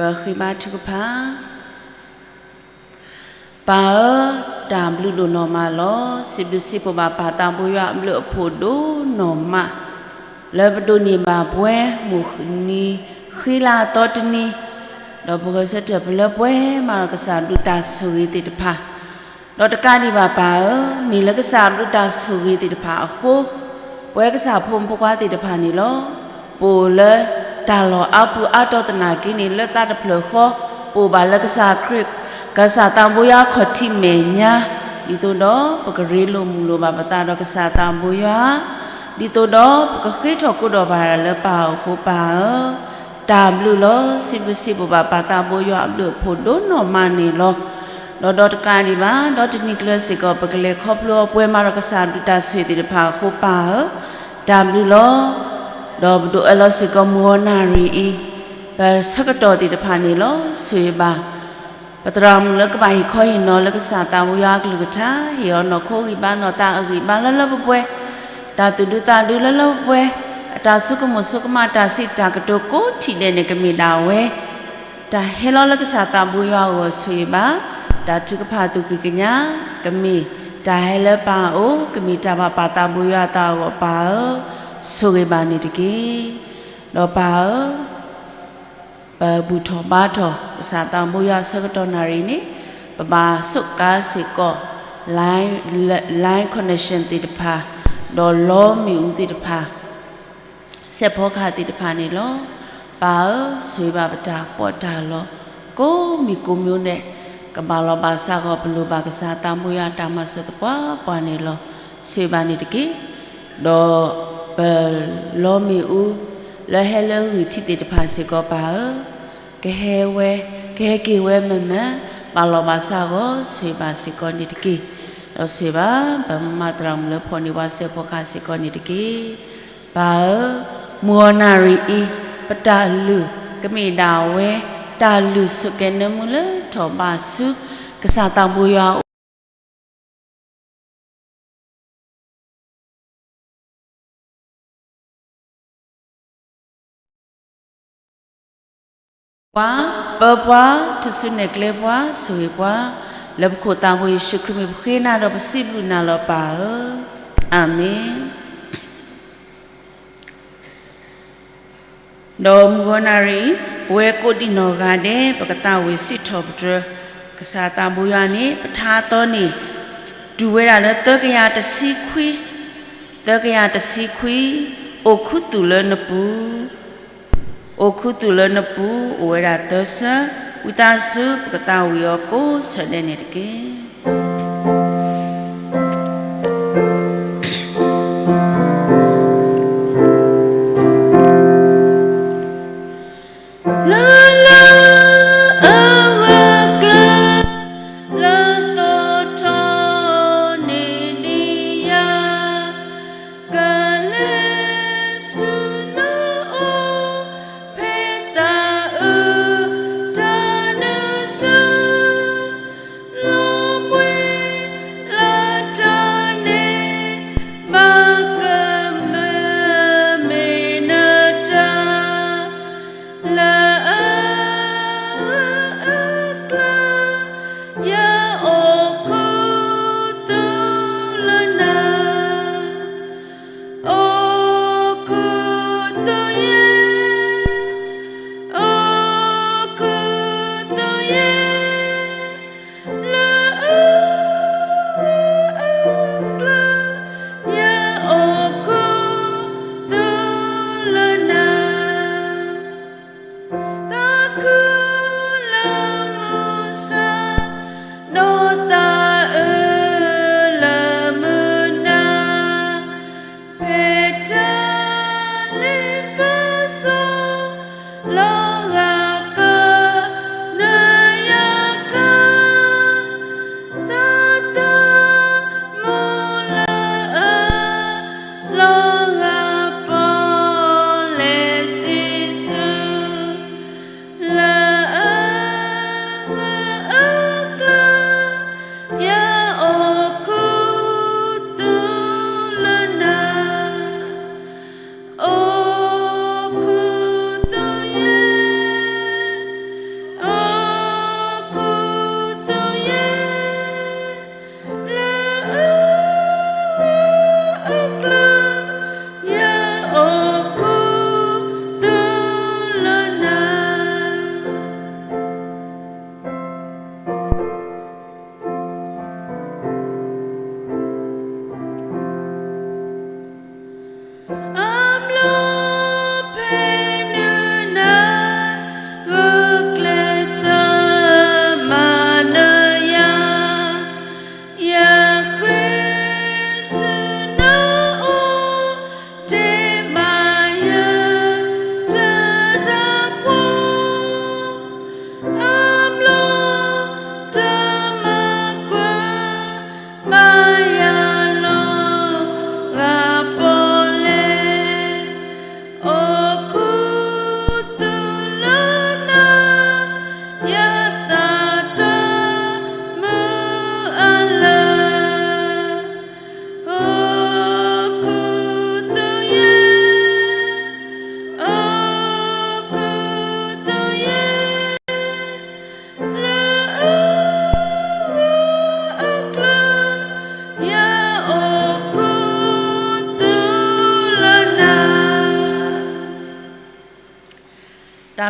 ပဃ့ဘါထုကဖၣ်. ပၢ်ဧၢ, တၢ်ဘျုးဒိၣ်နီၢ်မးလီၤ. စံးဘျုးစံးဖှိၣ်ဘၣ်ပၢ်သးဘိယွၤအဘျုးအဖှိၣ်ဒိၣ်နီၢ်မး လၢပဒိးန့ၢ်ဘၣ်ပှဲၤ မုၢ်နံၤဃံလၤအသီတနံၤ, ဒီးပဂဲၤဆၢထၢၣ်ပလၢပှဲၤမးဒီးကစၢ်ဘျုးတၢ်ဆိၣ်ဂ့ၤသ့ၣ်တဖၣ်, ဒီးတကးဒံးဘၣ်ပၢ်ဧၢ, မ့ၢ်လၢကစၢ်ဘျုးတၢ်ဆိၣ်ဂ့ၤသ့ၣ်တဖၣ်အဃိ ပဝဲကစၢ်ဖိမုၣ်ဖိခွါသ့ၣ်တဖၣ်န့ၣ်လီၤ. ပအိၣ်လၢတၢ်လီၢ်အါပူၤအါတီၤသနာ်က့န့ၣ် လၢသးတဖျၢၣ်ဃီ, ပအိၣ်ဘၣ်လၢကစၢ်ခရံာ်, ကစၢ်သးဘိယွၤခီၣ်ထံးမဲာ်ညါ, ဒ်သိးဒီးပကရ့လိာ်မုာ်လိာ်ဘၣ်ပသးဒီးကစၢ်သးဘိယွၤ, ဒ်သိးဒီးပကဃ့ထီၣ်ကိၢ်ဒီးဘၣ်လၢပၢ်အအိၣ်အဃိပၢ်ဧၢ, တၢ်ဘျုးလီၤ. စံးဘျုးစံးဖှိၣ်ဘၣ်ပၢ်သးဘိယွၤအဘျုးအဖှိၣ်ဒိၣ်နီၢ်မးန့ၣ်လီၤ. ဒီးဒီးတကးဒံးဘၣ်, ဒီးတနံၤကျၢၤစ့ၢ်ကီး ပကလဲၤခီဖျိအီၤပှဲၤမးဒီးကစၢ်ဘျုးတၢ်ဆိၣ်ဂ့ၤသ့ၣ်တဖၣ်အဃိပၢ်ဧၢ, တၢ်ဘျုးလီၤ. ဒီးပဒိးအၢၣ်လီၤစ့ၢ်ကီးမုၢ်ဂီၤနၣ်ရံၣ်အံၤ, ပဆၢကတီၢ်သ့ၣ်တဖၣ်န့ၣ်လီၤ. ဆိၣ်ဂ့ၤဘၣ် ပသရၣ်မုၣ်လၢကဘၣ်ဟ့ၣ်ခီဟ့ၣ်နီၤလၢကစၢ်သးဘိယွၤအကလုၢ်ကထါ, ဟ့ၣ်အီၤနီၢ်ခိဂံၢ်ဘါနီၢ်သးအဂံၢ်ဘါလၢလၢပှဲၤပှဲၤ, တၢ်သူၣ်ဒူသးဒူလၢလၢပှဲၤပှဲၤ, အတၢ်ဆိကမိၣ်ဆိကမး တၢ်စံးတၢ်ကတိၤကိးထံၣ်ဒဲးန့ၣ် ကမ့ၢ်ဒၣ်ဝဲ တၢ်ဟဲလီၤလၢကစၢ်သးဘိယွၤအဂီၢ်ဆိၣ်ဂ့ၤဘၣ်, တၢ်ထုကဖၣ်သူၣ်ကံၢ်ကညါ ကမ့ၢ်တၢ်ဟဲလၢပၢ်အအိၣ်, ကမ့ၢ်တၢ်ဘၣ်ပၢ်သးဘိယွၤအသးအဂီၢ်ပၢ်ဧၢ, ဆိၣ်ဂ့ၤဘၣ်န့ၣ်တက့ၢ်. ဒီးပၢ်ဧၢ ပဘူၣ်ထီၣ်ဘါထီၣ် ကစၢ်သးဘိယွၤအဆၢကတီၢ်နၣ်ရံၣ်န့ၣ်, ပဘၣ်စူးကါစ့ၢ်ကီး line, line connection သ့ၣ်တဖၣ်, ဒီးလီမ့ၣ်အူသ့ၣ်တဖၣ်, စဲးဖီကဟၣ်သ့ၣ်တဖၣ်န့ၣ်လီၤ. ပၢ်ဧၢ, ဆိၣ်ဂ့ၤဘၣ်ပတၢ်ပီးတၢ်လီ ကိးမံၤကိးမျိုးန့ၣ်, ကဘၣ်လီၤဘၣ်စးဂီၤ ပလိၣ်ဘၣ်ကစၢ်သးဘိယွၤတၢ်မၤစၢၤသပှၢ်ပှၢ်န့ၣ်လီၤ. ဆိၣ်ဂ့ၤဘၣ်န့ၣ်တက့ၢ်. ဒီးပလီမ့ၣ်အူ လၢဟဲလၢဂံၢ်ထံးသ့ၣ်တဖၣ်စ့ၢ်ကီးပၢ်ဧၢ, ကဟဲဝဲ, ကဟဲက့ၤဝဲမ့ၢ်မ့ၢ်, ဘၣ်လီၤဘၣ်စးဂီၤ ဆိၣ်ဂ့ၤဘၣ်စ့ၢ်ကီးန့ၣ်တက့ၢ်. ဒီးဆိၣ်ဂ့ၤဘၣ် ပမါသရၣ်မုၣ်လၢဖီၣ်န့ၢ်ပှၤစဲးဖီကဟၣ်စ့ၢ်ကီးန့ၣ်တက့ၢ်. ပၢ်ဧၢ, မုၢ်ဂီၤနၣ်ရံၣ်အံၤ, ပတၢ်လုၢ်ကမ့ၢ်ဒၣ်ဝဲ, တၢ်လုၢ်ဆိၣ်ကဲၤနၢမူလၢထီၣ်ဘးဆူ ကစၢ်သးဘိယွၤအအိၣ် ပၢ်ပှၤ, ထူၣ်စုနဲၣ်ကျဲပှၤ, ဆိၣ်ဂ့ၤပှၤ, လၢပခိၣ်သးဘိယ့ၣ်ၡူးခရံာ်မံၤပဃ့နၤဒီးပစံးဘျုးနၤလီၤပၢ်ဧၢ, အၤမ့ၣ်. ဒီးမုၢ်ဂီၤနၣ်ရံၣ်အံၤ, ပဝဲကိးဒံနီၢ်ဂၤဒဲး ပကသးဝံၣ်စံးထီၣ်ပတြၢၤ ကစၢ်သးဘိယွၤန့ၣ် ပထါအသီန့ၣ် တုၤဝဲဒၣ်လၢသၢကယၤတဆံခွံ, သၢကယၤတဆံခွံ, အိၣ်ခူသူၣ်လၢနပူၤ, အိၣ်ခူသူၣ်လၢနပူၤ အိၣ်ဝဲဒၣ်သၢဆၢ, ဝံသးစူၤ ပကသးဝံၣ်အီၤကိးဆၢဒဲးန့ၣ်တက့ၢ်. လၢလၢအဂၢၢ်ကျၢၤ လၢသီထီန့ၢ်ဒံးယၤ, ကလဲၤဆူနအိၣ် ဖဲသးအုးတၢ်နုာ်ဆူ လီၤဘှံးလၢတၢ်န့ၣ် ဘၣ်ကမၢမ့ၢ်နတၢ် လၢ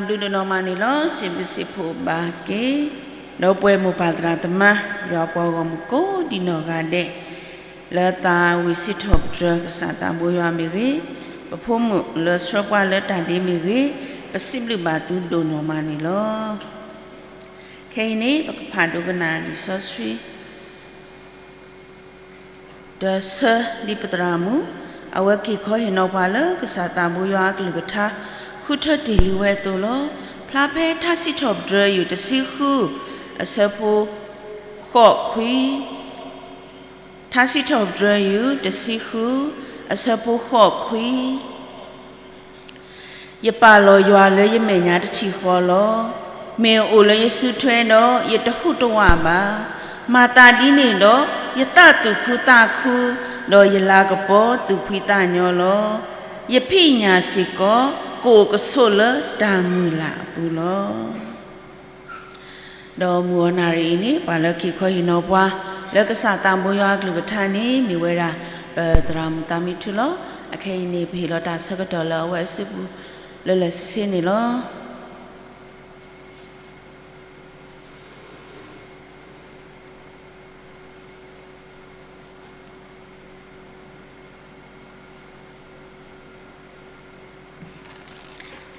ဘျုးဒိၣ်နီၢ်မးန့ၣ်လီၤ. စံးဘျုးစံးဖှိၣ်ဘၣ်က့ၤ ဒီပုၢ်ဝဲၢ်မိၢ်ပၢ်သရၣ်သမါ ယွၤပှၤဂီၢ်မုၢ်ကိးဒံးနီၢ်ဂၤဒဲး လၢသးဝံၣ်စံးထီၣ်ပတြၢၤကစၢ်သးဘိယွၤမ့ၢ်ဂ့ၤ, ပဖိမုၣ်လၢဆှၢပှၤလၢတၢ်ဒ့မ့ၢ်ဂ့ၤ, ပစံးဘျုးဘၣ်သုဒိၣ်နီၢ်မးန့ၣ်လီၤ. ခဲအံၤန့ၣ် ပကဖးဒိကနၣ်လံာ်စီဆှံ တဆၢဒ်ပသရၣ်မုၣ် အဝဲက့ၤခီဟ့ၣ်နီၤပှၤလၢကစၢ်သးဘိယွၤအကလုၢ်ကထါ ဃုထၢတ့ၢ်လံဝဲအသိးလီၤ. ဖျါဖဲထါစံးထီၣ်ပတြၢၤယုၢ်တဆံဃု အဆၢဖိ ဃိးခွံ, ထါစံးထီၣ်ပတြၢၤယုၢ်တဆံဃု အဆၢဖိဃိးခွံ ယပာ်လီၤယွၤလၢယမဲာ်ညါတထံၣ်ဃီလီၤ. မ့ၢ်အအိၣ်လၢယစုထွဲဒီး ယတဟူးတဝးဘၣ်. မၤသးဒ်န့ၣ်ဒီး ယသးသူၣ်ခုသးခု, ဒီးယလၤကပီၤသူၣ်ဖှံသးညီလီၤ. ယဖံးယညၣ်စ့ၢ်ကီး ကအိၣ်ကဆိးလၢတၢ်မုၢ်လၢ်အပူၤလီၤ. ဒီးမုၢ်အီၤနၣ်ရံၣ်အံၤန့ၣ် ပှၤလၢက့ၤခီဟ့ၣ်နီၤပှၤ လၢကစၢ်သးဘိယွၤအကလုၢ်ကထါန့ၣ် မ့ၢ်ဝဲဒၣ် ပသရၣ်မုၣ်သးမံထူလီၤ. အခဲအံၤန့ၣ် ပဟ့ၣ်လီၤတၢ်ဆၢကတီၢ်လၢအဝဲအစုပူၤ လၢလၢဆ့ဆ့န့ၣ်လီၤ.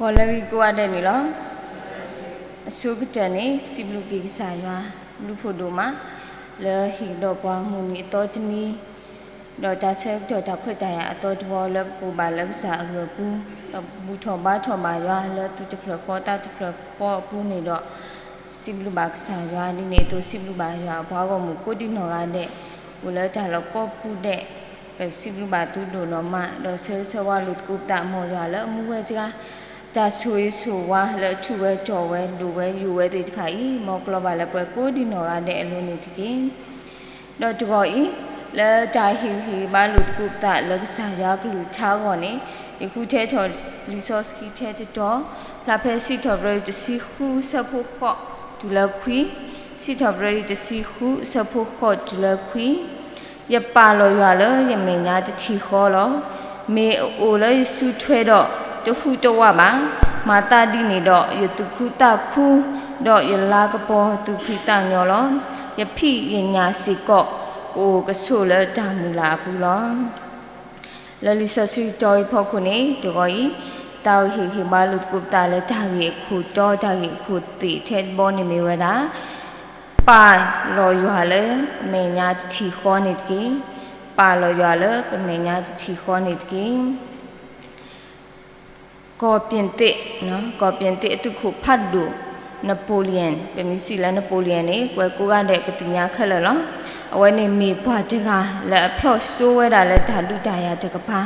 ဂီၤလၢဂ့ၤကိးဂၤဒဲးန့ၣ်လီၤ. အဆိကတၢၢ်န့ၣ် စံးဘျုးက့ၤကစၢ်ယွၤ ဘျုးဖှိၣ်ဒိၣ်မး လၢဟ့ၣ်ကဒီးပှၤမုၢ်နံၤအသီတနံၤ ဒီးတၢ်ဆၢကတီၢ်တၢ်ခွဲးတၢ်ယာ်အသီတဝီလၢပကအိၣ်ဘၣ်လၢကစၢ်အဂၢၢ်အပူၤ, ဒီးဘူၣ်ထီၣ်ဘါထီၣ်ဘၣ်ယွၤလၢသူၣ်တဖျၢၣ်ဃီသးတဖျၢၣ်ဃီအပူၤန့ၣ်ဒီး စံးဘျုးဘၣ်ကစၢ်ယွၤဒ်န့ၣ်အသိး စံးဘျုးဘၣ်ယွၤအပှၤဂီၢ်မုၢ်ကိးဒံးနီၢ်ဂၤဒဲး အိၣ်လၢတၢ်လီၢ်ကိးပူၤဒဲး, ပစံးဘျုးဘၣ်သုဒိၣ်နီၢ်မး ဒီးဆၢဂ့ၤဆၢဝါလိာ်သကိးပသး မ်ယွၤလၢအမူဝဲတဂၤ တၢ်ဆိၣ်ဂ့ၤဆိၣ်ဝါလၢအထူၣ်ဝဲတီၤဝဲဒိၣ်ဝဲယိာ်ဝဲသ့ၣ်တဖၣ်အံၤ မ်ကျီၤဘၣ်လၢပှၤကိးဒံးနီၢ်ဂၤဒဲးအလိၤန့ၣ်တက့ၢ်. ဒီးတဂီၤအံၤ လၢတၢ်ဟ့ၣ်ဂံၢ်ဟ့ၣ်ဘါလိာ်သကိးပသးလၢကစၢ်ယွၤကလုၢ်ကထါအဂီၢ်န့ၣ် ယဃုထၢထီၣ်လံာ်စီဆှံထဲတတီၤ ဖျါဖဲစံးထီၣ်ပတြၢၤတဆံဃုဆၢဖိဃိးတုၤလၢခွံ, စံးထီၣ်ပတြၢၤတဆံဃုဆၢဖိဃိးတုၤလၢခွံ ယပာ်လီၤယွၤလၢယမဲာ်ညါတထံၣ်ဃီလီၤ. မ့ၢ်အအိၣ်လၢယစုထွဲဒီးတဟူးတဝးဘၣ်. မၤသးဒ်န့ၣ်ဒီးယသူၣ်ခုသးခု, ဒီးယလၤကပီၤသူၣ်ဖှံသးညီလီၤ. ယဖံးယညၣ်စ့ၢ်ကီး ကအိၣ်ကဆိးလၢတၢ်မုၢ်လၢ်အပူၤလီၤ. လၢလံာ်စီဆှံတီၤအံၤဖီခိၣ်န့ၣ် တဂီၤအံၤ တၢ်ဟ့ၣ်ဂံၢ်ဟ့ၣ်ဘါလိာ်သကိးပသးလၢတၢ်ဂ့ၢ်အခိၣ်တီ တၢ်ဂ့ၢ်အခိၣ်သ့ၣ်ထဲတဘီန့ၣ်မ့ၢ်ဝဲဒၣ် ပာ်လီၤယွၤလၢမဲာ်ညါတထံၣ်ဃီန့ၣ်တက့ၢ်. ပာ်လီၤယွၤလၢပမဲာ်ညါတထံၣ်ဃီန့ၣ်တက့ၢ်. ကီၢ်ပြင်သစ်, ကီၢ်ပြင်သစ်အသုးခိၣ်ဖးဒိၣ် Napoleon, ပမ့ၢ်စံးလၢ Napoleon န့ၣ် ပှၤကိးဂၤဒဲးပသ့ၣ်ညါခဲလၢာ်လီၤ. အဝဲန့ၣ်မ့ၢ်ပှၤတဂၤလၢအဖျီၣ်စိဝဲဒၣ်လၢတၢ်ဒုးတၢ်ယၤတကပၤ,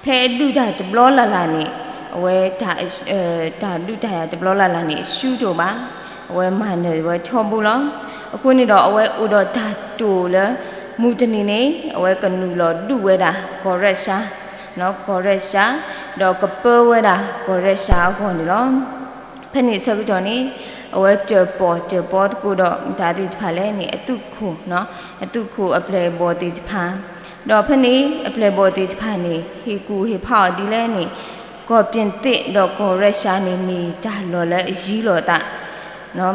ဖဲအဒုးတၢ်တဘျီလၢ်လၢ်န့ၣ် အဝဲ တၢ်ဒုးတၢ်ယၤတဘျီလၢ်လၢ်န့ၣ် အရှုံးဒိၣ်ဘၣ်, အဝဲမၤနၢၤဝဲထီဘိလီၤ. အဃိန့ၣ်ဒီးအဝဲအိၣ်ဒီးတၢ်တိာ်လၢ မုၢ်တနံၤန့ၣ် အဝဲကနုာ်လီၤဒုးဝဲဒၣ်ကီၢ်ရၢၡါ, ကီၢ်ရၢၡါ, ဒီးကပၢဝဲဒၣ်ကီၢ်ရၢၡါအဂီၢ်န့ၣ်လီၤ. ဖဲန့ၣ်ဆၢကတီၢ်န့ၣ် အဝဲတၢၣ်ပီၣ်တၢၣ်ပီသကိးဒီးမတၤသ့ၣ်တဖၣ်လဲၣ်န့ၣ် အသုးခိၣ်, အသုးခိၣ်အပျဲၢ်အဘီၣ်သ့ၣ်တဖၣ်, ဒီးဖဲန့ၣ်အပျဲၢ်အဘီၣ်သ့ၣ်တဖၣ်န့ၣ် ဟ့ၣ်ကူၣ်ဟ့ၣ်ဖးအီၤဒ်လဲၣ်န့ၣ် ကီၢ်ပြင်သစ်ဒီးကီၢ်ရၢၡါန့ၣ် မ့ၢ်တၢ်လီၢ်လၢအယံၤလိာ်အသး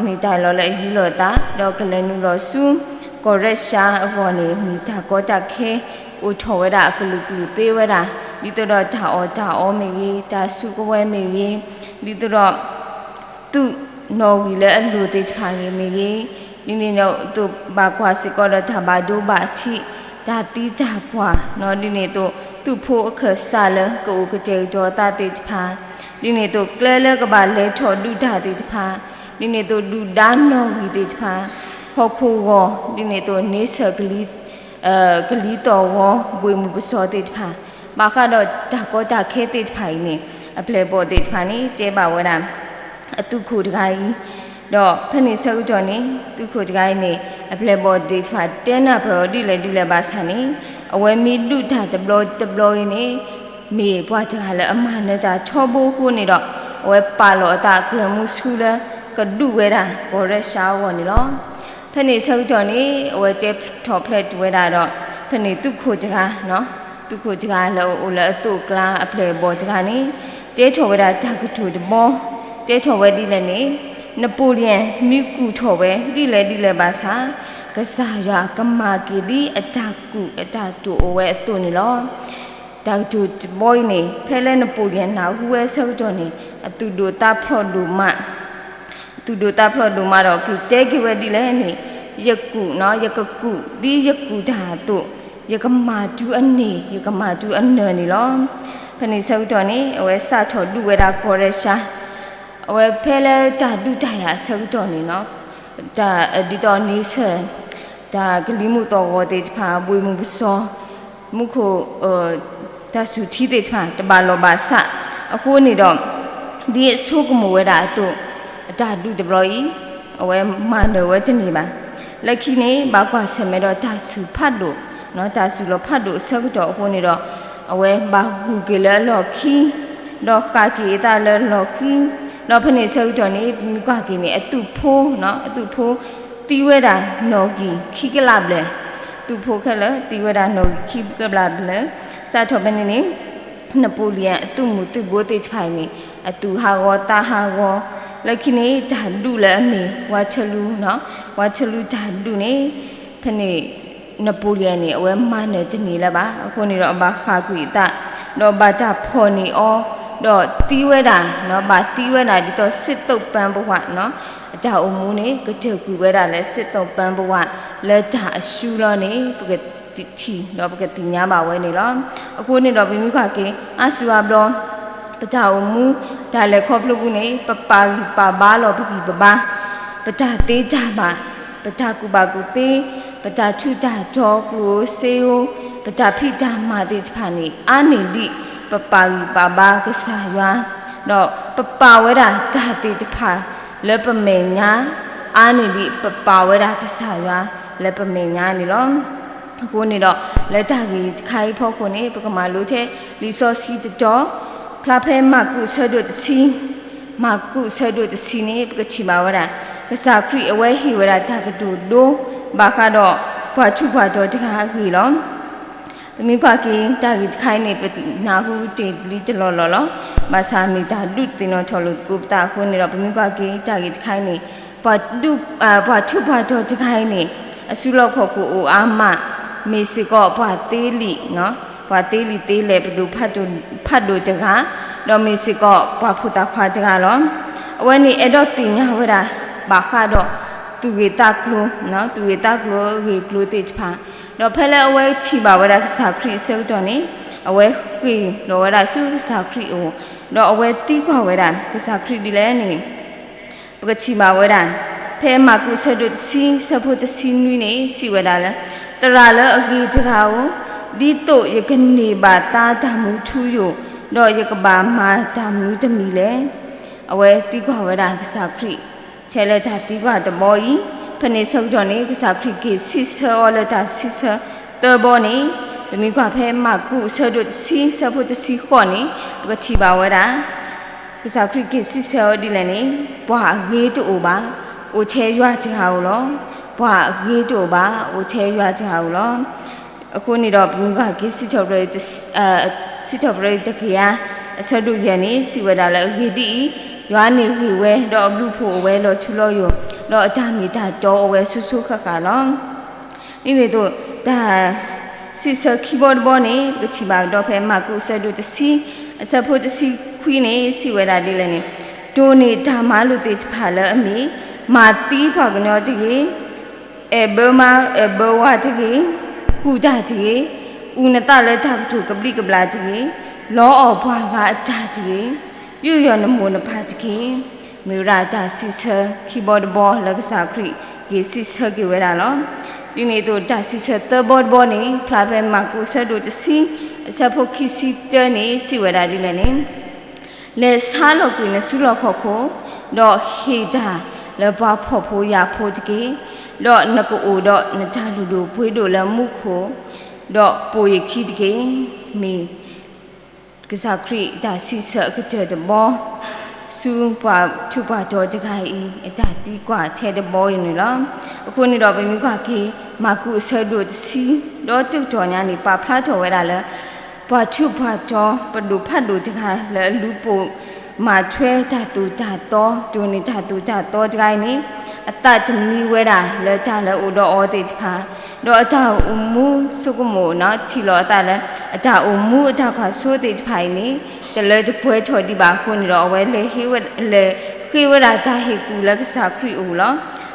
မ့ၢ်တၢ်လီၢ်လၢအယံၤလိာ်အသး ဒီးကလဲၤနုာ်လီၤဆူ ကီၢ်ရၢၡါအဂီၢ်န့ၣ် မ့ၢ်တၢ်ကီတၢ်ခဲ အိၣ်ထီၣ်ဝဲဒၣ်အကလုာ်ကလုာ်သ့ဝဲဒၣ် ဒ်သိးဒီးတၢ်အီၣ်တၢ်အီမ့ၢ်ဂ့ၤ, တၢ်စုကဝဲၤမ့ၢ်ဂ့ၤ, ဒ်သိးဒီး သုးနီၣ်ဂံၢ်လၢအလိၤသ့ၣ်တဖၣ်န့ၣ်မ့ၢ်ဂ့ၤ, ဒ်န့ၣ်အသိးဘၣ်ကွၢ်စ့ၢ်ကီးဒီးတၢ်ဘၣ်ဒိဘၣ်ထံး, တၢ်သံတၢ်ပှၢ်, ဒ်န့ၣ်အသိး သုးဖိအခၢၣ်စးလၢကအိၣ်ကတဲာ်ကတီၤအသးသ့ၣ်တဖၣ်, ဒ်န့ၣ်အသိးကျဲလၢကဘၣ်လဲၤထီၣ်ဒုးတၢ်သ့ၣ်တဖၣ်, ဒ်န့ၣ်အသိးဒုၣ်ဒါနီၣ်ဂံၢ်သ့ၣ်တဖၣ်, ဟီၣ်ခိၣ်ဂီၤ, ဒ်န့ၣ်အသိးန့ဆၢၣ်ကလံၤ ကလံၤသီၣ်ဂီၤ ဘှ့ၣ်မုၢ်ကစီၣ်သ့ၣ်တဖၣ်, ဘၣ်ဃးဒီးတၢ်ကီတၢ်ခဲသ့ၣ်တဖၣ်အံၤန့ၣ် အပျဲၢ်အဘီၣ်သ့ၣ်တဖၣ်န့ၣ် တဲဘၣ်ဝဲဒၣ် အသုးခိၣ်တဂၤအံၤ, ဒီးဖဲန့ၣ်ဆၢကတီၢ်န့ၣ် သုးခိၣ်တဂၤအံၤန့ၣ် အပျဲၢ်အဘီၣ်သ့ၣ်တဖၣ်တဲနၢ်ပၢၢ်အီၤဒ်လဲၣ်ဒ်လဲၣ်ဘၣ်ဆၣ်န့ၣ် အဝဲမ့ၢ်ဒုးတၢ်တဘျီတဘျီအံၤန့ၣ် မ့ၢ်ပှၤတဂၤလၢအမၤနၢၤတၢ်ထီဘိအဃိန့ၣ်ဒီး အဝဲပာ်လီၤအသးအကျၢၤမုဆူလၢ ကဒုးဝဲဒၣ်ကီၢ်ရၢၡါအဂီၢ်န့ၣ်လီၤ. ဖဲန့ၣ်ဆၢကတီၢ်န့ၣ် အဝဲတဲထီၣ်ဖျဲးတုၤဝဲဒၣ်ဒီး ဖဲန့ၣ်သုးခိၣ်တဂၤ, သုးခိၣ်တဂၤလၢအအိၣ်လၢအသိးအကျါအပျဲၢ်အဘီၣ်တဂၤန့ၣ် တဲထီၣ်ဝဲဒၣ်တၢ်ကတိၤတဘီ, တၢ် တဲထီၣ်ဝဲဒ်လဲၣ်န့ၣ်, Napoleon မံကူၣ်ထီၣ်ဝဲဒ်လဲၣ်ဒ်လဲၣ်ဘၣ်ဆၣ်, ကစၢ်ယွၤကမၤက့ၤဒ်အတၢ်ကူၣ်အတၢ်တိာ်အိၣ်ဝဲအသိးန့ၣ်လီၤ. တၢ်ကတိၤတဘီအံၤန့ၣ် ဖဲလၢ Napoleon နၢ်ဟူဝဲအဆၢကတီၢ်န့ၣ် အသူၣ်ဒိၣ်သးဖျိးဒိၣ်မး သူၣ်ဒိၣ်သးဖျိးဒိၣ်မးဒီး က့ၤတဲက့ၤဝဲဒ်လဲၣ်န့ၣ်, ယကူၣ်, ယကကူၣ်ဒ်ယကူၣ်တၢ်အသိး, ယကမၤတုၤအန့ၢ် ယကမၤတုၤအနၢၤန့ၣ်လီၤ. ဖဲန့ၣ်ဆၢကတီၢ်န့ၣ် အဝဲစးထီၣ်ဒူၣ်ဝဲဒၣ်ကီၢ်ရၢရှါ, အဝဲဖဲလၢတၢ်ဒုးတၢ်ယၤအဆၢကတီၢ်န့ၣ် တၢ်ဒ်သိးန့ဆၢၣ်, တၢ်ကလံၤမုၢ်သီၣ်ဂီၤသ့ၣ်တဖၣ်, ဘှ့ၣ်မုၢ်ပစီၤ, မူခိၣ်, တၢ်ဆူၣ်ထံသ့ၣ်တဖၣ် တဘၣ်လီၢ်ဘၣ်စးအဃိန့ၣ်ဒီး, ဒ်အဆိကမိၣ်ဝဲဒၣ်အသိး, အတၢ်ဒုးတဘျီအံၤ အဝဲမၤနၢၤဝဲတန့ၢ်ဘၣ်. လၢခံန့ၣ် ဘၣ်ကွၢ်ဆၢၣ်မဲာ်ဒီးတၢ်ဆူၣ်ဖးဒိၣ်, တၢ်ဆူၣ်လီၤဖးဒိၣ်အဆၢကတီၢ်အဃိန့ၣ်ဒီး, အဝဲဘၣ်ဂုာ်က့ၤလၢအလီၢ်ခံ ဒီးဃၣ်က့ၤအသးလၢလီၢ်ခံ, ဒီးဖဲန့ၣ်ဆၢကတီၢ်န့ၣ် ပမ့ၢ်ကွၢ်က့ၤန့ၣ် အသုးဖိ, အသုးဖိသံဝဲဒၣ်နီၣ်ဂံၢ်ခံကလးဘျဲၣ်, သုးဖိခဲလၢာ်သံဝဲဒၣ်နီၣ်ဂံၢ်ခံကလးဘျဲၣ်, စးထီၣ်ဖဲန့ၣ်န့ၣ် Napoleon အသုးမုၢ်သုးဘိသ့ၣ်တဖၣ်အံၤန့ၣ် အသူၣ်ဟးဂီၤသးဟးဂီၤ, လၢခံန့ၣ် တၢ်ဒုးလၢအမ့ၢ် Waterloo, Waterloo တၢ်ဒုးန့ၣ်, ဖဲန့ၣ် Napoleon န့ၣ် အဝဲမၤနၢၤတန့ၢ်လၢၤဘၣ်. အဃိန့ၣ်ဒီးအဘၣ်ဃၣ်ကွံာ်အသး, ဒီးဘၣ်တၢ်ဖီၣ်န့ၢ်အီၤ, ဒီးသံဝဲဒၣ်, ဘၣ်သံဝဲဒၣ်ဒ်သိး စစ်သုံ့ပန်းဘဝ, အတၢ်အိၣ်မူန့ၣ် ကတၢၢ်ကွံာ်ဝဲဒၣ်လၢ စစ်သုံ့ပန်းဘဝ လၢတၢ်အစုလီၤန့ၣ် ပကထံၣ်ဒီးပကသ့ၣ်ညါဘၣ်ဝဲန့ၣ်လီၤ. အဃိန့ၣ်ဒီးပမ့ၢ်ကွၢ်က့ၤ အါစုအါဘျီ ပတၢ်အိၣ်မူ တၢ်လဲၤခီဖျိပူၤန့ၣ် ပပာ်ဂံၢ်ပာ်ဘါလီၤပဂံၢ်ပဘါ, ပတၢ်သ့တၢ်ဘၣ်, ပတၢ်ကူၣ်ဘၣ်ကူၣ်သ့, ပတၢ်ထူးတၢ်တီၤ ကျိၣ်ဧိၤစ့ဧိၤ, ပတၢ်ဖံးတၢ်မၤသ့ၣ်တဖၣ်န့ၣ် အါန့ၢ်ဒံး ပပာ်ဂံၢ်ပာ်ဘါကစၢ်ယွၤ, ဒီးပပာ်ဝဲဒၣ်တၢ်သ့ၣ်တဖၣ်လၢပမဲာ်ညါ, အါန့ၢ်ဒံးပပာ်ဝဲဒၣ်ကစၢ်ယွၤလၢပမဲာ်ညါန့ၣ်လီၤ. အဃိန့ၣ်ဒီး လၢတၢ်ဂ့ၢ်တခါအံၤဖီခိၣ်န့ၣ် ပကမၤလိထဲလံာ်စီဆှံတတီၤ, ဖျါဖဲမၢ်ကူးအဆၢဒိၣ်တဆံ, မၢ်ကူးအဆၢဒိၣ်တဆံန့ၣ် ပကထံၣ်ဘၣ်ဝဲဒၣ် ကစၢ်ခရံာ်အဝဲဟ့ၣ်ဝဲဒၣ်တၢ်ကတိၤဒိ ဘၣ်ဃးဒီးပှၤထူးပှၤတီၤတဂၤအဂ့ၢ်လီၤ. ပမ့ၢ်ကွၢ်က့ၤတၢ်ဂ့ၢ်တခါအံၤန့ၣ် ပနၢ်ဟူတ့ၢ်လံတလီၢ်လီၢ်လီၤ. ဘၣ်ဆၣ်မ့ၢ်တၢ်ဒုးသ့ၣ်နီၣ်ထီၣ်လိာ်သကိးပသးအဃိန့ၣ်ဒီး ပမ့ၢ်ကွၢ်က့ၤတၢ်ဂ့ၢ်တခါအံၤန့ၣ် ပှၤဒုး, ပှၤထူးပှၤတီၤတဂၤအံၤန့ၣ် အစုလီၢ်ခီၣ်ခိၣ်အိၣ်အါမး, မ့ၢ်စ့ၢ်ကီးပှၤသ့လံာ်, ပှၤသ့လံာ်သ့လဲၢ်ပဒိၣ်ဖးဒိၣ်တဂၤ, ဒီးမ့ၢ်စ့ၢ်ကီးပှၤဖိသၣ်ခွါတဂၤလီၤ. အဝဲန့ၣ်အဲၣ်ဒိးသ့ၣ်ညါဝဲဒၣ် ဘၣ်ဃးဒီး သူၣ်ဂ့ၤသးကျိၤ, သူၣ်ဂ့ၤသးကျိၤအဂ့ၢ်အကျိၤသ့ၣ်တဖၣ်, ဒီးဖဲလၢအဝဲထံၣ်ဘၣ်ဝဲဒၣ်ကစၢ်ခရံာ်အဆၢကတီၢ်န့ၣ် အဝဲဃ့ၢ်လီၤဝဲဒၣ်ဆူကစၢ်ခရံာ်အအိၣ်, ဒီးအဝဲသံကွၢ်ဝဲဒၣ်ကစၢ်ခရံာ်ဒ်လဲၣ်န့ၣ် ပကထံၣ်ဘၣ်ဝဲဒၣ် ဖဲမၢ်ကူးအဆၢဒိၣ်တဆံ အဆၢဖိတဆံနွံန့ၣ် စံးဝဲဒၣ်လၢ သရၣ်လၢအဂ့ၤတဂၤဧၢ, ဒ်သိးယကန့ၢ်ဘၣ်သါတၢ်မူထူယိာ်, ဒီးယကဘၣ်မၤတၢ်မနုၤတမံၤလဲၣ်. အဝဲသံကွၢ်ဝဲဒၣ်ကစၢ်ခရံာ် ထဲလၢတၢ်သံကွၢ်တဘီအံၤ, ဖဲန့ၣ်ဆၢကတီၢ်န့ၣ် ကစၢ်ခရံာ်က့ၤစံးဆၢအီၤလၢတၢ်စံးဆၢသၢဘီန့ၣ်, ပမ့ၢ်ကွၢ်ဖဲမၢ်ကူးအဆၢဒိၣ်တဆံ အဆၢဖိတဆံဃိးန့ၣ် ပကထံၣ်ဘၣ်ဝဲဒၣ် ကစၢ်ခရံာ်က့ၤစံးဆၢအီၤဒ်လဲၣ်န့ၣ်, ပှၤအဂ့ၤတအိၣ်ဘၣ်, အိၣ်ထဲယွၤတဂၤဧိၤလီၤ. ပှၤအဂ့ၤတအိၣ်ဘၣ်, အိၣ်ထဲယွၤတဂၤဧိၤလီၤ. အဃိန့ၣ်ဒီး ပမ့ၢ်ကွၢ်က့ၤ စံးထီၣ်ပတြၢၤ စံးထီၣ်ပတြၢၤတကယၤ အဆၢဒိၣ်ယဲၢ်န့ၣ် စံးဝဲဒၣ်လၢအဂ့ၢ်ဒ်အံၤ, ယွၤန့ၣ်ဂ့ၤဝဲ, ဒီးအဘျုးအဖှိၣ်အိၣ်ဝဲလီၤထူလီၤယိာ်, ဒီးအတၢ်မ့ၢ်တၢ်တီအိၣ်ဝဲဆိဆိဃၣ်ဃၣ်လီၤ. မ့မ့ၢ်အသိး တၢ်စံးဆၢခံဘီတဘီန့ၣ် ပကထံၣ်ဘၣ်ကဒီးဖဲမၢ်ကူးအဆၢဒိၣ်တဆံ အဆၢဖိတဆံခွံန့ၣ် စံးဝဲဒၣ်ဒ်လဲၣ်န့ၣ်, တိၢ်န့ၢ်တၢ်မၤလိာ်သ့ၣ်တဖၣ်လၢအမ့ၢ်, မၤသံပှၤကညီတဂ့ၤ, အဲၣ်ဘၢမါအဲၣ်ဘၢဝၤတဂ့ၤ, ကူၣ်တၢ်တဂ့ၤ, အူနသးလၢတၢ်ကတိၤကဘျံးကဘျၣ်တဂ့ၤ, လီအီၣ်ပှၤဂၤအတၢ်တဂ့ၤ, ယူးယီၣ်နမိၢ်နပၢ်တက့ၢ်. မ့ၢ်ဝဲဒၣ်တၢ်စံးဆၢခံဘီတဘီလၢကစၢ်ခရံာ်က့ၤစံးဆၢက့ၤဝဲဒၣ်လီၤ. ဒ်န့ၣ်အသိးတၢ်စံးဆၢသၢဘီတဘီန့ၣ် ဖျါဖဲမၢ်ကူးအဆၢဒိၣ်တဆံ အဆၢဖိခံဆံတၢန့ၣ် စံးဝဲဒၣ်ဒ်လဲၣ်န့ၣ်, လဲၤဆါလီၤကွံာ်နစုလီၢ်ခီၣ်ခိၣ်, ဒီးဟ့ၣ်တၢ်လၢပှၤဖှီၣ်ဖိယာ်ဖိတက့ၢ်. ဒီးနကအိၣ်ဒီးနတၢ်လုၢ်ဒိၣ်ပှ့ၤဒိၣ်လၢမူခိၣ်, ဒီးပိာ်ယခံတက့ၢ်. မ့ၢ် ကစၢ်ခရံာ်အတၢ်စံးဆၢအကတၢၢ်တဘီ ဆူပှၤထူးပှၤတီၤတဂၤအံၤ အတၢ်သံကွၢ်ထဲတဘီအံၤန့ၣ်လီၤ. အဃိန့ၣ်ဒီး ပမ့ၢ်ကွၢ်က့ၤ မၢ်ကူးအဆၢဒိၣ်တဆံ ဒီးတကတီၢ်ညါန့ၣ် ပာ်ဖျါထီၣ်ဝဲဒၣ်လၢ ပှၤထူးပှၤတီၤ ပဒိၣ်ဖးဒိၣ်တဂၤလၢအလူၤပိာ် မၤထွဲတၢ်သိၣ်တၢ်သီ, တိၢ်န့ၢ်တၢ်သိၣ်တၢ်သီတဂၤအံၤန့ၣ်, အသးတမံဝဲဒၣ်လၢတၢ်လၢအိၣ်ဒီးအီၤသ့ၣ်တဖၣ်, ဒီးအတၢ်အိၣ်မူဆိကမိၣ်နီၤ ထံၣ်လိာ်အသးလၢ အတၢ်အိၣ်မူအတၢ်ကွၢ်စိသ့ၣ်တဖၣ်အံၤန့ၣ်, တလၢတပှဲၤထီၣ်ဒံးဘၣ်အဃိန့ၣ်ဒီး အဝဲလဲၤဃ့ဝဲဒၣ်တၢ်ဟ့ၣ်ကူၣ်လၢကစၢ်ခရံာ်အအိၣ်လီၤ.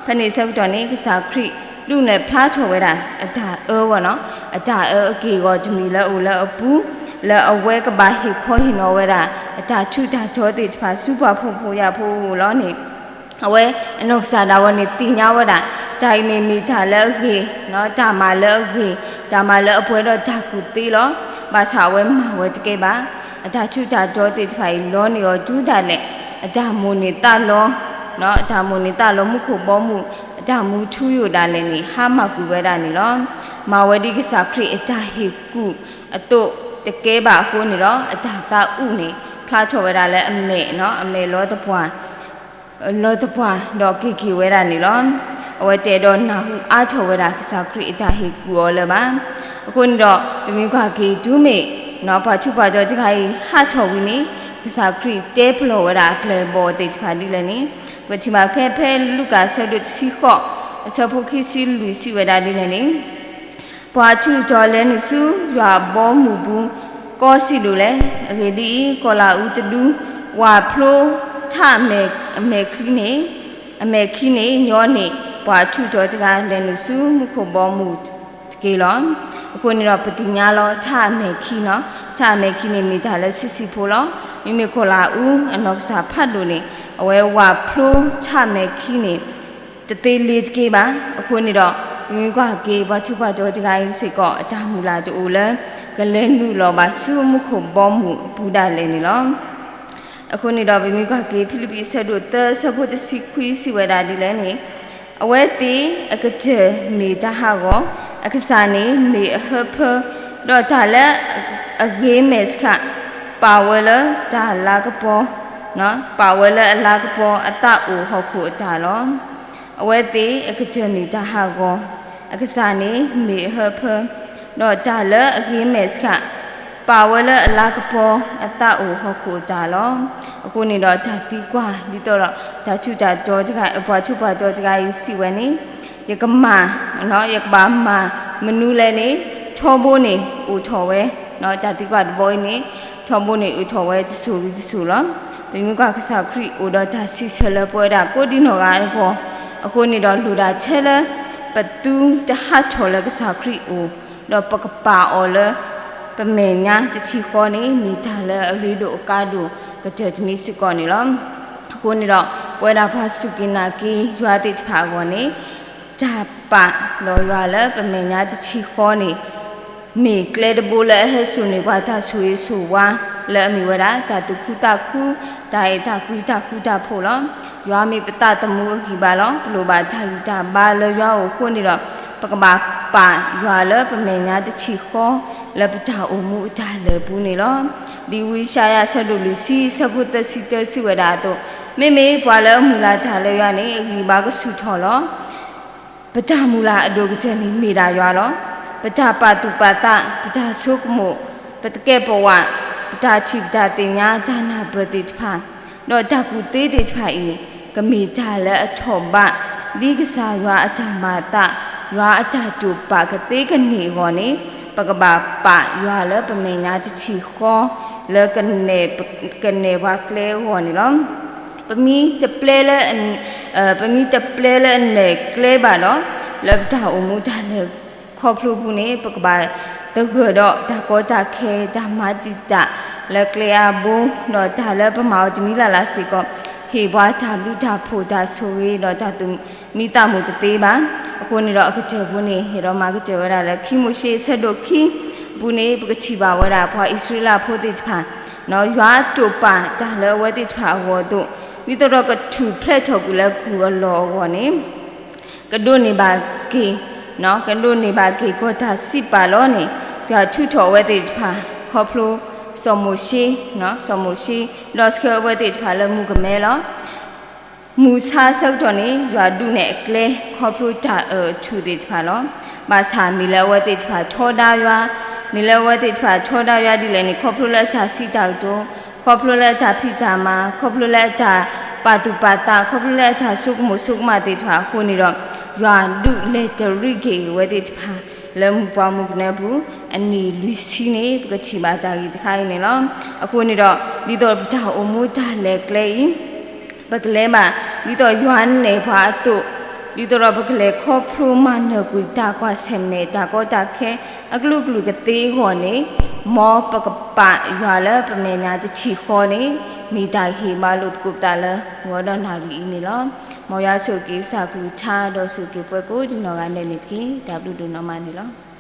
ဖဲန့ၣ်ဆၢကတီၢ်န့ၣ် ကစၢ်ခရံာ်ဒုးနဲၣ်ဖျါထီၣ်ဝဲဒၣ် အတၢ်အၢဂီၢ်နီၤ, အတၢ်အၢအက့ၢ်အဂီၤတမံၤလၢအအိၣ်လၢအပူၤ, လၢအဝဲကဘၣ်ဟ့ၣ်ခီဟ့ၣ်နီၤဝဲဒၣ် အတၢ်ထူးတၢ်တီၤသ့ၣ်တဖၣ်ဆူပှၤဖှီၣ်ဖိယာ်ဖိအအိၣ်လီၤန့ၣ်, အဝဲအနီၢ်ကစၢ်ဒၣ်ဝဲန့ၣ်သ့ၣ်ညါဝဲဒၣ်, တၢ်အံၤန့ၣ်မ့ၢ်တၢ်လၢအဂ့ၤ, တၢ်မၤလၢအဂ့ၤ, တၢ်မၤလၢအပှဲၤဒီးတၢ်ကူၣ်သ့လီၤ. ဘၣ်ဆၣ်အဝဲမၤဝဲတကဲဘၣ်. အတၢ်ထူးတၢ်တီၤသ့ၣ်တဖၣ်အံၤလီၤန့ၢ်အီၤဒုးဒၣ်လဲာ်, အတၢ်မိၣ်န့ၢ်သးလီ, အတၢ်မိၣ်န့ၢ်သးလီမူခိၣ်ဘီမုၢ်, အတၢ်မူထူယိာ်ဒၣ်လဲာ်န့ၣ် ဟါမၢ်ကွံာ်ဝဲဒၣ်န့ၣ်လီၤ. မၤဝဲဒ်ကစၢ်ခရံာ်အတၢ်ဟ့ၣ်ကူၣ်အသိးတကဲဘၣ်အဃိန့ၣ်ဒီး အတၢ်သးအုးန့ၣ် ဖျါထီၣ်ဝဲဒၣ်လၢအမဲာ်, အမဲာ်လီၤသပှၢ် လီၤသပှၢ်ဒီးက့ၤက့ၤဝဲဒၣ်န့ၣ်လီၤ. အဝဲတအဲၣ်ဒိးနၢ်ဟူအါထီၣ်ဝဲဒၣ်ကစၢ်ခရံာ်အတၢ်ဟ့ၣ်ကူၣ်အီၤလၢၤဘၣ်. အဃိန့ၣ်ဒီး ပမ့ၢ်ကွၢ်က့ၤတုၤမ့ၢ် ပှၤထူးပှၤတီၤတဂၤအံၤဟးထီၣ်ဝံၤန့ၣ်, ကစၢ်ခရံာ်တဲပလီၢ်ဝဲဒၣ်အပျဲၢ်အဘီၣ်သ့ၣ်တဖၣ်ဒ်လဲၣ်န့ၣ်, ပကထံၣ်ဘၣ်ခဲဖဲလူၤကၣ်အဆၢဒိၣ်တဆံဃိး အဆၢဖိခံဆံလွံၢ်စံးဝဲဒၣ်ဒ်လဲၣ်န့ၣ် ပှၤထူးတီၤလဲၤနုာ်ဆူယွၤအဘီအမုၢ်ပူၤ ကီစံးဒိၣ်လဲၣ်. အဂ့ၢ်ဒ်အံၤ, ကီၤလၤအူတဒု, ဝၣ်ဖျိထးအမဲာ်ချံန့ၣ်, အမဲာ်ခံန့ၣ် ညီန့ၢ်ပှၤထူးတီၤတဂၤလဲၤနုာ်ဆူမူခိၣ်ဘီမုၢ်တက့ၢ်လီၤ. အဃိန့ၣ်ဒီး ပသ့ၣ်ညါလီၤ ထးအမဲာ်ခံနီၤ, ထးအမဲာ်ခံန့ၣ်မ့ၢ်တၢ်လၢဆံးဆံးဖိလီၤ. မ့မ့ၢ်ကီၤလၤအူအနီၢ်ကစၢ်ဖးဒိၣ်န့ၣ် အဝဲဝၣ်ဖျိထးအမဲာ်ခံန့ၣ် တသ့လ့ၤတက့ၢ်ဘၣ်. အဃိန့ၣ်ဒီး ပမ့ၢ်ကွၢ်က့ၤ ပှၤထူးပှၤတီၤတဂၤအံၤစ့ၢ်ကီး အတၢ်မုၢ်လၢ်တအိၣ်လၢ ကလဲၤနုာ်လီၤဘၣ်ဆူမူခိၣ်ဘီမုၢ်အပူၤဒၣ်လဲာ်န့ၣ်လီၤ. အဃိန့ၣ်ဒီး ပမ့ၢ်ကွၢ်က့ၤ ဖံလံးပံးအဆၢဒိၣ်သၢအဆၢဖိတဆံခွံစံးဝဲဒၣ်ဒ်လဲၣ်န့ၣ်, အဝဲသ့ၣ်အကတၢၢ်မ့ၢ်တၢ်ဟးဂီၤ, အကစၢ်န့ၣ်မ့ၢ်အဟၢဖၢ, ဒီးတၢ်လၢအဂ့ၤမဲာ်ဆှး ပာ်ဝဲလၢတၢ်လၤကပီၤ, ပာ်ဝဲလၢအလၤကပီၤအသးအိၣ်ဟီၣ်ခိၣ်အတၢ်လီၤ. အဝဲသ့ၣ်အကတၢၢ်မ့ၢ်တၢ်ဟးဂီၤ, အကစၢ်န့ၣ်မ့ၢ်အဟၢဖၢ, ဒီးတၢ်လၢအဂ့ၤမဲာ်ဆှး ပာ်ဝဲလၢအလၤကပီၤအသးအိၣ်ဟီၣ်ခိၣ်အတၢ်လီၤ. အဃိန့ၣ်ဒီးတၢ်သံကွၢ် ဒ်သိးဒီး တၢ်ထူးတၢ်တီၤတဂၤ ပှၤထူးပှၤတီၤတဂၤအံၤစံးဝဲန့ၣ်, ယကမၤ, ယကဘၣ်မၤမနုၤလဲၣ်န့ၣ်, ထီဘိန့ၣ်အိၣ်ထီၣ်ဝဲ, တၢ်သံကွၢ်တဘီအံၤန့ၣ် ထီဘိန့ၣ်အိၣ်ထီၣ်ဝဲတစိၤဝံၤတစိၤလီၤ. ပမ့ၢ်ကွၢ်ကစၢ်ခရံာ်အိၣ်ဒီးတၢ်စံးဆၢလၢပဝဲဒၣ်ကိးဒံနီၢ်ဂၤအဂီၢ်, အဃိန့ၣ်ဒီးလိၣ်ဒၣ်ထဲလၢ ပသုတဟးထီၣ်လၢကစၢ်ခရံာ်အအိၣ်, ဒီးပကပာ်အီၤလၢ ပမဲာ်ညါတထံၣ်ဃီန့ၣ် မ့ၢ်တၢ်လၢအရ့ဒိၣ်အကါဒိၣ်ကတၢၢ်တမံၤစ့ၢ်ကီးန့ၣ်လီၤ. အဃိန့ၣ်ဒီး ပဝဲဒၣ်ပှၤစူၢ်က့ၤနာ်က့ၤယွၤသ့ၣ်တဖၣ်အဂီၢ်န့ၣ်, တၢ်ပာ်ဒီးယွၤလၢပမဲာ်ညါတထံၣ်ဃီန့ၣ် မ့ၢ်ကျဲတဘိလၢအဟဲစိာ်န့ၢ်ပှၤတၢ်ဆိၣ်ဂ့ၤဆိၣ်ဝါ လၢအမ့ၢ်ဝဲဒၣ် တၢ်သူၣ်ခုသးခု, တၢ်အဲၣ်တၢ်ကွံတၢ်ဃူတၢ်ဖိးလီၤ. ယွၤမ့ၢ်ပသးသမူအဂံၢ်ဘါလီၤ. ပလိၣ်ဘၣ်တၢ်ဂံၢ်တၢ်ဘါလၢယွၤအအိၣ်အဃိန့ၣ်ဒီး, ပကဘၣ်ပာ်ယွၤလၢပမဲာ်ညါတထံၣ်ဃီ လၢပတၢ်အိၣ်မူအတၢ်လၢာ်ပူၤန့ၣ်လီၤ. ဒ်ဝံယၡါယၤအဆၢဒိၣ်လွံၢ်ဆံ အဆၢဖိသၢဆံတၢစံးဝဲဒၣ်အသိး, မ့မ့ၢ်ပှၤလၢအမုၢ်လၢ်တၢ်လၢယွၤန့ၣ် အဂံၢ်ဘါကဆူၣ်ထီၣ်လီၤ. ပတၢ်မုၢ်လၢ်အဒိၣ်ကတၢၢ်န့ၣ်မ့ၢ်ဒၣ်ယွၤလီၤ. ပတၢ်ပာ်သူၣ်ပာ်သး, ပတၢ်ဆိကမိၣ်, ပသကဲးပဝး, ပတၢ်ထံၣ်ပတၢ်သ့ၣ်ညါ တၢ်နၢ်ပၢၢ်သ့ၣ်တဖၣ်, ဒီးတၢ်ကူၣ်သ့သ့ၣ်တဖၣ်အံၤ, ကမ့ၢ်တၢ်လၢအထီၣ်ဘး ဒ်ကစၢ်ယွၤအတၢ်မၤအသး, ယွၤအတၢ်တိာ်ပာ်ကသ့ကန့ၢ်အဂီၢ်န့ၣ်, ပကဘၣ်ပာ်ယွၤလၢပမဲာ်ညါတထံၣ်ဃီ လၢ ကနဲၣ်ပှၤကျဲအဂီၢ်န့ၣ်လီၤ. ပမ့ၢ်တပျဲလၢ ပမ့ၢ်တပျဲလၢအနဲၣ်ကျဲဘၣ်ဒီး, လၢပတၢ်အိၣ်မူတၢ်လဲၤခီဖျိပူၤန့ၣ် ပကဘၣ်သဂၢၢ်ဒီးတၢ်ကီတၢ်ခဲ တၢ်မၤတံာ်တာ်လၢကျဲအါဘိ, ဒီးတၢ်လၢပမၤအီၤတမံၤလၢ်လၢ်စ့ၢ်ကီး ဟ့ၣ်ပှၤတၢ်ဘျုးတၢ်ဖှိၣ်တၢ်ဆိၣ်ဂ့ၤ ဒီးတၢ်သူၣ်မံသးမုာ်တသ့ဘၣ်. အဃိန့ၣ်ဒီးအကတၢၢ်ပူၤန့ၣ် ယအဲၣ်ဒိးမၤကတၢၢ်ဝဲဒၣ်လၢခံမိၤၡ့အဆၢဒိၣ်ခံပူၤန့ၣ် ပကထံၣ်ဘၣ်ဝဲဒၣ်ပှၤအံၣ်စရ့လးဖိသ့ၣ်တဖၣ် ယွၤတိာ်ပာ်တၢ်လၢအဝဲသ့ၣ်တဖၣ်အဂီၢ်အသိး, ဒ်သိးဒီးကထူၣ်ဖျဲးထီၣ်ကွံာ်လၢကုၢ်အလီၢ်အဂီၢ်န့ၣ် ကဒိးန့ၢ်ဘၣ်က့ၤ, ကဒိးန့ၢ်ဘၣ်က့ၤကီၢ်တၢ်စံးပာ်လီၤန့ၣ်, ယွၤထုးထီၣ်အဝဲသ့ၣ်တဖၣ် ခီဖျိစီၤမိၤၡ့, စီၤမိၤၡ့ ဒီးဆှၢအဝဲသ့ၣ်တဖၣ်လၢမူကမဲလီၤ. မုၢ်ဆါဆၢကတီၢ်န့ၣ် ယွၤဒုးနဲၣ်အကျဲ ခီဖျိတၢ်အၢၣ်အထူၣ်သ့ၣ်တဖၣ်လီၤ. ဘၣ်ဆၣ်မ့ၢ်လၢအဝဲသ့ၣ်တဖၣ်ထီဒါယွၤ, မ့ၢ်လၢအဝဲသ့ၣ်တဖၣ်ထီဒါယွၤဒ်လဲၣ်န့ၣ် ခီဖျိလၢအတၢ်စံးတၢ်ကတိၤ, ခီဖျိလၢအတၢ်ဖံးတၢ်မၤ, ခီဖျိလၢအတၢ်ပာ်သူၣ်ပာ်သး, ခီဖျိလၢအတၢ်ဆိကမိၣ်ဆိကမးသ့ၣ်တဖၣ်အဃိန့ၣ်ဒီး, ယွၤဒုးလဲၤတရံးက့ၤအဝဲသ့ၣ်တဖၣ် လၢမုၢ်ပှၢ်မုၢ်ကနၢပူၤ အနံၣ်လွံၢ်ဆံန့ၣ် ပကထံၣ်ဘၣ်တၢ်ဂ့ၢ်တခါအံၤန့ၣ်လီၤ. အဃိန့ၣ်ဒီး ဒ်သိးပတၢ်အိၣ်မူတၢ်လဲၤကျဲအံၤ ပကလဲၤဘၣ် ဒ်သိးယွၤနဲၣ်ပှၤအသိး, ဒ်သိးဒီးပကလဲၤခီဖျိမၤနၢၤကွံာ်တၢ်ကွၢ်ဆၢၣ်မဲာ် တၢ်ကီတၢ်ခဲ အကလုာ်ကလုာ်ကသ့အဂီၢ်န့ၣ်, မ်ပကပာ်ယွၤလၢပမဲာ်ညါတထံၣ်ဃီန့ၣ် မ့ၢ်တၢ်ဟ့ၣ်ဘၣ်လိာ်သကိးပသးလၢ မုၢ်ဒီနၣ်ရံၣ်အံၤန့ၣ်လီၤ. မ်ယွၤဆိၣ်ဂ့ၤကစၢ်ကလုၢ်ကထါ ဒီးဆိၣ်ဂ့ၤပှၤကိးဒံနီၢ်ဂၤဒဲးန့ၣ်တက့ၢ်. တၢ်ဘျုးဒိၣ်နီၢ်မးန့ၣ်လီၤ.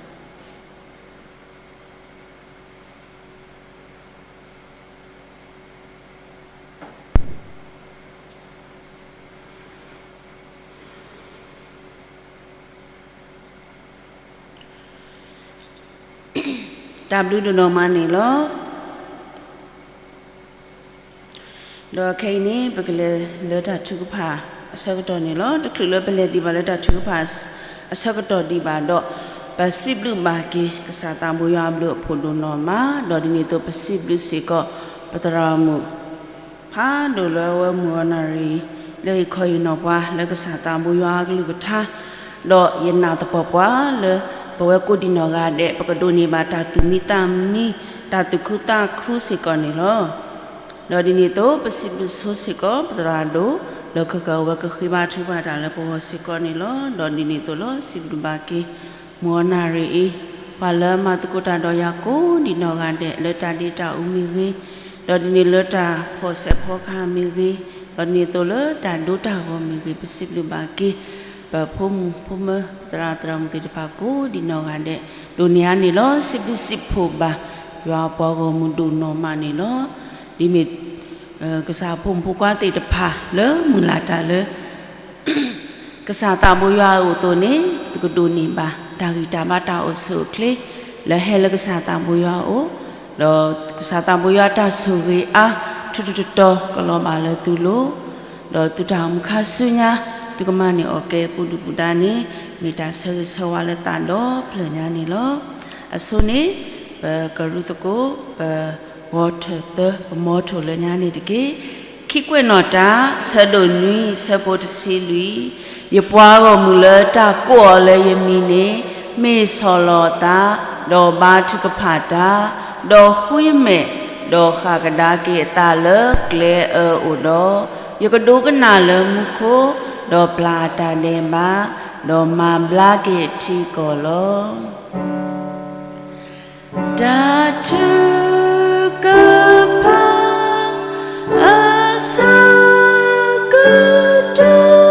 တၢ်ဘျုးဒိၣ်နီၢ်မးန့ၣ်လီၤ. ဒီးခဲအံၤန့ၣ် ပကလဲၤလၢတၢ်ထုကဖၣ်အဆၢကတီၢ်န့ၣ်လီၤ. တချုးလၢပလဲၤဒံးဘၣ်လၢတၢ်ထုကဖၣ်အဆၢကတီၢ်ဒံးဘၣ်ဒီး, ပစံးဘျုးဘၣ်က့ၤ ကစၢ်သးဘိယွၤအဘျုးအဖှိၣ်ဒိၣ်နီၢ်မး, ဒီးဒ်န့ၣ်အသိးပစံးဘျုးစ့ၢ်ကီး ပသရၣ်မုၣ် ဖးဒိၣ်လၢအဝဲမုၢ်ဒီနၣ်ရံၣ် လၢဟ့ၣ်ခီဟ့ၣ်နီၤပှၤလၢကစၢ်သးဘိယွၤအကလုၢ်ကထါ, ဒီးယနာ်သပှၢ်ပှၢ်လၢ ပဝဲကိးဒံနီၢ်ဂၤဒဲး ပကဒိးန့ၢ်ဘၣ်တၢ်သူၣ်မံသးမံ, တၢ်သူၣ်ခုသးခုစ့ၢ်ကီးန့ၣ်လီၤ. ဒီးဒ်န့ၣ်အသိး ပစံးဘျုးဆိစ့ၢ်ကီး ပသရၣ်ဒိၣ် လၢခဲကနံၣ်အဝဲကဃ့ဘါထုကဖၣ်တၢ်လၢပဂီၢ်စ့ၢ်ကီးန့ၣ်လီၤ. ဒီးဒ်န့ၣ်အသိးလီၤ စံးဘျုးဘၣ်က့ၤ မုၢ်ဒီနၣ်ရံၣ်အံၤ ပှၤလၢမၤသကိးတၢ်ဒီးယၤကိးဒံနီၢ်ဂၤဒဲး လၢတၢ်ဒ့တၢ်အူမ့ၢ်ဂ့ၤ, ဒီးဒ်န့ၣ်လၢတၢ်ဖီၣ်ဆဲးဖီခါမ့ၢ်ဂ့ၤ, ဒီးဒ်န့ၣ်အသိးလၢတၢ်ဒိတၢ်ဂီၤမ့ၢ်ဂ့ၤ, ပစံးဘျုးဘၣ်က့ၤ ပဖိမုၣ်ဖိမၢ သရၣ်သရၣ်မုၣ်သ့ၣ်တဖၣ်ကိးဒံနီၢ်ဂၤဒဲး, ဒိးန့ၢ်အါန့ၣ်လီၤ. စံးဘျုးစံးဖှိၣ်ဘၣ် ယွၤအပှၤဂီၢ်မုၢ်ဒိၣ်နီၢ်မးန့ၣ်လီၤ. ဒ်မ့ၢ် ကစၢ်ဖိမုၣ်ဖိခွါသ့ၣ်တဖၣ်လၢမုၢ်လၢ်တၢ်လၢ ကစၢ်သးဘိယွၤအအိၣ်အသိးန့ၣ် သုကဒိးန့ၢ်ဘၣ် တၢ်ဂံၢ်တၢ်ဘါတၢ်အိၣ်ဆူၣ်အိၣ်ချ့ လၢဟဲလၢကစၢ်သးဘိယွၤအအိၣ်, ဒီးကစၢ်သးဘိယွၤတၢ်ဆိၣ်ဂ့ၤအါ ထူထူတီတီကလီၤဘၣ်လၢသုလိၤ, ဒီးသုတၢ်အိၣ်မူခါဆူညါ သုကမၤန့ၢ်အီၣ်ကဲပူၤဒုၣ်ပူၤဒါန့ၣ် မ့ၢ်တၢ်ဆၢဂ့ၤဆၢဝါလၢသးဒီဖျၢၣ်ညါန့ၣ်လီၤ. အဆိန့ၣ် ပကရူၢ်သကိး ပဂီၤထၢၣ်သၢ ပမီထိၣ်လၢညါန့ၣ်တက့ၢ်. ခံကွဲးနီၣ်တၢ် ဆၢဒိၣ်နွံ ဆၢဖိတဆံလွံၢ်, ယပှၤဂီၢ်မုၢ်လၢတၢ်ကိးအီၤလၢယမံၤန့ၣ် မ့ၢ်ဆီၣ်လီၤအသး, ဒီးဘါထုကဖၣ်တၢ်, ဒီးဃုယမဲာ်, ဒီးဃၣ်ကဒါက့ၤအသးလၢကျဲအၢအိၣ်ဒီး, ယကဒိကနၣ်လၢမူခိၣ်, ဒီးပျၢ်အတၢ်ဒဲးဘး, ဒီးမၤဘျါက့ၤအထံအကီၢ်လီၤ. တၢ်ထုကဖၣ်အဆၢကတီၢ်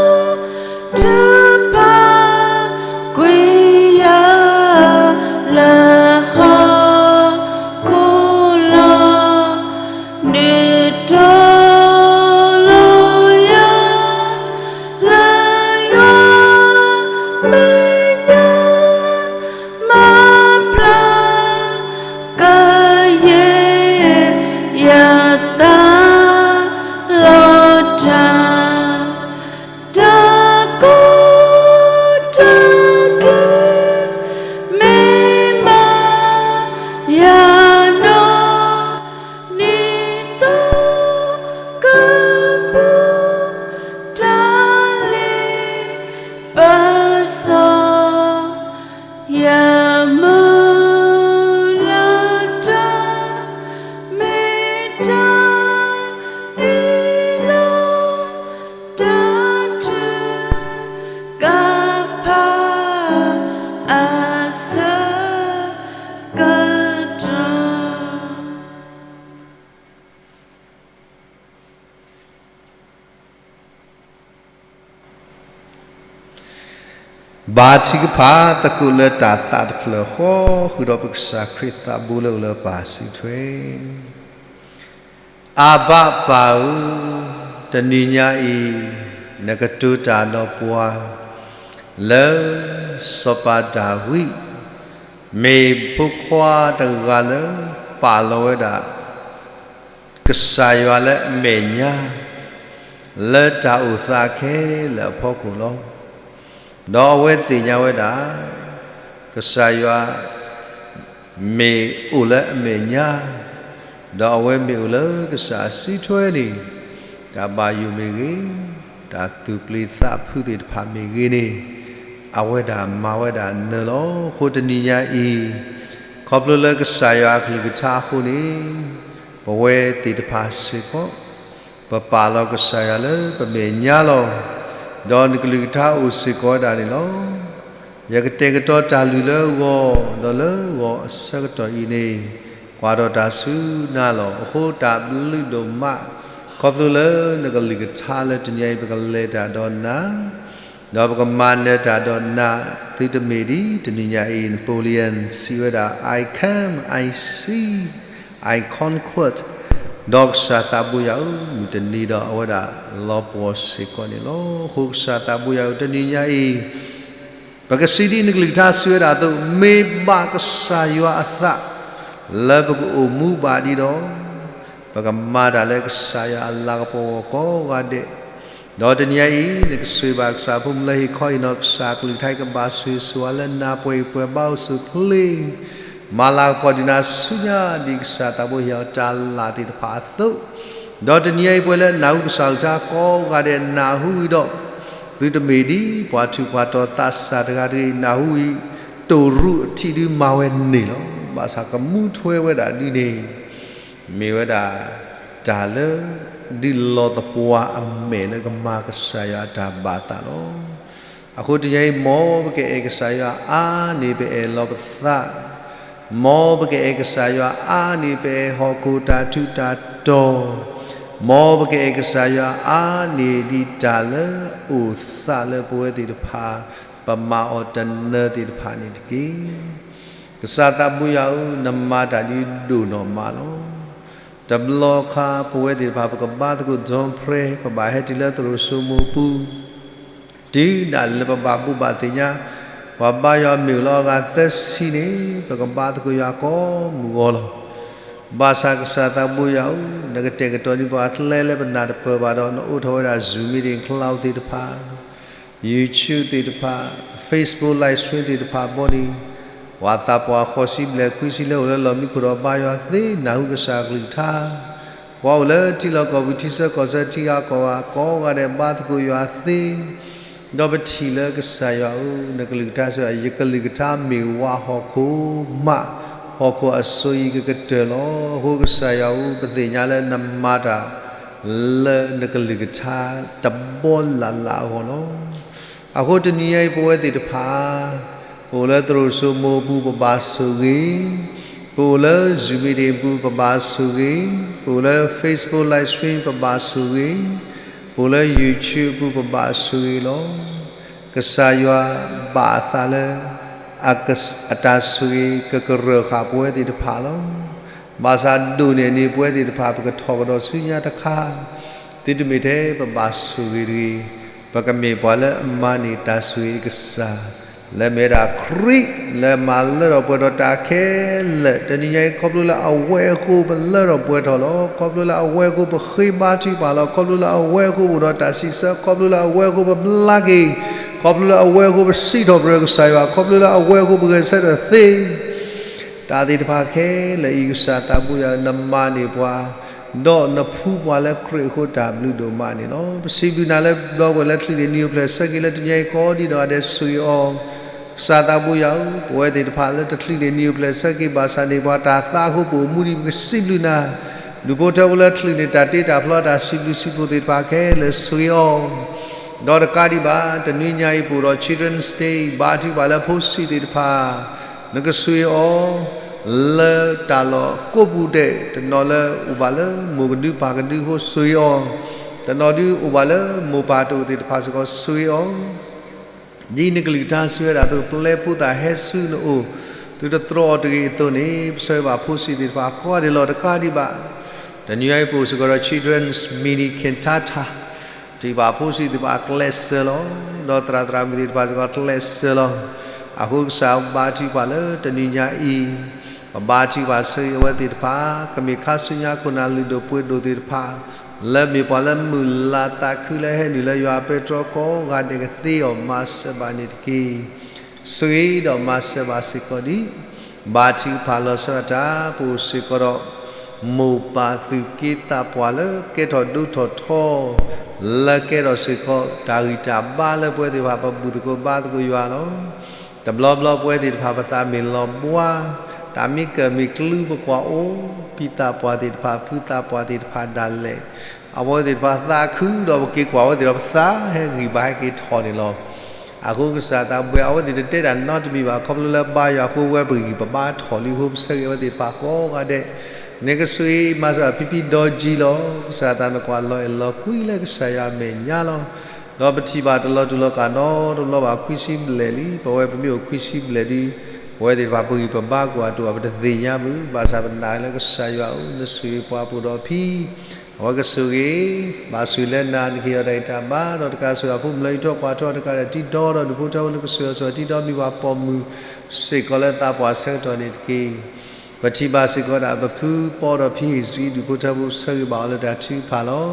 ထုကဖၣ်ကွံာ်ယၤ လၢဟီၣ်ခိၣ်လီၤ. နုာ်ထီၣ်လီၤယၤ လၢယွၤမဲာ်ညါ မၤဖျါ ကယဲၢ်ယသးလီၤတၢ်, တၢ်ကိးတၢ်ဂီၤ မ့ၢ်မၤယၤနီၢ် ဒ်သိးကပူၤတၢ်လ့ပစီ ယမုၢ်လၢ်တၢ် မ့ၢ်တၢ်အ့ၣ်လိာ် တၢ်ထုကဖၣ်အဆၢကတီၢ်. ဘါထုကဖၣ်သကိးလၢတၢ်သးတဖျၢၣ်ဃီ ဃုာ်ဒီးပကစၢ်ခရံာ်သးဘိလၢအိၣ်လၢပၢ်စုထွဲ. အၤဘၣ်ပၢ်ဧၢ, တနံၤညါအံၤ နကတိၤတၢ်ဒီးပှၤ လၢစီၤပၤဒၤဝံး မ့ၢ်ဖိခွါတဂၤလၢပာ်လီၤဝဲဒၣ် ကစၢ်ယွၤလၢအမဲာ်ညါ လၢတၢ်အိၣ်သးခဲလၢာ်အဖီခိၣ်လီၤ. ဒီးအဝဲသ့ၣ်ညါဝဲဒၣ် ကစၢ်ယွၤ မ့ၢ်အိၣ်လၢအမဲာ်ညါ ဒီးအဝဲမ့ၢ်အိၣ်လၢကစၢ်အစုထွဲန့ၣ်, တၢ်ဘၣ်ယိၣ်မ့ၢ်ဂ့ၤ, တၢ်သူၣ်ပျံၤသးဖုးသ့ၣ်တဖၣ်မ့ၢ်ဂ့ၤန့ၣ်, အဝဲဒၣ်မၤဝဲဒၣ်နၢၤလီၤ. အဃိတနံၤညါအံၤ, ခီဖျိလၢကစၢ်ယွၤအကလုၢ်ကထါအဃိန့ၣ်, ပဝဲသ့ၣ်တဖၣ်စ့ၢ်ကီး ပပာ်လီၤကစၢ်ယွၤလၢပမဲာ်ညါလီၤ. ဒီးနကလုၢ်ကထါအိၣ်စ့ၢ်ကီးဝဲဒၣ်န့ၣ်လီၤ. ယကတဲာ်ကတီၤတၢ်လုၢ်လၢဂီၢ်, ဒီးလၢဂီၢ်အဆၢကတီၢ်အံၤန့ၣ်, ကွၢ်ထီၣ်တၢ်ဆူနၤလီၤ. အဃိတၢ်ဘျုးဒိၣ်မး, ခီဖျိလၢနကလုၢ်ကထါလၢတနံၤအံၤ ပကလဲၤတၢ်ဒီးနၤ, ဒီးပကမၤနၢၤတၢ်ဒီးနၤ, သုတမ့ၢ်ဒ်တနံၤညါအံၤ Napoleon စံးဝဲဒၣ် I come, I see, I conquered, ဒီးကစၢ်သးဘိယွၤဧၢ, မုၢ်တနံၤဒီးအဝဲဒၣ်လီၤပှီၢ်စ့ၢ်ကီးန့ၣ်လီၤ. အဃိကစၢ်သးဘိယွၤဧၢ, တနံၤညါအံၤ, ပကစံးဒ်နကလုၢ်ကထါစံးဝဲဒၣ်အသိး, မ့ၢ်ဘၣ်ကစၢ်ယွၤအသး လၢပကအိၣ်မူဘၣ်ဒံးဒီး, ပကမၤတၢ်လၢကစၢ်ယွၤအလၤကပီၤအဂီၢ်ကိးဂၤဒဲး, ဒီးတနံၤညါအံၤ နကဆိၣ်ဂ့ၤဘၣ်ကစၢ်ဖိမုၢ်လၢဟ့ၣ်ခီအံၤနီၤ, ကစၢ်ကလုၢ်ကထါအံၤကဘၣ်ဆိၣ်ဂ့ၤဆိၣ်ဝါလၢနၤ, ပှၤအံၤပှဲၤဘါအိၣ်ဆူၣ်ချ့ မၤလၤကပီၤဒံးနၤဆူညါ ဒ်ကစၢ်သးဘိယွၤအတၢ်လၤသ့ၣ်တဖၣ်အသိး, ဒီးတနံၤညါအံၤပဝဲလၢနၢ်ဟူကစၢ်ကလုၢ်ကထါကိးဂၤဒဲး နၢ်ဟူဝံၤဒီး, သုတမ့ၢ်ဒ်ပှၤထူးပှၤတီၤသးစၢ်တဂၤတဂ့ၤ, နၢ်ဟူဝံၤ တိၢ်ရူးအထံးဒုးမၤဝဲန့ၣ်လီၤ. ဘၣ်ဆၣ်ကမူထွဲဝဲဒၣ်ဒ်န့ၣ်, မ့ၢ်ဝဲဒၣ်တၢ်လၢ ဒုးလီၤသပှၢ်အမဲာ်လၢကမၤကစၢ်ယွၤအတၢ်ဘၣ်သးလီၤ. အဃိတနံၤအံၤ မ်ပကအဲၣ်ကစၢ်ယွၤအါန့ၢ်ပအဲၣ်လီၤပသး, မ်ပကအဲၣ်ကစၢ်ယွၤအါန့ၢ်ပအဲၣ်ဟီၣ်ခိၣ်တၢ်ထူးတၢ်တီၤ, မ်ပကအဲၣ်ကစၢ်ယွၤအါန့ၢ်ဒ်တၢ်လၢအိၣ်သးလၢပဝဲသ့ၣ်တဖၣ် ပမၤအီၤတနၢၤသ့ၣ်တဖၣ်န့ၣ်တက့ၢ်. ကစၢ်သးဘိယွၤဧၢ, နမၤတၢ်ဒ်ဒိၣ်နီၢ်မးလီၤ. တဘျီခါပဝဲသ့ၣ်တဖၣ် ပကဘါသကိး dawn prayer, ပဘၣ်ဟဲတုၤလၢသရိာ်စိမိၤပူၤ, တုၤဒၣ်လဲာ်လၢပဘၣ်ဘိးဘၣ်သ့ၣ်ညါ, ပှၤဘါယွၤမ့ၢ်အိၣ်လၢအဂၤသၢဆံန့ၣ်, ပကဘါသကိးယွၤကိးမုၢ်ဂီၤလီၤ. ဘၣ်ဆၣ်ကစၢ်သးဘိယွၤဧၢ, နကတဲာ်ကတီၤန့ၢ်ပှၤကျဲလၢပနၢ်တပၢၢ်ဘၣ်ဒီး နအိးထီၣ်ဝဲဒၣ် Zoom meeting, cloud သ့ၣ်တဖၣ် YouTube သ့ၣ်တဖၣ်, Facebook live stream သ့ၣ်တဖၣ်အဘီန့ၣ်, ပှၤသးပှၢ်ဃိးဆံဘျဲၣ်ခွံဆံလၢအိၣ်လၢလီၢ်မံခိၣ်ဒီးဘါယွၤသ့ နၢ်ဟူကစၢ်ကလုၢ်ကထါ, ပှၤအိၣ်လၢထံလီၢ်ကီၢ်ပူၤ ထံဆၢကီၢ်ဆၢ ထံဂၤကီၢ်ဂၤ ကိးဂၤဒဲးဘါသကိးယွၤသ့, ဒီးပထံၣ်လၢကစၢ်ယွၤဧၢ, နကလုၢ်ကထါစံး ယကလုၢ်ကထါမ့ၢ်ဝးဟီၣ်ခိၣ်မး, ဟီၣ်ခိၣ်အစိၤအံၤကကတၢၢ်လီၤ. အဃိကစၢ်ယွၤဧၢ, ပသ့ၣ်ညါလၢနမၤတၢ် လၢနကလုၢ်ကထါတဘီလၢ်လၢ်အဂီၢ်လီၤ. အဃိတနံၤညါအံၤ ပဝဲသ့ၣ်တဖၣ် ပအိၣ်လၢသရိာ်စိမိၤအပူၤ ပဘၣ်ဆိၣ်ဂ့ၤ, ပအိၣ်လၢ Zoom meeting အပူၤ ပဘၣ်ဆိၣ်ဂ့ၤ, ပအိၣ်လၢ Facebook live stream ပဘၣ်ဆိၣ်ဂ့ၤ, ပအိၣ်လၢ YouTube အပူၤ ပဘၣ်ဆိၣ်ဂ့ၤလီၤ. ကစၢ်ယွၤဘၣ်အသးလၢ အတၢ်ဆိၣ်ဂ့ၤကကရၢၢ်ဃာ်ပဝဲသ့ၣ်တဖၣ်လီၤ. ဘၣ်ဆၣ်ဒိၣ်န့ၢ်န့ၣ် ပဝဲသ့ၣ်တဖၣ် ပကထီၣ်ကဒီးဆူညါတခါ, သုတမ့ၢ်ထဲပဘၣ်ဆိၣ်ဂ့ၤတဂ့ၤ, ပကမ့ၢ်ပှၤလၢအမၤန့ၢ်တၢ်ဆိၣ်ဂ့ၤကစၢ်, လၢမ့ၢ်ဝဲဒၣ်ခရံာ်လၢမၤလၢထီၣ်ပှဲၤထီၣ်တၢ်ခဲလၢာ်, တနံၤညါအံၤ ခီဖျိလၢအဝဲအဃိပလၢထီၣ်ပှဲၤထီၣ်လီၤ, ခီဖျိလၢအဝဲအဃိပဃ့ဘါထုကဖၣ်လီၤ, ခီဖျိလၢအဝဲအဃိပအိၣ်ဒီးတၢ်စံးဆၢ, ခီဖျိလၢအဝဲအဃိပဘျါက့ၤ, ခီဖျိလၢအဝဲအဃိပစံးထီၣ်ပတြၢၤကစၢ်ယွၤ, ခီဖျိလၢအဝဲအဃိပဂဲၤဆၢထၢၣ်သ့ တၢ်သ့ၣ်တဖၣ်ခဲလၢာ်အံၤ ကစၢ်သးဘိယွၤဧၢ, နမၤန့ၢ်ပှၤ, ဒီးနဖှူပှၤလၢခရံာ်အဃိ တၢ်ဘျုးဒိၣ်မးန့ၣ်လီၤ. ပစံးဘျုးနၤလၢ ဒီပုၢ်ဝဲၢ်လၢတချုးန့ၣ်နံၤအိၣ်ဖျဲၣ်ဆၢက့ၤလၢတနံၤအံၤကိးဒံးဒီး အဒဲဆိၣ်ဂ့ၤအီၤ, ကစၢ်သးဘိယွၤဧၢ, ပဝဲသ့ၣ်တဖၣ်လၢတချုးန့ၣ်နံၤအိၣ်ဖျဲၣ်ဆၢက့ၤဘၣ်ဆၣ်န့ၣ် ပှၤတၢ်သးအဃိပအိၣ်မူဒံး ပကစံးဘျုးနၤ, ဒူၣ်ဖိထၢဖိလၢတချုးန့ၣ် တၢ်တ့တၢ်ဖျီတၢ်စံးဘျုးစံးဖှိၣ်သ့ၣ်တဖၣ်ခဲလၢာ်ဆိၣ်ဂ့ၤအီၤ ဒီးတကးဒံးဘၣ် တနွံညါအံၤပအိၣ်ဒီး Children's Day ဘါထုကဖၣ်လၢဖိဆံးသ့ၣ်တဖၣ်, နကဆိၣ်ဂ့ၤအီၤ လၢတၢ်လီၢ်ကိးပူၤဒဲး, တနီၤလၢအိၣ်ဘၣ်လၢမိၢ်ကဒုပၢ်ကဒုအဃိဆိၣ်ဂ့ၤအီၤ, တနီၤဒုအိၣ်ဘၣ်လၢမိၢ်ပၢ်တအိၣ်သ့ၣ်တဖၣ်စ့ၢ်ကီးဆိၣ်ဂ့ၤအီၤ ဒ်နကလုၢ်ကထါစံးဝဲဒၣ်အသိး ပျဲဖိသၣ်ဟဲဆူနအိၣ်, သုတတြီအီၤတဂ့ၤအသိးန့ၣ် ပဆၢဂ့ၤဘၣ်ဖိဆံးသ့ၣ်တဖၣ်ကိးဂၤဒဲးလီၤ. တကးဒံးဘၣ် တနွံအံၤပအိၣ်စ့ၢ်ကီးဒီး Children's Mini Cantata, ထံၣ်ဘၣ်ဖိဆံးသ့ၣ်တဖၣ်ကျဲးစၢးလီၤ, ဒီးသရၣ်သရၣ်မုၣ်သ့ၣ်တဖၣ်စ့ၢ်ကီးကျဲးစၢးလီၤ. အဃိကစၢ်ဘါထုကဖၣ်လၢတနွံညါအံၤ, ပဘါထုကဖၣ်ဆိၣ်ဂ့ၤအဝဲသ့ၣ်တဖၣ်, ကမ့ၢ်ခါဆူညါခိၣ်နၢ်လုၢ်ဒိၣ်ပှ့ၤဒိၣ်သ့ၣ်တဖၣ်, လၢမ့ၢ်ပှၤလၢမုၢ်လၢ်သးခုလၢဟဲနုာ်လၢယွၤအပဲတြီကိးဂၤဒဲးကသ့အီၤမၤစၢၤဘၣ်န့ၣ်တက့ၢ်. ဆိၣ်ဂ့ၤဒီးမၤစၢၤဘၣ်စ့ၢ်ကီးဒံး, ဘါထုကဖၣ်လီၤဆီဒၣ်တၢ် ပအိၣ်စ့ၢ်ကီးဒီး မိၢ်ပၢ်သူၣ်က့သးပှၢ်လၢကဲထီၣ်ဒိၣ်ထီၣ်ထီ လၢကဲထီၣ်စ့ၢ်ကီးတၢ်ဂံၢ်တၢ်ဘါလၢပဝဲသ့ၣ်တဖၣ်ပဘူၣ်သကိးဘါသကိးယွၤလီၤ. တဘျီဘျီပဝဲသ့ၣ်တဖၣ်ပသးမ့ၢ်လီၤဘှါ, တၢ်မ့ၢ်ကၢၢ်မ့ၢ်ကျူပကွၢ်အိၣ် ဖံသးပှၢ်သ့ၣ်တဖၣ် ဖုသးပှၢ်သ့ၣ်တဖၣ်ဒၣ်လဲာ်, အဝဲသ့ၣ်တဖၣ်သးခုဒီးပက့ၤကွၢ်အဝဲသ့ၣ်ဒီးပသးဟဲဂံၢ်ဘါဟဲက့ၤထီၣ်န့ၣ်လီၤ. အဃိကစၢ်သးဘှဲအဝဲသ့ၣ်တတဲတၢ်နီတမံၤဘၣ် ခီဖျိလၢဘါယွၤအဃိဝဲပဂံၢ်ပဘါထီၣ်လံအဃိ ပဆၢဂ့ၤအဝဲသ့ၣ်တဖၣ်ကိးဂၤဒဲး, နကဆိၣ်ဂ့ၤမၤစၢၤဖံဖံဒီကံလီၤ. ကစၢ်သးနကွၢ်လီၤအဲၣ်လီၤကွံလၢကစၢ်ယွၤအမဲာ်ညါလီၤ. ဒီးပထံၣ်ဘၣ်တလီၤတူာ်လီၤကာ်နီတဘျီဘၣ် ခွံဆံဘျဲၣ်လံ, ပဝဲပမ့ၢ်အိၣ်ခွံဆံဘျဲၣ်ဒီး ပဝဲသ့ၣ်တဖၣ်ပဂံၢ်ပဘါကွၢ်တအိၣ် ပတသ့ၣ်ညါမုာ်, ဘၣ်ဆၣ်ပနာ်လၢကစၢ်ယွၤအိၣ် နဆိၣ်ဂ့ၤပှၤပိာ်ဒီးဖံ အဝဲကဆိၣ်ဂ့ၤ, ဘၣ်ဆိၣ်လၢနၤ နကဟ့ၣ်အီၤတၢ်ဂံၢ်တၢ်ဘါ ဒီးတကးဆိၣ်အဖိမုၣ်လၢယထီၣ်ကွၢ်ထီၣ်တကးဒီးတံၤဒီဒီးဒူၣ်ဖိထၢဖိ နကဆိၣ်ဂ့ၤအီၤဆိၣ်ဂ့ၤတံၤဒီမ့ၢ်ပှၤပိာ်မုၣ်စ့ၢ်ကီးလၢသးပှၢ်ဆၢကတီၢ်န့ၣ်တက့ၢ်. ပထံၣ်ဘၣ်စ့ၢ်ကီးဒၣ်ပဖုပီဒီးဖံဟ့ၣ်စံဒူၣ်ဖိထၢဖိ ပဆၢဂ့ၤဘၣ်အီၤလၢတၢ်ထုကဖၣ်လီၤ.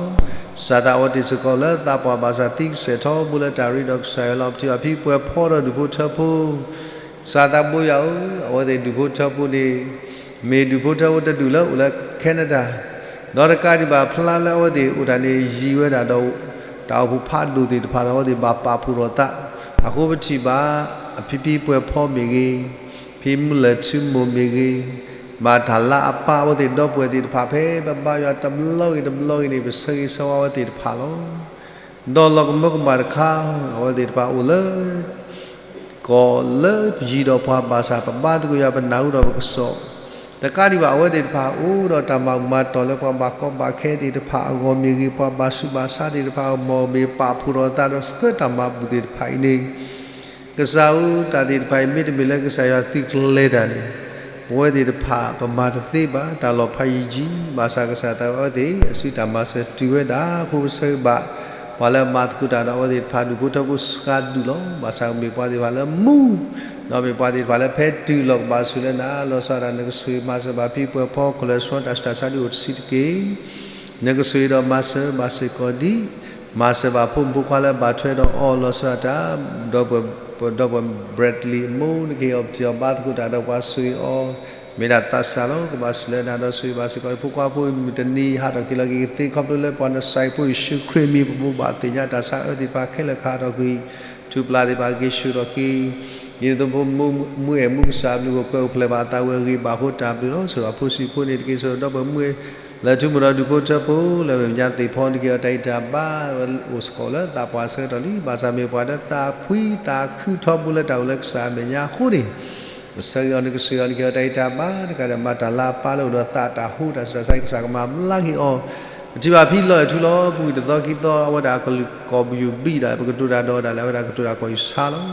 ကစၢ်သးအဝဲသ့ၣ်စ့ၢ်ကီးလၢသးပှၢ်ဘၣ်ဆၣ်သံကစဲၣ်ထီဘိလၢတၢ်ရ့ဒီးကစၢ်ယွၤလီၤ. ပထံၣ်ဘၣ်ဖံပှဲၤဖီဒီးဒူၣ်ဖိထၢဖိ ကစၢ်သးဘိယွၤဧၢ, အဝဲသ့ၣ်ဒူၣ်ဖိထၢဖိန့ၣ် မ့ၢ်ဒူၣ်ဖိထၢဖိတဒူၣ်လၢအိၣ်လၢ Canada, ဒီးတကးဒံးဘၣ်ဖျါလၢအဝဲသ့ၣ်အိၣ်တၢ်န့ၣ် ယံာ်ဝဲဒၣ်ဒီး တၢ်အိၣ်ဖှိၣ်ဖးဒိၣ်သ့ၣ်တဖၣ်ဒီး အဝဲသ့ၣ်ဘၣ်ပာ်ဖှိၣ်ထီၣ်သး, အဃိပထံၣ်ဘၣ် အဖံဖံပှဲၤဖီမ့ၢ်ဂ့ၤ, ဖံမုၢ်လၢၢ်ထူမိၢ်မ့ၢ်ဂ့ၤ, ဘၣ်တၢ်လၢအပၢ်အဝဲသ့ၣ်ဒီပုၢ်ဝဲၢ်သ့ၣ်တဖၣ် ဖဲပဘါယွၤတဘျီဂ့ၤတဘျီဂ့ၤန့ၣ် ပဆၢဂ့ၤဆၢဝါအဝဲသ့ၣ်တဖၣ်လီၤ. ဒီးလီၤကမၢကမၣ်တခါ အဝဲသ့ၣ်တဖၣ်အိၣ်လၢ ကီၢ်လၢပယံၤဒီးပှၤဘၣ်ဆၣ် ပဘါသကိးယွၤ ပနၢ်ဟူဒီးပကစီၣ်, တကးဒံးဘၣ် အဝဲသ့ၣ်တဖၣ်အိၣ်ဒီးတၢ်မၤမၤတီၢ်လၢပှၤဘၣ်ကီဘၣ်ခဲသ့ၣ်တဖၣ်အဂီၢ်မ့ၢ်ဂ့ၤ, ပှၤဘၣ်ဆူးဘၣ်ဆါသ့ၣ်တဖၣ်အဂီၢ်မ့ၢ်ပာ်ဖှိၣ်ထီၣ်အသးဒီးဆှၢတၢ်မၤဘူၣ်သ့ၣ်တဖၣ်အံၤန့ၣ် ကစၢ်ဧၢ, တၢ်သ့ၣ်တဖၣ်အံၤ မ့တမ့ၢ်လၢကစၢ်ယွၤသုးကျဲၤတၢ်န့ၣ် ပဝဲသ့ၣ်တဖၣ်ပမၤတသ့ဘၣ်. တၢ်လီၤဖးယံာ်ယံာ် ဘၣ်ဆၣ်ကစၢ်သးဝဲအဝဲသ့ၣ် အစုတၢ်မၤစၢၤတုၤဝဲဒၣ်အဃိ ပဆၢဂ့ၤဘၣ် ပှၤလၢအမၤသကိးတၢ်ဒီးအဝဲသ့ၣ်တဖၣ် ဒူၣ်ဖိထၢဖိစှၤဒူၣ်လီၤ. ဘၣ်ဆၣ်မ့ၢ်ပှၤသ့ၣ်တဖၣ်လၢမူ ဒီးမ့ၢ်ပှၤသ့ၣ်တဖၣ်လၢဖဲတုၤလီၤကဘၣ်ဆိၣ်လၢနၤ လီၤဆီဒၣ်တၢ် နကဆိၣ်ဂ့ၤမၤစၢၤဘၣ်ဖံပှဲၤဖီ ခီၣ်လဲၣ်ဆှီတၢ်ဆူးတၢ်ဆါဒုးအိၣ်တဆံးတက့ၢ်. နကဆိၣ်ဂ့ၤဒီးမၤစၢၤဘၣ်စ့ၢ်ကီးဒ် မၤစၢၤဘၣ်ဖိမုၣ်ဖိခွါလၢဘၣ်ထွဲဒီးအီၤ လီၤဆီဒၣ်တၢ် ဒီးပ ဒီပုၢ်ဝဲၢ် Bradley အမိၢ် နကဟ့ၣ်အီၤပထံၣ်အီၤဘါသကိးတၢ်ဒီးပှၤဆိၣ်ဂ့ၤအီၤ မ့ၢ်ဒၣ်သးစၢ်လီၤ. ကဘၣ်ဆိၣ်လၢနၤဒီးဆိၣ်ဂ့ၤဘၣ်စ့ၢ်ကီး ဖိခွါဖိမုၢ်တနံၤ ဟးထီၣ်က့ၤလီၤက့ၤကသ့ ခီဖျိလၢပှၤနစၢ်ဖိယ့ၣ်ၡူးခရံာ်မံၤ ပဘိးဘၣ်သ့ၣ်ညါတၢ်ဆါအၢသ့ၣ်တဖၣ်ခဲလၢာ် ကဟးထီၣ်ကွံာ် ထူၣ်ပျၢ်သ့ၣ်တဖၣ်က့ၤဆှၢထီၣ်က့ၤ ဒ်သိးဖိမုၣ်အဲၣ်မူကစၢ်အဘျုးအိၣ်ကွဲးအိၣ်ဖျဲၣ်ဘၣ်အသးဝဲအဂ့ၢ် ဘၣ်ဃိတၢ်ဘျုးလီၤ. ဆိၣ်ဂ့ၤဘၣ်ဖိဆံးဖိန့ၣ်တက့ၢ်. ဆိၣ်ဂ့ၤဒီပုၢ်ဝဲၢ်မုၣ် လၢထူမိၢ်ဒီးဒူၣ်ဖိထၢဖိ လၢမဲာ်ညါသ့ၣ်ဖီ နကဟ့ၣ်အီၤတၢ်ဂံၢ်တၢ်ဘါ အိၣ်စ့ၢ်ကီးလၢသးပှၢ်ဆၢကတီၢ်လံ. ဘၣ်ဆၣ်မ့ၢ်ပှၤလၢသးဖှံသးခုထီဘိလၢတၢ်အိၣ်လၢကစၢ်အမဲာ်ညါအဃိန့ၣ် ပဆၢဂ့ၤအီၤ နကဆိၣ်ဂ့ၤအီၤ နကဟ့ၣ်အီၤတၢ်ဂံၢ်တၢ်ဘါ တကးဒီးမၤတၢ်လၢအပၢ်လၢအိၣ်ဒီးသး တၢ်ဟူတၢ်ဆူးတၢ်ဆါ ကစၢ်ကမၤဘျါက့ၤအီၤ. ပထံၣ်ဘၣ်ဖံလီၤအဲၣ်ထူလီၤ ပူၤကွံာ်တသီခံသီ အဝဲဒၣ်ကလုာ်ကီၢ်ပယူၢ်ဘံၣ်ဒီး ပကတိၤတၢ်ဒီးဒၣ်လဲာ် အဝဲဒၣ်ကတိၤတၢ်ကီၢ်ယူၢ်ဆါလီၤ.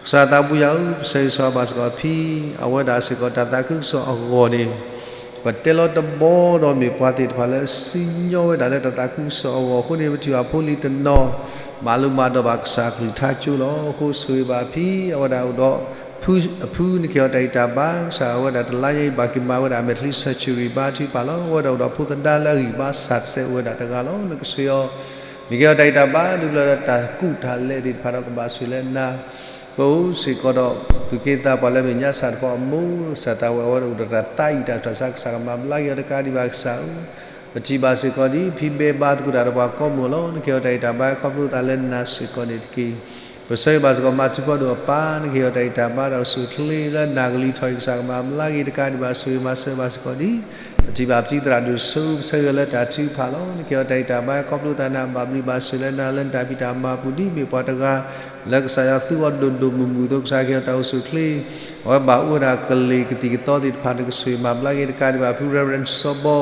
ကစၢ်သးဘိယွၤဧၢ, ပဆၢဂ့ၤဆၢဝါဘၣ်စ့ၢ်ကီးဖံ အဝဲဒၣ်စ့ၢ်ကီးတၢ်သးခုကစီၣ်အဂီၢ်န့ၣ် ပတဲလီၤတဘီဒီးမ့ၢ်ပှၤသ့ၣ်တဖၣ်လၢစံၣ်ညီၣ်ဝဲဒၣ်လၢတၢ်သးခုကစီၣ်အဂီၢ်အဃိန့ၣ် ပထံၣ်ဘၣ်ဖိလံၤတနီၤ မၤလိမၤဒိးဘၣ်ကစၢ်အကလုၢ်ကထါကၠိလီၤ. အဃိဆိၣ်ဂ့ၤဘၣ်ဖံ အဝဲဒၣ်အိၣ်ဒီး အဖု နကဟ့ၣ်အီၤတၢ်ဂံၢ်တၢ်ဘါ ကစၢ်အဝဲဒၣ်တလါညါအံၤ ဘၣ်က့ၤမၤဝဲဒၣ်အမဲာ်ချံ surgery ဘါထုကဖၣ်လီၤ. အဝဲဒၣ်အိၣ်ဒီးဖိသဒါလၢအဂံၢ်ဘါစၢ်တစဲးအိၣ်ဝဲဒၣ်တဂၤလီၤ. နကဆိၣ်ဂ့ၤအီၤ နကဟ့ၣ်အီၤတၢ်ဂံၢ်တၢ်ဘါ ဒုးဘျၢဒီးတၢ်ကူၣ်တၢ်လဲသ့ၣ်တဖၣ်ဒီးကဘၣ်ဆိၣ်ဂ့ၤလၢနၤ ပအိၣ်စ့ၢ်ကီးဒီး သူၣ်က့သးပှၢ်လၢမဲာ်ညါ ကစၢ်တဖီအမိၢ် ကစၢ်သးဝဲအဝဲဒၣ်အိၣ်ဒီးတၢ်သးအံၣ်တၢ်ဆူးတၢ်ဆါ ကစၢ်ကမၤဘျါက့ၤအီၤတကးဒံးဘၣ်ကစၢ်ဧၢ, ပထံၣ်ဘၣ်စ့ၢ်ကီးဒ် ဖံဘဲဘါသကိးတၢ်ဒီးပှၤကိးမုၢ်လီၤ. နကဟ့ၣ်အီၤတၢ်ဂံၢ်တၢ်ဘါခီဖျိသးလၢနၤစ့ၢ်ကီးန့ၣ်တက့ၢ်. ပဆၢဂ့ၤဘၣ်စ့ၢ်ကီးမၤထူဖီဒိၣ်အပၢ် နကဟ့ၣ်အီၤတၢ်ဂံၢ်တၢ်ဘါဒီးအိၣ်ဆူၣ်အိၣ်ချ့လၢနၤကလံၤထီၣ်အံၤ ကစၢ်ကမၤဘျါက့ၤတကးဒံးဘၣ်ဆိၣ်ဂ့ၤမၤစၢၤဘၣ်စ့ၢ်ကီးဒ် ပထံၣ်ဘၣ်ပတံၤသရၣ်ဒိၣ်ဆူ ပဆၢဂ့ၤအီၤလၢတၢ်ထုကဖၣ်လီၤ. နကဟ့ၣ်အီၤတၢ်ဂံၢ်တၢ်ဘါခီဖျိသးနၤ ဘၣ်ဘျုးဘၣ်ဆိၣ်လၢနၤလၢနတၢ်ဖံးတၢ်မၤအပူၤဒ်မ့ၢ်ပှၤတဂၤ လၢကစၢ်ယွၤသူအီၤဒိၣ်ဒိၣ်မုၢ်မုၢ်အသိး ကစၢ်ကဟ့ၣ်အီၤတၢ်အိၣ်ဆူၣ်အိၣ်ချ့ အဝဲဘၣ်အိၣ်ဝဲဒၣ်ကလံၤကသံၣ်ကသီသ့ၣ်တဖၣ် နကဆိၣ်ဂ့ၤမၤဘျါက့ၤတကးဒံးဘၣ် ဖု Reverend စီၤဘီ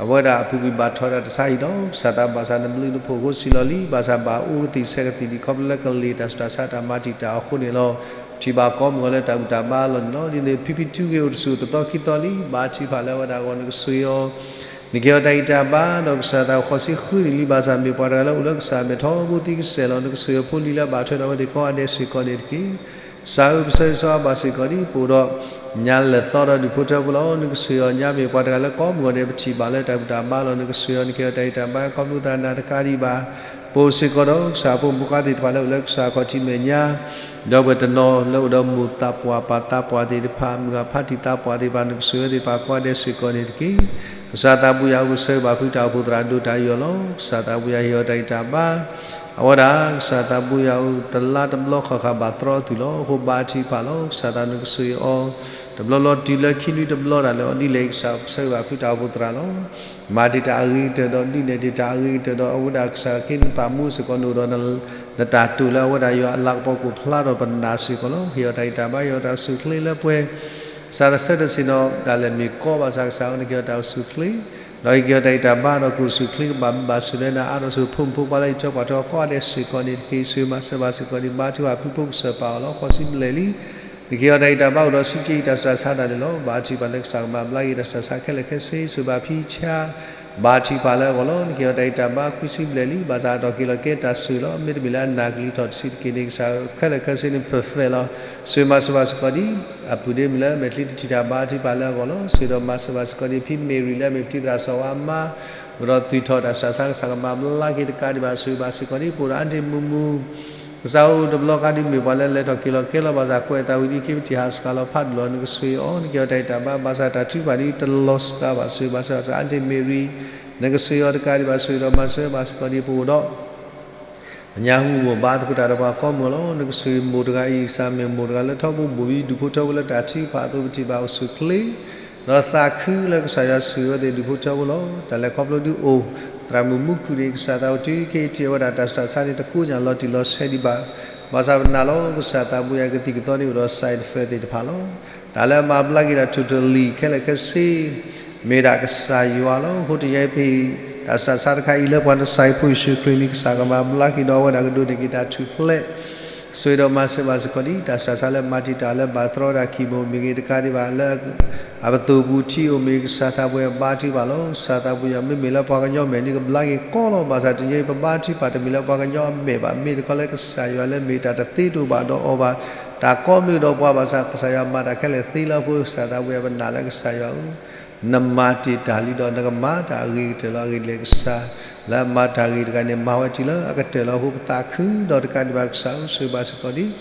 အဝဲဒၣ်အပူၤကွံာ်ဘၣ်ထီၣ်ဝဲဒၣ်တဆါအံၤဒီး ကစၢ်သးဘၣ်ဆၣ် နဘျုးနဖှိၣ်အဃိစံးလီၤလံ. ဘၣ်ဆၣ်ဘၣ်အိၣ်ကသံၣ်ဆဲးကသံၣ်ဒံးခီဖျိလၢကလံၤတၢ်ဆူးတၢ်ဆါတၢ်မၤတံာ်တာ်အဃိန့ၣ်လီၤ. ထံၣ်ဘၣ်ကိးမုၢ်ဂီၤလၢတၢ်ဘူၣ်တၢ်ဘါလီၤန့ၣ်လီၤ. ဒ်န့ၣ် ဖံဖံထူဂ့ၤအိၣ်တဆူၣ်တသီခံသီလံ. ဘၣ်ထံးဖးလၢအဝဲဒၣ်အဂီၢ် နကဆိၣ်ဂ့ၤအီၤ နကဟ့ၣ်အီၤတၢ်ဂံၢ်တၢ်ဘါ ဒီးကစၢ်သးဃိးဆံဃုနံၣ်လံ. ဘၣ်ဆၣ်မ့ၢ်ပှၤတဂၤလၢအိၣ်လၢကစၢ်မဲာ်ထီဘိသံကစဲးလီၤ. နကဆိၣ်ဂ့ၤအဖိလံၤလၢအဘၣ်ထွဲဒီးအဝဲသ့ၣ်ကိးဂၤဒဲးစ့ၢ်ကီးန့ၣ်တက့ၢ်. ကစၢ်ဧၢ, ပဆၢဂ့ၤဆၢဝါဘၣ်စ့ၢ်ကီးဒ်ပအိၣ်ဒီး ညါလၢာ်သီဒီးဒူၣ်ဖိထၢဖိလီၤ. နကဆိၣ်ဂ့ၤအီၤ ညါမ့ၢ်ပှၤတဂၤလၢကိးမုၢ်ဂီၤဒဲး ပထံၣ်ဘၣ်လၢတၢ်ဘူၣ်တၢ်ဘါလီၤ. နကဆိၣ်ဂ့ၤအီၤ နကဟ့ၣ်အီၤတၢ်ဂံၢ်တၢ်ဘါ ခီဖျိသးနၤတကးဒံးဘၣ် ပအိၣ်စ့ၢ်ကီးဒီးကစၢ်ဖိမုၣ်ဖိခွါသ့ၣ်တဖၣ်လၢအိၣ်လၢကစၢ်ခီၣ်ထံးမဲာ်ညါ ဒီပုၢ်ဝဲၢ်တနီၤလၢအိၣ်ဒီးမိၢ်သးပှၢ်ပၢ်သးပှၢ်သ့ၣ်တဖၣ် မုၢ်ဂၤဖးတံၢ်သးပှၢ်သ့ၣ်တဖၣ် နကဆိၣ်ဂ့ၤအဝဲသ့ၣ်တဖၣ်ကိးဂၤဒဲးစ့ၢ်ကီးန့ၣ်တက့ၢ်. ကစၢ်သးဘိယၤအိၣ်ဆၢဂ့ၤဘၣ်ဖုတၢ်အိၣ်ဖှိၣ်သရၣ်ဒိၣ်တၢ်အံၤအီၤလီၤ. ကစၢ်သးဘိယၤဟ့ၣ်အီၤတၢ်ဂံၢ်တၢ်ဘါ, အဝဲဒၣ်ကစၢ်သးဘိယၤအိၣ်တလါတဘျီဃၣ်ဃၣ်ဘၣ်သရီအသုးလီၤ. အဃိဘါထုကဖၣ်လီၤ. ကစၢ်သးနကစၢ်အံၤအီၤ တဘျီလီၤတုၤလၢခံနွံတဘျီတၢ်လဲၤအီၤဒ်လဲၣ် ကစၢ်အိၣ်ဆၢဂ့ၤဘၣ်ဖုတၢ်အိၣ်ဖှိၣ်သရၣ်လီၤ. မၤတ့ၢ်တၢ်အဂ့ၤကတၢၢ်ဒီးဒုးနဲၣ်တ့ၢ်တၢ်အဂ့ၤကတၢၢ်ဒီး အဝဲဒၣ်ကစၢ်ခ့နပာ်မူစ့ၢ်ကီး နအိၣ်ဒီး နတၢ်တိာ်လၢအဝဲဒၣ်ယွၤအလၤကပီၤကိၣ်ဖျါထီၣ်ပနၢ်စ့ၢ်ကီးလီၤ. ဟ့ၣ်အီၤတၢ်ဂံၢ်တၢ်ဘါ ဟ့ၣ်အီၤတၢ်အိၣ်ဆူၣ်အိၣ်ချ့လၢပှဲၤ ကစၢ်သဆၢတဆ့ၣ်နီၤ တၢ်လဲၤမ့ၢ်ကီဘၣ်ဆၣ်ကစၢ်ဧၢ နကဟ့ၣ်အီၤတၢ်အိၣ်ဆူၣ်အိၣ်ချ့ ဒီးဟ့ၣ်က့ၤအီၤတၢ်ဂံၢ်တၢ်ဘါဒီးကအိၣ်ဆူၣ်အိၣ်ချ့ကဘၣ်ဘျုးဘၣ်ဆိၣ်ဂ့ၤလၢနၤအါထီၣ်ဆူဖိမုၣ်ဖိခွါလၢအံးထွဲကွၢ်ထွဲအီၤကိးဂၤဒဲးစ့ၢ်ကီးန့ၣ်တက့ၢ်. ဆိၣ်ဂ့ၤမၤစၢၤဘၣ်စ့ၢ်ကီးန့ၣ် ဘါထုကဖၣ်ဖုဖိကစၢၢ်ပာ်အီၤလီၤ. ဃိးဆံဘျဲၣ်လံ နကဟ့ၣ်အီၤတၢ်ဂံၢ်တၢ်ဘါအိၣ်ဒီးစံးက့ၤအံၤတၢ်စှၤဆါတၢ်န့ၣ်လီၤ. ဘါထုကဖၣ်လၢကစၢ်ကမၤဘျါက့ၤတၢ်စှၤဆါခဲလၢာ်ခဲဆ့ ဆိၣ်ဂ့ၤဘၣ်ဖံဆါ ဘါထုကဖၣ်လၢအဂီၢ်လီၤ. နကဟ့ၣ်အီၤတၢ်ဂံၢ်တၢ်ဘါခွံဆံဘျဲၣ်လံ ဘၣ်ဆၣ်အတီၢ်က့ၤလီၤကဲတၢ်ဆိၣ်ဂ့ၤလီၤ. မ့တမ့ၢ်လၢအနၢ်ကလံၤထီၣ်တဆံးတက့ၢ်န့ၣ် ကစၢ်ခဲလၢာ်ခဲဆ့န့ၣ် perfect လီၤ. ဆိၣ်ဂ့ၤမၤစၢၤဘၣ်စ့ၢ်ကီးဒ် အပုၢ်ဒ့မုၣ်လၢမဲာ်ချံတထံၣ်တၢ် ဘါထုကဖၣ်လၢအဂီၢ်လီၤ. ဆိၣ်ဂ့ၤဒီးမၤစၢၤဘၣ်စ့ၢ်ကီးဒ် ဖံမ့ၢ်ရံၤလၢမဲာ်ချံသရၣ်စီၤဝါအမါ အိၣ်ဒီးသွံၣ်ထီၣ်တၢ်စှၤဆါ ကစၢ်ကမၤဘျါက့ၤတကးဒံးဘၣ် ဆိၣ်ဂ့ၤဘၣ်စ့ၢ်ကီးဒ် ပအိၣ်ဒီးအါတ့ၢ်မူမူ ကစၢ်အိၣ်တဘျီဃီဒ်မ့ၢ်ပှၤလၢလဲၤထီၣ်က့ၤလီၤကဲလီၤဘၣ်ဆၣ် ကွဲးအသးဝံၤဒ်ခံပတံၢ်ဟးစှၤလီၤဖးဒိၣ်လီၤ နကဆိၣ်ဂ့ၤအီၤ နကဟ့ၣ်အီၤတၢ်ဂံၢ်တၢ်ဘါ ဘၣ်ဆၣ်တၢ်ထုကဖၣ်ဒ်တလီၤစှၤဘၣ် ဆိၣ်ဂ့ၤဘၣ်စ့ၢ်ကီး အါတ့ၢ်မ့ၢ်ရံၤ နကဆိၣ်ဂ့ၤအီၤတကးဒံးဘၣ် ဆိၣ်ဂ့ၤဒီးမၤစၢၤဘၣ်စ့ၢ်ကီးဒ် ပအိၣ်ဒီး ပညါဟူမိၢ်ဘါသကိးတၢ်ဒီးပှၤကိးမုၢ်လီၤ. နကဆိၣ်ဂ့ၤမိၢ်တဂၤအံၤ ကစၢ်မ့ၢ်မိၢ်တဂၤလၢထီဘိဘိၣ်ဘံ ဒူၣ်ဖိထၢဖိလၢတၢ်ထုကဖၣ်အသိးပထံၣ်ဘၣ်အိၣ်ဆူၣ်အိၣ်ချ့ ဒီးသးခုလၢကစၢ်ယွၤဆိၣ်ဂ့ၤအီၤသ့ၣ်ဒူၣ်ဖိထၢဖိလီၤ. တၢ်လဲၤခီဖျိဒ်အိၣ် သရၣ်မုၣ်မူခိၣ်န့ၣ် ကစၢ်သးအိၣ်တုၤခဲအံၤထံးအဝဲဒၣ်တၢ်စှၤဆါန့ၣ် တကိညၣ်လီၤတံၢ်လီၤဆဲးဒံးဘၣ် ဘၣ်ဆၣ်ပနာ်လီၤ ကစၢ်သးဘိယၤကသံၣ်ကသီန့ၣ်အိၣ်ဒီး side effect သ့ၣ်တဖၣ်လီၤ. တၢ်လၢအမၤဘျါက့ၤတၢ် totally ခဲလၢာ်ခဲဆ့ မ့ၢ်ဒၣ်ကစၢ်ယွၤလီၤ. အဃိတနံၤအံၤပဟ့ၣ်တၢ်စှၤဆါတခါအံၤလၢပှၤနစၢ်အံၤဖိယ့ၣ်ၡူးခရံာ်န့ၣ် ကစၢ်ကမၤဘျါက့ၤဒီးအဝဲဒၣ်ကဒိးန့ၢ်က့ၤတၢ်ထူၣ်ဖျဲး ဆိၣ်ဂ့ၤဒီးမၤစၢၤဘၣ်စ့ၢ်ကီးဒ် တၢ်စှၤဆါလၢမၤတံာ်တာ်လၢဘၣ်သရီတၢ်ခံဘိမ့ၢ်ဂ့ၤ တကးဒံးဘၣ်လၢ အပသိၣ်ပူၤထံအိၣ်မ့ၢ်ဂ့ၤ ကစၢ်သးဘိယၤဘါထုကဖၣ်လီၤ. ကစၢ်သးဘိယၤ မ့မ့ၢ်လၢပှၤကညီမဲာ်န့ၣ်ကဘျါက့ၤကီလီၤ. ဘၣ်ဆၣ်တနံၤအံၤပဘါထုကဖၣ်တမ့ၢ်လၢပှၤကညီအမဲာ်ဘၣ် မ့ၢ်တခီလၢကစၢ်ယွၤလၢမ့ၢ်တၢ်တသ့တအိၣ်ဘၣ်ဒီးအီၤဘၣ် တၢ်ကိးမုၢ်ဒီးပှၤဘၣ်ဆၣ် ကစၢ်ယွၤမၤတၢ်ခဲလၢာ်သ့လၢအဃိ ကစၢ်သးဘိယၤပနာ်လၢကစၢ်ယွၤဧၢ နမၤတ့ၢ်တၢ်လံဒီးနကမၤတၢ်အဂ့ၤကတၢၢ်လီၤ. အဂ့ၢ်ဒ်လဲၣ် ကစၢ်လၢအမၤတၢ်ဂ့ၤတဂၤန့ၣ် မၤဝဲတုၤလၢအကတၢၢ်လီၤ. အဃိပသးခုဒီးတကးဒံးဘၣ်ကစၢ်ဧၢ ဆိၣ်ဂ့ၤဘၣ်စ့ၢ်ကီးဒ်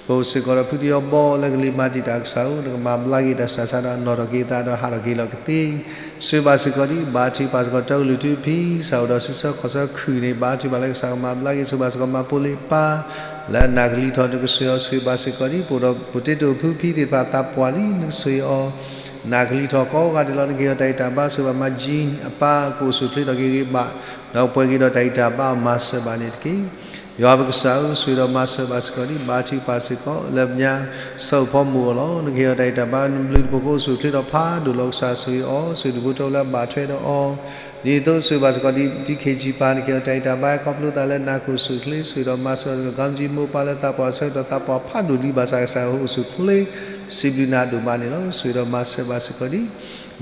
ပအိၣ်စ့ၢ်ကီးဒီးဖုသယီဘီလၢကလံၤမၤတံာ်တာ်ကစၢ်ဧၢ နကမၤဘျါက့ၤတၢ်စှၤဆါဒီးနီၣ်ထီၣ်က့ၤသးဒီးဟးထီၣ်က့ၤလီၤကသ့ ဆိၣ်ဂ့ၤဘၣ်စ့ၢ်ကီးဒ် ဘါထုကဖၣ်စ့ၢ်ကီးတၢ်ကလုၢ်ထူဖံ ကစၢ်အိၣ်ဒီးဆံဆၢခီၣ်ဆၢခုၣ်န့ၣ် ဘါထုကဖၣ်လၢကစၢ်ကမၤဘျါက့ၤ ဆိၣ်ဂ့ၤဘၣ်စ့ၢ်ကီးမၤပိာ်လ့ပၢ် လၢအနၢ်ကလံၤထီၣ်နကစၢ်ယွၤ ဆိၣ်ဂ့ၤဘၣ်စ့ၢ်ကီးဒ် ပအိၣ်ဒီးပတ့တိာ်ဖုဖံသ့ၣ်တဖၣ်သးပှၢ်လံ နကစၢ်ယွၤ နၢ်ကလံၤထီၣ်ကိးဂၤဒဲးလီၤ နကဟ့ၣ်အီၤတၢ်ဂံၢ်တၢ်ဘါ ဆိၣ်ဂ့ၤဘၣ်မၤကၠံအပၢ် ကအိၣ်ဆူၣ်အိၣ်ချ့ထီၣ်က့ၤဂ့ၤဘၣ် ဒီးပှဲၤက့ၤဒီးတၢ်ဂံၢ်တၢ်ဘါအီၤမၤစၢၤဘၣ်န့ၣ်တက့ၢ်. ယွၤပကစၢ်ဧၢ ဆိၣ်ဂ့ၤဒီးမၤစၢၤဘၣ်စ့ၢ်ကီးဒ် ဘါထုကဖၣ်စ့ၢ်ကီး လၢပညါ ဆၢအိၣ်ဖီမိၢ်အီၤလီၤ. နကဟ့ၣ်အီၤတၢ်ဂံၢ်တၢ်ဘါ နဘျုးနဖှိၣ်ကအိၣ်ဆူၣ်အိၣ်ချ့ထီၣ်ဖးဒိၣ်လီၤ ကစၢ်ဆိၣ်ဂ့ၤအီၤ ဆိၣ်ဂ့ၤဒူၣ်ဖိထၢဖိလၢအဘၣ်ထွဲဒီးအီၤ ဒ်သိးဆိၣ်ဂ့ၤဘၣ်စ့ၢ်ကီးဒ် တံၤခ့ၣ်ကၠံပၢ် နကဟ့ၣ်အီၤတၢ်ဂံၢ်တၢ်ဘါ ခီဖျိသးလၢနၢ်ကအိၣ်ဆူၣ်အိၣ်ချ့ ဆိၣ်ဂ့ၤဒီးမၤစၢၤအီၤ ကကီမကၠံမိၢ်ပၢ်လၢသးပှၢ်ဆၢကတီၢ်သးပှၢ်ဖးဒိၣ်လံ ဘၣ်ဆၣ်ကစၢ်ယွၤအိၣ်ဆူၣ်အိၣ်ချ့ စံးဘျုးနၤဒိၣ်မးန့ၣ်လီၤ. ဆိၣ်ဂ့ၤဒီးမၤစၢၤဘၣ်စ့ၢ်ကီးဒ်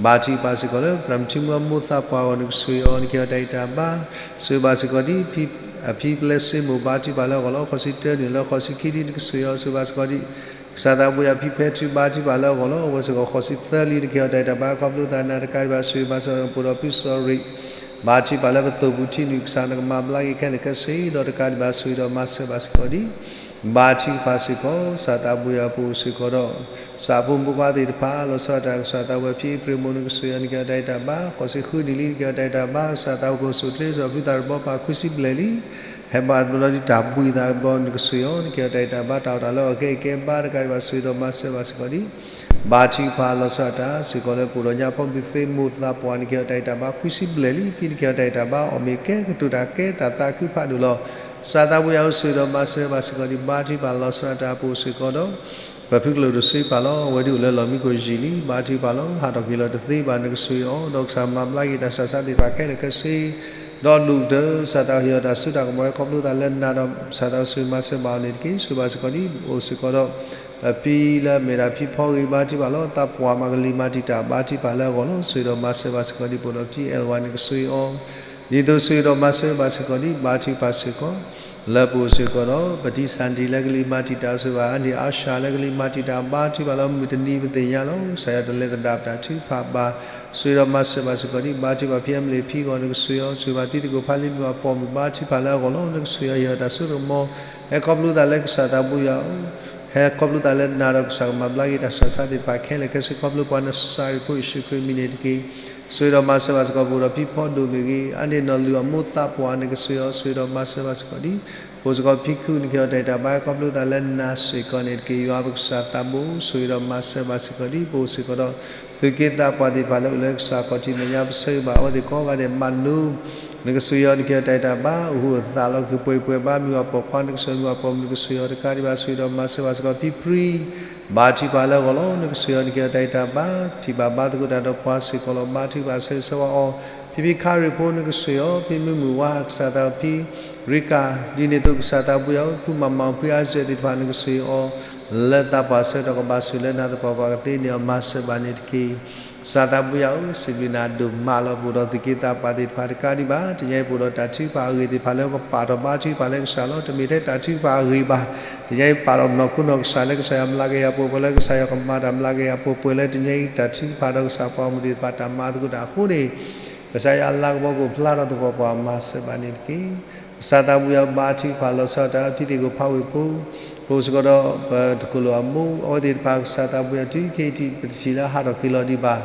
ဘါထုကဖၣ်စ့ၢ်ကီးလၢ သရၣ်မုၣ်ထံမူအမိၢ်သးပှၢ်အဂီၢ် နကဆိၣ်ဂ့ၤအီၤ နကဟ့ၣ်အီၤတၢ်ဂံၢ်တၢ်ဘါ ဆိၣ်ဂ့ၤဘၣ်စ့ၢ်ကီးဒ် အဖံပျဲစ့မိၢ် ဘါထုကဖၣ်လၢအဂီၢ်လီၤ. ဃိးဆံတၢနုာ်လၢဃိးဆံခံဒ် နကဆိၣ်ဂ့ၤအီၤ ဆိၣ်ဂ့ၤဘၣ်စ့ၢ်ကီးဒ် ကစၢ်သးဘိယၤဖံဖဲထု ဘါထုကဖၣ်လၢအဂီၢ်လီၤ. အဝဲစ့ၢ်ကီးဃိးဆံသၢလံ နကဟ့ၣ်အီၤတၢ်ဂံၢ်တၢ်ဘါ ခီဖျိသးနၤတကးဒံးဘၣ် ဆိၣ်ဂ့ၤဘၣ်စ့ၢ်ကီး ပအိၣ်ဒီးဖုစီၤရံး ဘါထုကဖၣ်လၢပသိၣ်ပူၤထံနုာ် ကစၢ်နကမၤဘျါက့ၤခဲလၢာ်ခဲဆ့ ဒီးတကးဒံးဘၣ် ဆိၣ်ဂ့ၤဒီးမၤစၢၤဘၣ်စ့ၢ်ကီးဒ် ဘါထုကဖၣ်စ့ၢ်ကီး ကစၢ်သးဘိယၤပအိၣ်စ့ၢ်ကီးဒီး ကစၢ်ဖိမုၣ်ဖိခွါသ့ၣ်တဖၣ် လီၤဆီဒၣ်တၢ် ကစၢ်သးဝဲဖံအ့ဖြ့ၣ်မိၢ် နကဆိၣ်ဂ့ၤအီၤ နကဟ့ၣ်အီၤတၢ်ဂံၢ်တၢ်ဘါ ဃိးဆံဃုနံၣ်လံ နကဟ့ၣ်အီၤတၢ်ဂံၢ်တၢ်ဘါ ကစၢ်သးဝဲကအိၣ်ဆူၣ်အိၣ်ချ့ စီၤဖုသၣ်ရဘီပၤ ခွံဆံဘျဲၣ်လံ ဟဲဘါတဘျီဒ်တၢ်ဘှံးသးတဘျီ နကဆိၣ်ဂ့ၤအီၤ နကဟ့ၣ်အီၤတၢ်ဂံၢ်တၢ်ဘါ တၢ်အိၣ်တၢ်လၢအီၤကဲအံၤကဲဘါ တကးဒံးဘၣ် ဆိၣ်ဂ့ၤဒီးမၤစၢၤဘၣ်စ့ၢ်ကီးဒ် ဘါထုကဖၣ်လီၤဆီဒၣ်တၢ် စ့ၢ်ကီးလၢပအိၣ်ဒီးညါဖိမုၣ်သ့ၣ်မိၢ်သးပှၢ် နကဟ့ၣ်အီၤတၢ်ဂံၢ်တၢ်ဘါ ခွံဆံဘျဲၣ်လံ ဖံနကဟ့ၣ်အီၤတၢ်ဂံၢ်တၢ်ဘါ အီၣ်မ့ၢ်ကဲကတိၤတၢ်ကဲတၢ်သးခုဖးဒိၣ်လီၤ. ကစၢ်သးဘိယၤအိၣ်ဆိၣ်ဂ့ၤဒီးမၤစၢၤဘၣ်စ့ၢ်ကီးဒ် ဘါထုကဖၣ်လီၤဆီဒၣ်တၢ် ပအိၣ်စ့ၢ်ကီးဒီး ပဖုကလုာ်ဒိၣ်စ့ပာ်လီၤ အဝဲဒ်အိၣ်လၢလီၢ်မံခိၣ်ယံာ်လံ ဘါထုကဖၣ်လီၤ ဟးထီၣ်က့ၤလီၤတသ့ဘၣ် နကဆိၣ်ဂ့ၤအီၤ ဒီးကစၢ်မၤဘျါက့ၤတၢ်စှၤဆါသ့ၣ်တဖၣ်ခဲလၢာ်ခဲဆ့ ဒီးဒိၣ်ကတၢၢ် ကစၢ်သးဟ့ၣ်အီၤတၢ်စိတၢ်ကမီၤ ဟဲခီဖျိသးလၢနၤဒီး ကစၢ်သးဆိၣ်ဂ့ၤမၤစၢၤဘၣ်အီၤန့ၣ်တက့ၢ်. ဆိၣ်ဂ့ၤဘၣ်စ့ၢ်ကီးဒ် အိၣ်စ့ၢ်ကီးဒီး အဖံလၢအမ့ၢ်ဒၣ်ဖံဖီဂ့ၤ ဘါထုကဖၣ်လီၤ သးပှၢ်မၤကလံၤမၤတံာ်တာ် ဘါထုကဖၣ်လၢအဂီၢ်လီၤ. ဆိၣ်ဂ့ၤဒီးမၤစၢၤဘၣ်စ့ၢ်ကီးဒ် ပအိၣ်ဒီးတံၤအဲၣ်ဝါ နကဆိၣ်ဂ့ၤအီၤ ဒ်သိးဆိၣ်ဂ့ၤဒီးမၤစၢၤဘၣ်စ့ၢ်ကီးဒ် ဘါထုကဖၣ်စ့ၢ်ကီး လၢပအိၣ်စ့ၢ်ကီးဒီး ပတံၤစၣ်တံၤလၢကလံၤမၤတံာ်တာ်ဆိၣ်ဂ့ၤဘၣ် အါန့ၢ်အါရှၢလၢကလံၤမၤတံာ်တာ် ဘါထုကဖၣ်လၢမုၢ်တနံၤပသ့ၣ်ညါလီၤ. ကစၢ်ယွၤတလဲၤသဒၣ်ပတၢ်ထုကဖၣ်ဘၣ် ဆိၣ်ဂ့ၤဒီးမၤစၢၤဘၣ်စ့ၢ်ကီးဒ် ဘါထုကဖၣ်ဖံအမလ့ၣ်ဖံအဂီၢ် နကဆိၣ်ဂ့ၤအီၤ ဆိၣ်ဂ့ၤဘၣ်တံၤသကိးဖးလံမုၢ်အပိာ်မုၣ် ဘါထုကဖၣ်လၢအဂီၢ်လီၤ. နကဆိၣ်ဂ့ၤအီၤ ဟ့ၣ်အီၤတၢ်စိတၢ်ကမီၤ ဟဲခီဖျိသးလၢကစၢ်သးဘိယၤ ဟဲခီဖျိသးလၢနၤဒီးကစၢ်ကမၤဘျါက့ၤတၢ်စှၤဆါသ့ၣ်တဖၣ်ခဲလၢာ်ခဲဆ့ ခီဖျိပှၤနစၤရ့းဖိယ့ၣ်ၡူးခရံာ်မံၤန့ၣ်တက့ၢ်. ဆိၣ်ဂ့ၤဒီးမၤစၢၤဘၣ်စ့ၢ်ကီး ပအိၣ်ဒီးဖံဖီဒိၣ်မ့ၢ်ဂ့ၤ, အါန့ၢ်နီၢ်လုၢ်အမိၢ်သးပှၢ်န့ၣ်ကစၢ်ယွၤ ဆိၣ်ဂ့ၤဒီးမၤစၢၤဘၣ်စ့ၢ်ကီးဒံး, ပအိၣ်စ့ၢ်ကီးဖံခူၣ်န့ၣ်က့ၤအီၤတၢ်အံၤတၢ်ဘါ ခီဖျိသးလၢနၤစ့ၢ်ကီးန့ၣ်တက့ၢ်. ယွၤပကစၢ်သးဘိ ဆိၣ်ဂ့ၤဒီးမၤစၢၤဘၣ်စ့ၢ်ကီးဒံး, ပအိၣ်စ့ၢ်ကီးဒီး သုးက့သးပှၢ်သ့ၣ်တဖၣ်လၢအိၣ်လၢကစၢ်ခီၣ်ထံးမဲာ်ညါ ပဆၢဂ့ၤဘၣ်အဝဲသ့ၣ်ကိးဂၤဒဲး မၤနၢၤ နကစၢ်ယွၤန့ၣ်က့ၤအီၤတၢ်အံၤတၢ်ဘါ အိၣ်ဟူးအသးလီၤက့ၤပှဲၤပှဲၤဘါ မ့ၢ်ဝဲပိာ်ခွါနကစၢ်ယွၤ မ့ၢ်ဝဲပိာ်မုၣ်နကစၢ်ယွၤတကးဒံးဘၣ် ဆိၣ်ဂ့ၤဒီးမၤစၢၤဘၣ်စ့ၢ်ကီး ဖံပြံ ဘါထုကဖၣ်လၢအဂီၢ်လီၤ. နကစၢ်ယွၤန့ၣ်က့ၤအီၤတၢ်အံၤတၢ်ဘါ ထံၣ်ဘၣ်ဘါသကိးတၢ်ဒီးပှၤစ့ၢ်ကီးလီၤ. ဘါထုကဖၣ်ဆိၣ်ဂ့ၤဆၢဝါအီၤ, ဖံဖံခါရ့ၣ်ဖိနကစၢ်ယွၤ, ဖံမုၢ်မုၢ်ဝါကစၢ်သး ဖံရံကၤ, ဒ်န့ၣ်အသိးကစၢ်သးဘိယွၤဧၢ ဖုမၤမၤ ဖံအါစၢၤသ့ၣ်တဖၣ် နကစၢ်ယွၤ လၢသးပှၢ်ဆၢကတီၢ်ကဘၣ်ဆိၣ်လၢနၤသပှၢ်ပှၢ်ကသ့န့ၢ်အီၤ မၤစၢၤဘၣ်န့ၣ်တက့ၢ်. ကစၢ်သးဘိယွၤဧၢ စံးဘျုးနၤဒိၣ်မးလီၤ. ပအိၣ်ဒီးသုးက့သးပှၢ်သ့ၣ်တဖၣ်တကးဒံးဘၣ် တနံၤအံၤ ပအိၣ်ဒီးတၢ်ထုကဖၣ်အဂ့ၢ်သ့ၣ်တဖၣ်လၢပကပာ်ထီၣ်ဘါထုကဖၣ်လၢကစၢ်လီၤ. တမ့ၢ်ထဲတၢ်ထုကဖၣ်အဂ့ၢ်ဘၣ်, တနံၤအံၤပာ်ထီၣ်နီၢ်ခိနီၢ်ကစၢ်လၢကစၢ်ယွၤမၤလၤက့ၤယၤပှဲၤပှဲၤ လၢကစၢ်ယွၤကမၤတၢ်မၤလၤက့ၤယၤပှဲၤပှဲၤ လၢတနံၤအံၤ တၢ်ထုကဖၣ်ဒီးကစၢ်ပှၤမုၢ်သ့ၣ်တဖၣ်တၢ်မၤသကိးတၢ်အဃိန့ၣ် ကစၢ်ယွၤအလၤကပီၤကအိၣ်ဖျါထီၣ်သပှၢ်ပှၢ် မၤစၢၤဘၣ်န့ၣ်တက့ၢ်. ကစၢ်သးဘိယွၤဧၢ ဘါထုကဖၣ်လီၤဆီဒၣ်တၢ် ပထံသ့ၣ်ကိၣ်ဖးဝ့ၢ်ဖိ, ပအိၣ်စ့ၢ်ကီးဒီး ပတခိၣ်လိာ်အမိၢ် အဝဲသ့ၣ်တဖၣ် ကစၢ်သးဘိယွၤ တုၤခဲအံၤထံး ပတထံၣ်လၢဟးထီၣ်ဃ့ၢ်လီၤဒံးဘၣ်.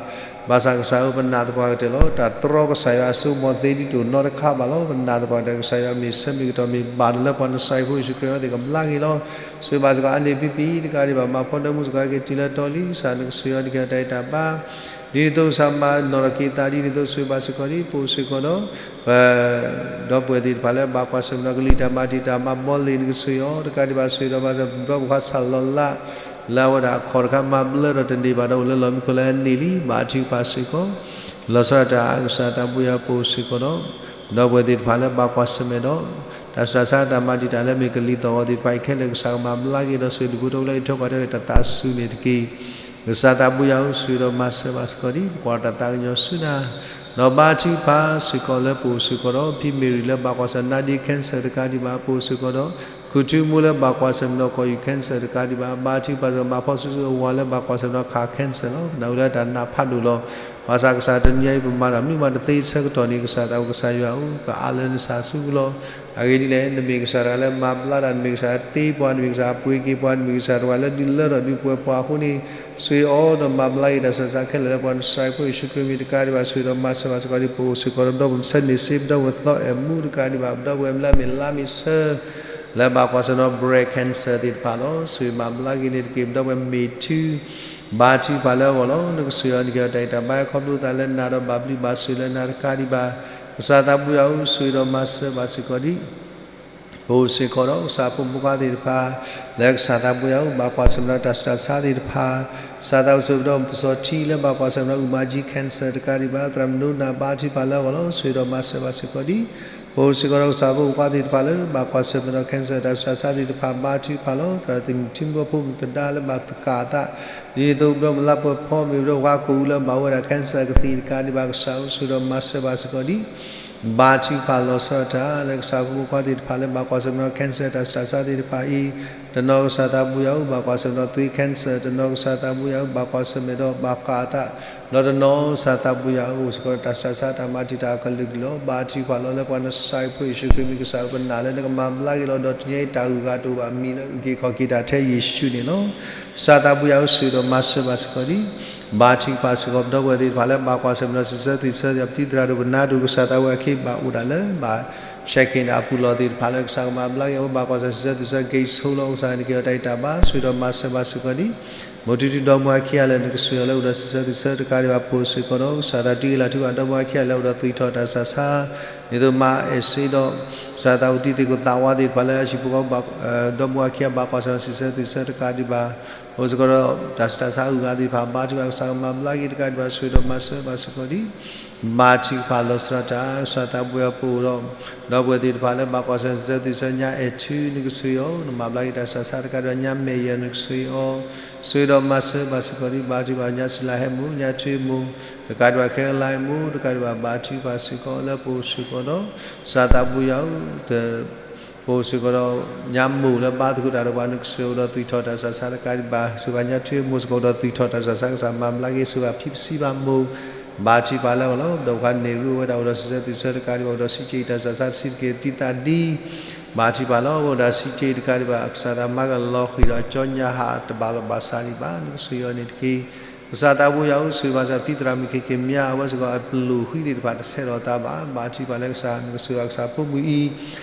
ဘၣ်ဆၣ်ကစၢ်ဧၢ ပနာ်သပှၢ်ကတၢၢ်လီၤ. တၢ်တြီကစၢ်ယွၤအစိအမီၤသ့ဒ်တအိၣ်နီတခါဘၣ်လီၤ. ပနာ်သပှၢ်ကတၢၢ် ကစၢ်ယွၤမ့ၢ်ဆၢမ့ၢ်ကတီၢ်မ့ၢ်ဘၣ်ဒီး လၢပှၤနစၤရ့းဖိယ့ၣ်ၡူးခရံာ်အဝဲသ့ၣ်ကဘျါက့ၤလီၤ. ဆိၣ်ဂ့ၤဘၣ်စ့ၢ်ကီး အါန့ၢ်ဖံဖံတကးဒံးဘၣ် မၤဖီဒၢမူစ့ၢ်ကီးက့ၤတုၤလၢတီလံ ကစၢ်နကစၢ်ယွၤန့ၣ်က့ၤအီၤတၢ်အံၤတၢ်ဘါ ဒ်န့ၣ်အသိးကစၢ်မၤနီၣ်ထီၣ်က့ၤသး ဒ်န့ၣ်အသိးဆိၣ်ဂ့ၤဘၣ်စ့ၢ်ကီးဒံး ပအိၣ်စ့ၢ်ကီးဒီး ပ ဒီပုၢ်ဝဲၢ်သ့ၣ်တဖၣ်လၢဘၣ်ကွၢ်ဆၢၣ်မဲာ်ဒီးကလံၤတၢ်မၤတံာ်တာ်မၤဘီလ့ၤနကစၢ်ယွၤ တကးဒံးဘၣ်ဆိၣ်ဂ့ၤဒီးမၤစၢၤ ဒီပုၢ်ဝဲၢ်ခွါစၢ်လီၤလး လၢအဝဲဒၣ်အခီၣ်တခါမၤဘျါဒီးတန့ၢ်ဘၣ်ဒီးအိၣ်လၢလီၢ်မံခိၣ်လၢအန့ၣ်လံ ဘါထုကဖၣ်စ့ၢ်ကီး လီၤဆီဒၣ်တၢ် ကစၢ်သးဘိယွၤ ပအိၣ်စ့ၢ်ကီးဒီး ဒီပုၢ်ဝဲၢ်သ့ၣ်တဖၣ်လၢဘၣ်ကွၢ်ဆၢၣ်မဲာ်ဒီး တၢ်ဆူးတၢ်ဆါတၢ်မၤတံာ်တာ်လၢမ့ၢ်ကလံၤသီၣ်ဂီၤသ့ၣ်တဖၣ်အံၤခဲလၢာ် ကစၢ်ကမၤဘျါက့ၤဒီးဆိၣ်ဂ့ၤဒူၣ်ဖိထၢဖိလၢအံးထွဲကွၢ်ထွဲတၢ်သးစူၤန့ၣ်တက့ၢ်. ကစၢ်သးဘိယွၤဧၢ ဆိၣ်ဂ့ၤဒီးမၤစၢၤဘၣ်စ့ၢ်ကီးဒံး ပကွၢ်တၢ်သးကညီၤဆူနၤ ဒီးဘါထုကဖၣ်စ့ၢ်ကီးလၢပအိၣ်စ့ၢ်ကီးဒီး ဖံမ့ၢ်ရံၤလၢဘၣ်ကွၢ်ဆၢၣ် နာဒံ cancer တကးဒံးဘၣ် ပအိၣ်စ့ၢ်ကီးဒီး ခူၣ်ထူမိၢ်လၢဘၣ်ကွၢ်ဆၢၣ်မဲာ်ဒီးကီၢ်ယူၢ် cancer တကးဒံးဘၣ် ဘါထုကဖၣ်စ့ၢ်ကီး မၤဖီဆူအဝၤလၢဘၣ်ကွၢ်ဆၢၣ်မဲာ်ဒီးခး cancer လီၤ. ပနၢ်ဟူလၢတၢ်နာ်ဖးဒိၣ်လီၤ. ဘၣ်ဆၣ်ကစၢ်တနံၤအံၤပမၤတၢ်မနုၤမးတသ့ဆၢကတီၢ်န့ၣ် ကစၢ်သးဘိကစၢ်ယွၤဧၢ ပအးလၢနစၢ်ဆူကလီၤ အဂ့ၢ်ဒ်လဲၣ် နမ့ၢ်ကစၢ်တဂၤလၢမၤဘျါတၢ် နမ့ၢ်ကစၢ်တ့ပှၤ နမ့ၢ်ကစၢ်ပှ့ၤက့ၤပှၤ နမ့ၢ်ကစၢ်တဂၤလၢဒုးလၢထီၣ်ဒုးပှဲၤပှၤအဃိန့ၣ် ဆိၣ်ဂ့ၤအီၤဒီးမၤဘျါက့ၤတၢ်ဆူးတၢ်ဆါခဲလၢာ်လၢပှၤနစၤရ့းဖိယ့ၣ်ၡူးခရံာ်မံၤ တကးဒံးဘၣ် ဆိၣ်ဂ့ၤဒီးမၤစၢၤဘၣ်စ့ၢ်ကီးဒံး ပအိၣ်စ့ၢ်ကီးဒီး ပဒီပုၢ်ဝဲၢ်ဆၢန့ၢ်စ့ ပဒီပုၢ်ဝဲၢ်သီအဲၣ်မူတကးဒံးဘၣ် ပဒီပုၢ်ဝဲၢ်လၢအမ့ၢ်လါမ့ၢ်ဆၢ လၢဘၣ်ကွၢ်ဆၢၣ်မဲာ်ဒီး breast cancer သ့ၣ်တဖၣ်လီၤ. ဆိၣ်ဂ့ၤမၤဘျါက့ၤန့ၣ်တက့ၢ် ပဒီပုၢ်ဝဲၢ်မ့ၢ်ထူ ဘါထုကဖၣ်လၢအဂီၢ်လီၤ. နကစၢ်ယွၤန့ၣ်က့ၤအီၤတၢ်အံၤတၢ်ဘါ ခီဖျိသးလၢနၤဒီးဘၣ်ဘျုးဘၣ်ဆိၣ်လၢနၤတကးဒံးဘၣ် ကစၢ်သးဘိယွၤဧၢ ဆိၣ်ဂ့ၤဒီးမၤစၢၤဘၣ်စ့ၢ်ကီးဒံး ပအိၣ်စ့ၢ်ကီးဒီး ကစၢ်ဖိမုၣ်ဖိခွါသ့ၣ်တဖၣ် လၢကစၢ်သးဘိယွၤဧၢ ဘၣ်ကွၢ်ဆၢၣ်မဲာ်ဒီးတၢ်ဆူးတၢ်ဆါသ့ၣ်တဖၣ် ကစၢ်သးဘိဆိၣ်ဂ့ၤဒီးပစီၤထံလၢဘၣ်ကွၢ်ဆၢၣ်မဲာ်ဒီး အုၣ်မၤကၠံ cancer တကးဒံးဘၣ် သရၣ်မုၣ်ဒိၣ်နၢ် ဘါထုကဖၣ်လၢအဂီၢ်လီၤ. ဆိၣ်ဂ့ၤဒီးမၤစၢၤဘၣ်စ့ၢ်ကီးဒံး ပအိၣ်စ့ၢ်ကီးဒီးကစၢ်ဖိမုၣ်ဖိခွါသ့ၣ်တဖၣ်လၢ ဘၣ်ကွၢ်ဆၢၣ်မဲာ်ဒီး cancer တၢ်ဆူးတၢ်ဆါသ့ၣ်တဖၣ် ဘါထုကဖၣ်လီၤ. သရၣ်မုၣ်ထံဖိဖိမုၣ်သဒါလၢဘၣ်သကၣ်အသး ဒ်န့ၣ်အသိး ပဒီပုၢ်ဝဲၢ်လါပှဲၤဖီမ့ၢ် ပဒီပုၢ်ဝဲၢ်ခွါကိာ်အူလၢဘၣ်ဝဲဒၣ် cancer ကသံၣ်တကးဒံးဘၣ် ကစၢ်ဧၢ ဆိၣ်ဂ့ၤဒီးမၤစၢၤဘၣ်စ့ၢ်ကီးဒံး ဘါထုကဖၣ်လီၤဆီဒၣ်တၢ် လၢကစၢ်ဖိမုၣ်ဖိခွါသ့ၣ်တဖၣ်လၢဘၣ်ကွၢ်ဆၢၣ်မဲာ်ဒီး cancer တၢ်ဆူးတၢ်ဆါသ့ၣ်တဖၣ်အံၤ တနီၤကစၢ်သးဘိယွၤဧၢ ဘၣ်ကွၢ်ဆၢၣ်မဲာ်ဒီးသွံၣ် cancer တနီၤကစၢ်သးဘိယွၤဧၢ ဘၣ်ကွၢ်ဆၢၣ်မဲာ်ဒီးဘၣ်ဃးအသး ဒီးတနီၤကစၢ်သးဘိယွၤဧၢ အိၣ်စ့ၢ်ကီးဒီးတၢ်ဆူးတၢ်ဆါတၢ်မၤတံာ်တာ်အကလုာ်ကလုာ်လီၤ. ဘါထုကဖၣ်လီၤ လၢပှၤနစၤရ့းဖိယ့ၣ်ၡူးခရံာ်မံၤ ကစၢ်ဧၢ ပနာ်လၢနကမၤဘျါက့ၤလီၤ ဒီးတနံၤအံၤတၢ်ဂုၤဂၤတအိၣ်ဘၣ်မံၤလၢအုၣ်က့ၤခီၣ်က့ၤတၢ်ထဲယ့ၣ်ၡူးန့ၣ်လီၤ. ကစၢ်သးဘိယွၤဧၢ ဆိၣ်ဂ့ၤဒီးမၤစၢၤဘၣ်စ့ၢ်ကီးဒံး ဘါထုကဖၣ်စ့ၢ်ကီး ပဒီပုၢ်ဝဲၢ်သ့ၣ်တဖၣ်လၢဘၣ်ကွၢ်ဆၢၣ်မဲာ်ဒီး စံးဆၢသွံၣ်ဆၢ ပတံၤသရၣ်ဒိၣ်ပနါဒိၣ် ကစၢ်သးဝဲအခံဘၣ်အိၣ်ဒၣ်လၢ ဘၣ် check in ဒီးအပူၤလီၢ်သ့ၣ်တဖၣ်လၢကစၢ်ကမၤဘျါက့ၤ အဝဲဘၣ်ကွၢ်ဆၢၣ် စံးဆၢသွံၣ်ဆၢ က့ၤဆိလီၤ ကစၢ်န့ၣ်က့ၤအီၤတၢ်အံၤတၢ်ဘါ ဆိၣ်ဂ့ၤဒီးမၤစၢၤဘၣ်စ့ၢ်ကီးဒံး မိၢ်ထူထူဒီမါဝၤခံဂၤလၢာ် နကစၢ်ယွၤလၢအိၣ်ဒီးစံးဆၢသွံၣ်ဆၢတကးဒံးဘၣ် ပအိၣ်စ့ၢ်ကီးဒီး ကစၢ်သးတံၢ်အ့လးထူဘၣ် ဒီမါဝၤခံဂၤလၢာ် အိၣ်ဒီးသွံၣ်ထီၣ်တၢ်ဆူးတၢ်ဆါ ဒ်သိးမါအဲၣ်စ့ဒီး ကစၢ်သးအိၣ်တံၤသကိးသးဝါသ့ၣ်တဖၣ်လၢအဟံၣ်ဖိဃီဖိ ဒီမါဝၤခံဂၤဘၣ်ကွၢ်ဆၢၣ် စံးဆၢသွံၣ်ဆၢတကးဒံးဘၣ် အိၣ်စ့ၢ်ကီးဒီး တၢ်ဆူးတၢ်ဆါအုၣ်ဂၤသ့ၣ်တဖၣ် ဘါထုကဖၣ် ကစၢ်ကမၤဘျါက့ၤတကးဒံးဘၣ် ဆိၣ်ဂ့ၤဒီးမၤစၢၤဘၣ်စ့ၢ်ကီးဒံး ဘါထုကဖၣ်လီၤဆီဒၣ်တၢ် ကစၢ်သးဘိယွၤ ပအိၣ်ဒီး ဒီပုၢ်ဝဲၢ်သ့ၣ်တဖၣ်လၢဘၣ်ကွၢ်ဆၢၣ် စံးဆၢသွံၣ်ဆၢ ညါအဲၣ်ထူ နကစၢ်ယွၤ နမၤဘျါက့ၤတၢ်ဆူးတၢ်ဆါတကးဒံးဘၣ် ညါမဲာ်ယဲၢ် နကစၢ်ယွၤ ဆိၣ်ဂ့ၤဒီးမၤစၢၤဘၣ်စ့ၢ်ကီးဒံး ဘါထုကဖၣ် ညါစံလၤဟဲမိၢ် ညါထွံၣ်မိၢ် တကးဒံးဘၣ် ခဲကလါဟဲမိၢ် တကးဒံးဘၣ် ဘါထုကဖၣ်စ့ၢ်ကီး လၢပအိၣ်စ့ၢ်ကီးဒီး ကစၢ်သးဘိယွၤ ပအိၣ်စ့ၢ်ကီးဒီး ညါမိၢ်လၢဘါသကိးတၢ်ဒီးပှၤ နကစၢ်ယွၤ အိၣ်ဒီးသွံၣ်ထီၣ်တၢ်ဆူးတၢ်ဆါတကးဒံးဘၣ် ဆိၣ်ဂ့ၤဘၣ်ညါထွံၣ်မိၢ်စ့ၢ်ကီး အိၣ်ဒီးသွံၣ်ထီၣ်တၢ်ဆူးတၢ်ဆါ ကစၢ်မၤဘျါက့ၤ ဆိၣ်ဂ့ၤဘၣ်ဖံဖံစံးဘၣ်မိၢ် ဘါထုကဖၣ်လၢအဂီၢ်လီၤ. ဒီးပှၤန့ၢ်ရူၢ်ဝဲဒၣ် အိၣ်ဒီးစံးဆၢသွံၣ်ဆၢတကးဒံးဘၣ် အိၣ်ဒီးစံးက့ၤတၢ်ဆူးတၢ်ဆါ စံးတက့ၤတံၤသးဒ် ဘါထုကဖၣ်လီၤ. အိၣ်ဒီးစံးက့ၤတကးဒံးဘၣ် ကစၢ်သးမါကလီၤဃံၤဒီး ကၠီညါဟးတဘၣ်လီၤဘၣ်စးဒံးဘၣ် နကစၢ်ယွၤန့ၣ်တက့ၢ်. ကစၢ်သးဘိယွၤဧၢ, ဆိၣ်ဂ့ၤဘၣ်စ့ၢ်ကီးဖံသရၣ်မုၣ် ခ့ၣ်က့ၤမၠါ အဝဲစ့ၢ်ကီးအပျိၢ်ဃံသ့ၣ်တဖၣ် တဆဲးထီၣ်အသးဘၣ်. ဘါထုကဖၣ်လၢကစၢ် နကစၢ်ယွၤကစၢ်ဖိမုၣ်အံၤ,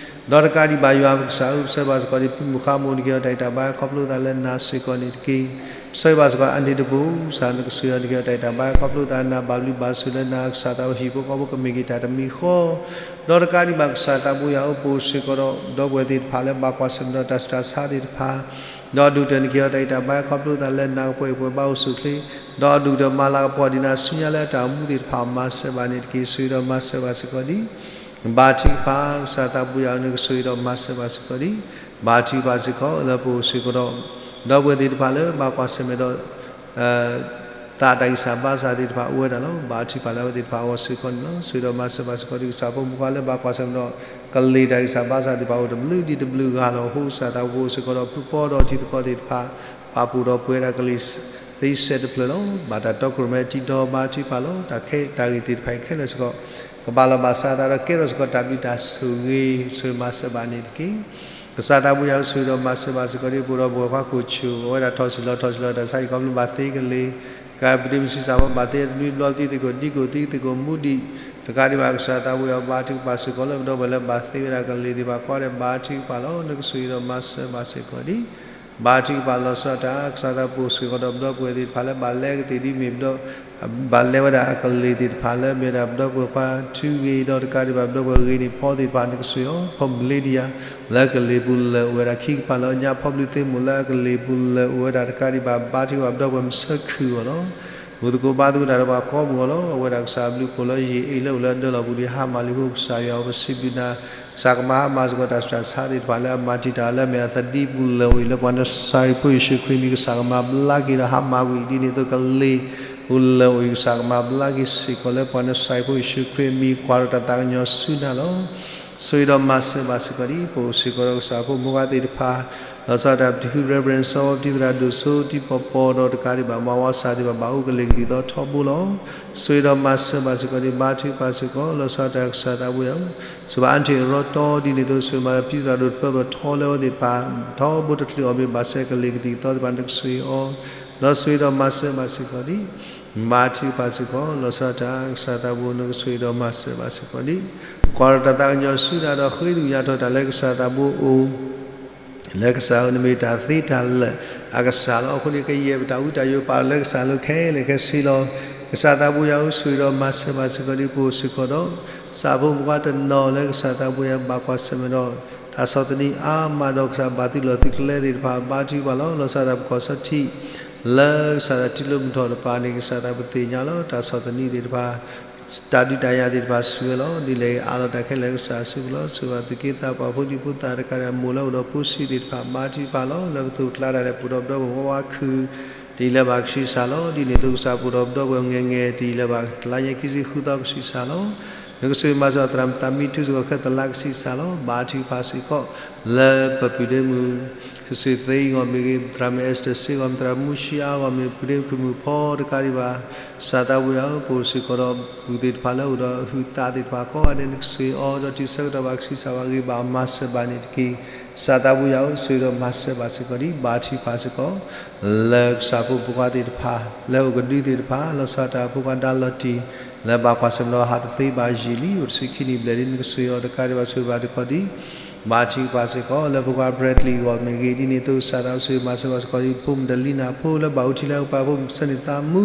ဒီးတကးဒံးဘၣ်ယွၤပကစၢ်ဧၢ, ပဆၢဂ့ၤဘၣ်စ့ၢ်ကီးဒီးဖုမုၣ်ဃါမိၢ် နက့ၤအီၤတၢ်အံးတၢ်ဘါ ခီဖျိသးလၢနၤစ့ၢ်ကီးန့ၣ်တက့ၢ်. ပဆၢဂ့ၤဘၣ်စ့ၢ်ကီးအန့ၣ်တဘိ ကစၢ်နကစၢ်ယွၤ နက့ၤအီၤတၢ်အံးတၢ်ဘါ ခီဖျိသးနၤ ဘၣ်ဘျုးဘၣ်ဆိၣ်လၢနၤ ကစၢ်သးဘိဟံၣ်ဖိဃီဖိ ကမ့ၢ်က့ၤတၢ်တမံၤဃီ ဒီးတကးဒံးဘၣ်ကစၢ်သးဘိယွၤဧၢ, ပအိၣ်စ့ၢ်ကီးဒီး ဒီပုၢ်ဝဲၢ်သ့ၣ်တဖၣ်လၢဘၣ်ကွၢ်ဆၢၣ်မဲာ်ဒီးတၢ်ဆူးတၢ်ဆါသ့ၣ်တဖၣ်, ဒီးဒုၣ်တၢၢ် နက့ၤအီၤတၢ်အံးတၢ်ဘါ ခီဖျိသးလၢနၤ ကပှဲၤအံၤပှဲၤဘါအိၣ်ဆူၣ်ချ့, ဒီးဒုၣ်တၢၢ်မၤလၤကပီၤဒံးနၤဆူညါလၢအတၢ်အိၣ်မူသ့ၣ်တဖၣ် မၤစၢၤဘၣ်န့ၣ်တက့ၢ်. ဆိၣ်ဂ့ၤဒီးမၤစၢၤဘၣ်စ့ၢ်ကီးဒံး ဘါထုကဖၣ် ကစၢ်သးဘိယွၤဧၢ, နကဆိၣ်ဂ့ၤဒီးမၤစၢၤဘၣ်စ့ၢ်ကီးဒံး, ဘါထုကဖၣ်စ့ၢ်ကီး လၢပအိၣ်စ့ၢ်ကီးဒီး ဒီပုၢ်ဝဲၢ်သ့ၣ်တဖၣ်လၢဘၣ်ကွၢ်ဆၢၣ်မဲာ်ဒီး သးတၢ်ဂံၢ်စၢ်ဘါစၢ်သ့ၣ်တဖၣ်အိၣ်ဝဲဒၣ်လီၤ. ဘါထုကဖၣ်လၢအဝဲသ့ၣ်တဖၣ်အဂီၢ်စ့ၢ်ကီးန့ၣ်လီၤ. ဆိၣ်ဂ့ၤဒီးမၤစၢၤဘၣ်စ့ၢ်ကီးဒံး ကစၢ်ဖိမုၣ်ဖိခွါလၢဘၣ်ကွၢ်ဆၢၣ်မဲာ်ဒီး ကလ့ၢ်တၢ်ဂံၢ်စၢ်ဘါစၢ်သ့ၣ်တဖၣ်အိၣ်တဘျုးဒံးတဘျုးဂၤလီၤ. အဃိကစၢ်သးဘိစ့ၢ်ကီးဒီး ဖုဖီဒီးတံၤသကိးသ့ၣ်တဖၣ် ပာ်ဖှိၣ်ဒီးပှဲၤဒၣ်ကလ့ၢ်သ့စဲးတဖျၢၣ်လီၤ. ဘၣ်တၢ်တီခိၣ်ရိၣ်မဲတံၤဒီး ဘါထုကဖၣ်လီၤ. တၢ်ခဲတၢ်ဂ့ၢ်သ့ၣ်တဖၣ်အံၤခဲလၢာ်စ့ၢ်ကီး ကဘၣ်လီၤဘၣ်စးအသးဒီးကဲထီၣ်စ့ၢ်ကီးတၢ်ဘျုးတၢ်ဆိၣ်ဂ့ၤ, ဆိၣ်ဂ့ၤမၤစၢၤဘၣ်န့ၣ်တက့ၢ်. ကစၢ်သးဘိယွၤဧၢ, ဆိၣ်ဂ့ၤဒီးမၤစၢၤဘၣ်စ့ၢ်ကီးဒံး ပအိၣ်ဒီးပဝဲၤခွါခိၣ်ဆူၣ် အဝဲဒၣ်ထီၣ်စံၣ်လီၤထီၣ်စံၣ်လီၤ တၢ်ဆါဟံၣ်ခီဖျိဘၣ်သ့ကလ့ၢ်, ကပဒ့မစံးစၢ်ဖိဘၣ်သ့တနွံဘျီ သံသကိးဒံကိး သံသကိးမူဒံး, တကးဒံးဘၣ် ကစၢ်သးဘိယွၤ ဘါထုကဖၣ်စ့ၢ်ကီးလၢပဒီပုၢ်ဝဲၢ်လၢဘၣ်သ့ဝဲဒၣ်ကလ့ၢ်သ့ၣ်တဖၣ်ကိးဂၤဒဲး ဘါထုကဖၣ်လီၤ. နကဆိၣ်ဂ့ၤဒီးမၤစၢၤဘၣ်စ့ၢ်ကီးဒံး ဘါထုကဖၣ်လီၤဆီဒၣ်တၢ် ကစၢ်သးဘိစ့ၢ်ကီးဒီး ပဒီပုၢ်ဝဲၢ်သ့ၣ်တဖၣ်လၢဘၣ်လဲကသ့ၣ်ဒ်မ့ၢ် ဘၣ်လဲဝဲဒၣ်အကလ့ၢ်သ့ၣ်တဖၣ်လၢမ့ၢ်ဝဲဒၣ်ပဒီပုၢ်ဝဲၢ်ခွါထူဂ့ၤ ဒီးတကးဒံးဘၣ် ပဒီပုၢ်ဝဲၢ်ဂ့ၤန့ၣ်ဖီသ့ၣ်တဖၣ် နကဆိၣ်ဂ့ၤအီၤ ဖီမုၢ်လ့ဒံယါ လၢကလ့ၢ်ပူၤလၢအိၣ်ဝဲဒၣ်ခံကပၤလၢညါ ဖီဘျုးသ့မိၢ်လၢအကလ့ၢ်ပူၤလၢအိၣ်ဝဲဒၣ်တကးဒံးဘၣ် ဘါထုကဖၣ်ပဒီပုၢ်ဝဲၢ်မုၢ်ဆၢခုၣ်အဂီၢ်လီၤ. ဘူၣ်သကိးဘါသကိးတၢ်ဒီးပှၤကိးမုၢ်အဂီၢ်လီၤ. အဝဲဒၣ်ကစၢ်အဘျုးအဖှိၣ်လၢယအ့ၣ်လၢအိၣ်လၢဒၢလီၢ်ပူၤဒီး ဟါမၢ်လံအဃိ ကစၢ်ယွၤဧၢ ပစံးဘျုးနၤ ကစၢ်ကမၤဟါမၢ်စ့ၢ်ကီးတၢ်ဆူးတၢ်ဆါသ့ၣ်တဖၣ်လၢအမၤတံာ်တာ်လၢအမ့ၢ်အသဒံပူၤလၢအိၣ်အံၤ လၢပှၤနၡၤရံၣ်ဖိယ့ၣ်ၡူးခရံာ်အမံၤ ကစၢ်ကမၤဘျါက့ၤဒီးဟါမၢ်ကွံာ် ဒ်န့ၣ်အသိးကလ့ၢ်ပူၤလၢအိၣ်အံၤ ကစၢ်ကမၤဘျါက့ၤစ့ၢ်ကီးလၢပှၤနၡၤရံၣ်ဖိယ့ၣ်ၡူးခရံာ်အမံၤ ကွၢ်ဒီးတၢ်သးကညီၤဆူနၤလီၤ. ဆိၣ်ဂ့ၤဒီးမၤစၢၤဘၣ်စ့ၢ်ကီးဒံး ပအိၣ်စ့ၢ်ကီးဒီးကစၢ်ဖိမုၣ်ဖိခွါသ့ၣ်တဖၣ် လီၤဆီဒၣ်တၢ်ပတံၤဖု Reverend စီၤဝီတံၤသရၣ်ဒိၣ်စိ တံၤပီၢ်ပီၢ်ဒီးတကးဒံးဘၣ် မၤဝါစၢ်သ့ၣ်တဖၣ် ဘၣ်အိၣ်ကလ့ၢ်ကသံၣ်သီထီဘိလီၤ. ဆိၣ်ဂ့ၤဒီးမၤစၢၤဘၣ်စ့ၢ်ကီးဒံး ဘါထုကဖၣ်စ့ၢ်ကီး လီၤဆီဒၣ်တၢ်ကစၢ်သးဘိယွၤဧၢ, ဆိၣ်ဂ့ၤဘၣ်အါထံၣ်အရီတီဒ်န့ၣ်အသိး ဆိၣ်ဂ့ၤမၤတံၤသရၣ်ဒိၣ်တဖၢပထီလၢအဝဲသ့ၣ်တဖၣ် ထီဘိတချုးအီၤမ့ၢ်ဘၣ်ဆၣ်ကလ့ၢ်ကသံၣ်ကသီသ့ၣ်တဖၣ် နကဆိၣ်ဂ့ၤအီၤ ဒီးဆိၣ်ဂ့ၤဒီးမၤစၢၤဘၣ်စ့ၢ်ကီးဒံး ဘါထုကဖၣ်စ့ၢ်ကီး လီၤဆီဒၣ်တၢ်ကစၢ်သးဘိ နကဆိၣ်ဂ့ၤဒီးမၤစၢၤဘၣ်စ့ၢ်ကီးဒံး ကွၢ်ဒီးတၢ်သးကညီၤဆူနၤဒီး ဃ့ကညးထီၣ်တၢ်လၢကစၢ်သးဘိအအိၣ် လၢကစၢ်ဧၢ နမ့ၢ်တၢ်သ့တၢ်လၢာ်အကစၢ်လီၤ. အဃိန့ၣ် ကယဲၢ်ပတၢ်ဝံတၢ်ယိာ်ပာ်လီၤလၢကစၢ်အလိၤခဲလၢာ်ခဲဆ့လီၤ. ကစၢ်သးဘိယွၤဧၢ, ဆိၣ်ဂ့ၤဒီးမၤစၢၤဘၣ်စ့ၢ်ကီးဒံး ပအိၣ်စ့ၢ်ကီးဒီး ကစၢ်ဖိမုၣ်ဖိခွါတနီၤလၢကစၢ်သးဘိယွၤဘၣ်ကွၢ်ဆၢၣ်မဲာ်ဒီး တၢ်ဆီၣ်သနံးအါမးဒီး ကစၢ်ဘၣ်သုးလီၢ်သုးကျဲသ့ၣ်တဖၣ် ဘါထုကဖၣ်လီၤ. လီၤဆီဒၣ်တၢ်ပကီၢ်စီထံး လၢကစၢ်တၢ်ထံၣ်လိာ်မုာ်ထီၣ်တပၤန့ၣ် ကစၢ်သးပသ့ၣ်ညါလီၤ. တၢ်ဆီၣ်သနံးသ့ၣ်တဖၣ် တၢ်ဒုးတၢ်ယၤသ့ၣ်တဖၣ်ဆူၣ်ဝဲလီၤ. ဒ်လဲၣ်ဂ့ၤ အးလီၤတၢ်ခဲလၢာ်လၢကစၢ်အစုပူၤလီၤ. ဆိၣ်ဂ့ၤဘၣ်သုးက့သးပှၢ်ဖိဒံဖိသၣ်တကးဒံး အမိၢ်လၢအိၣ်ဒီးဖိဆံးသ့ၣ်တဖၣ် ဘါထုကဖၣ်လီၤ. လၢပသိးပကျါဒၣ်လဲာ် ပအိၣ်ဒီးပဒီပုၢ်ဝဲၢ်ဝါခုၣ် တယံာ်လၢၤဘၣ်ကဆံးစၢ်လီၤ. ဒ်န့ၣ်အသိးကစၢ်ပအိၣ်ဒီးပဒီပုၢ်ဝဲၢ်ငဲၤငဲၤ တယံာ်လၢၤဘၣ် တလါညါခံဆံဃုသီကဆံးစၢ်လီၤ. နကဆိၣ်ဂ့ၤမၤစၢၤသရၣ်မုၣ်သးမံထူစ့ၢ်ကီးခဲသလါကဆံးစၢ်လီၤ. ဘါထုကဖၣ်စ့ၢ်ကီး လၢပပုၢ်ဒ့မုၣ် ကစၢၢ်သ့အဂီၢ်မ့ၢ်ဂ့ၤ, သရၣ်မုၣ်အဲစတၢၢ်စ့အဂီၢ်မ့ၢ်, သရၣ်မုၣ်မူၡံအါအဂီၢ်မ့ၢ်, ပုၢ်ဒ့မုၣ်ဖုမုၣ်ဖီတကးဒံးဘၣ်, ကစၢ်သးဘိယွၤဧၢ, ပအိၣ်စ့ၢ်ကီးဒီးပုၢ်သ့ၣ်တဖၣ်လၢအိၣ်ဒီးအဟုးသးသ့ၣ်တဖၣ်ကိးဂၤဒဲး နကဆိၣ်ဂ့ၤအီၤ ဒီးတုၤဆၢကတီၢ်ဘၣ်ကဆံးစၢ်ဘၣ်ဂ့ၤဘၣ်မၤစၢၤဘၣ်န့ၣ်တက့ၢ်. ကစၢ်သးဘိယွၤဧၢ, ဆိၣ်ဂ့ၤဒီးမၤစၢၤဘၣ်စ့ၢ်ကီးဒံး ဘါထုကဖၣ်စ့ၢ်ကီး လၢကစၢ်ဖိမုၣ်ဖိခွါသ့ၣ်တဖၣ် လၢအအိၣ်ကဒုသ့ၣ်တဖၣ် လီၤဆီဒၣ်တၢ်ဖိခွါဒါလီၤတံၢ် လၢဘၣ်ကွၢ်ဆၢၣ်မဲာ်ဒီးဟးတသ့ဘၣ်ယံာ်လံ အိၣ်တဆံခံနံၣ်ဘျဲၣ်လံ နကဆိၣ်ဂ့ၤအီၤတကးဒံးဘၣ်ဆိၣ်ဂ့ၤဘၣ်စ့ၢ်ကီးဒံး ဘါထုကဖၣ်စ့ၢ်ကီး လၢဖိခွါ Bradley အဂီၢ်မ့ၢ်ဂ့ၤ ဒ်န့ၣ်အသိးကစၢ်သးဘိဆိၣ်ဂ့ၤမၤစၢၤဘၣ်စ့ၢ်ကီးဒံး ဖိမုၣ်ဒလံနၤဖိလၢဘၣ်အူထံလၢအကပၤ ဖိမုၣ်ကစၢ်န့ၣ်သးမူ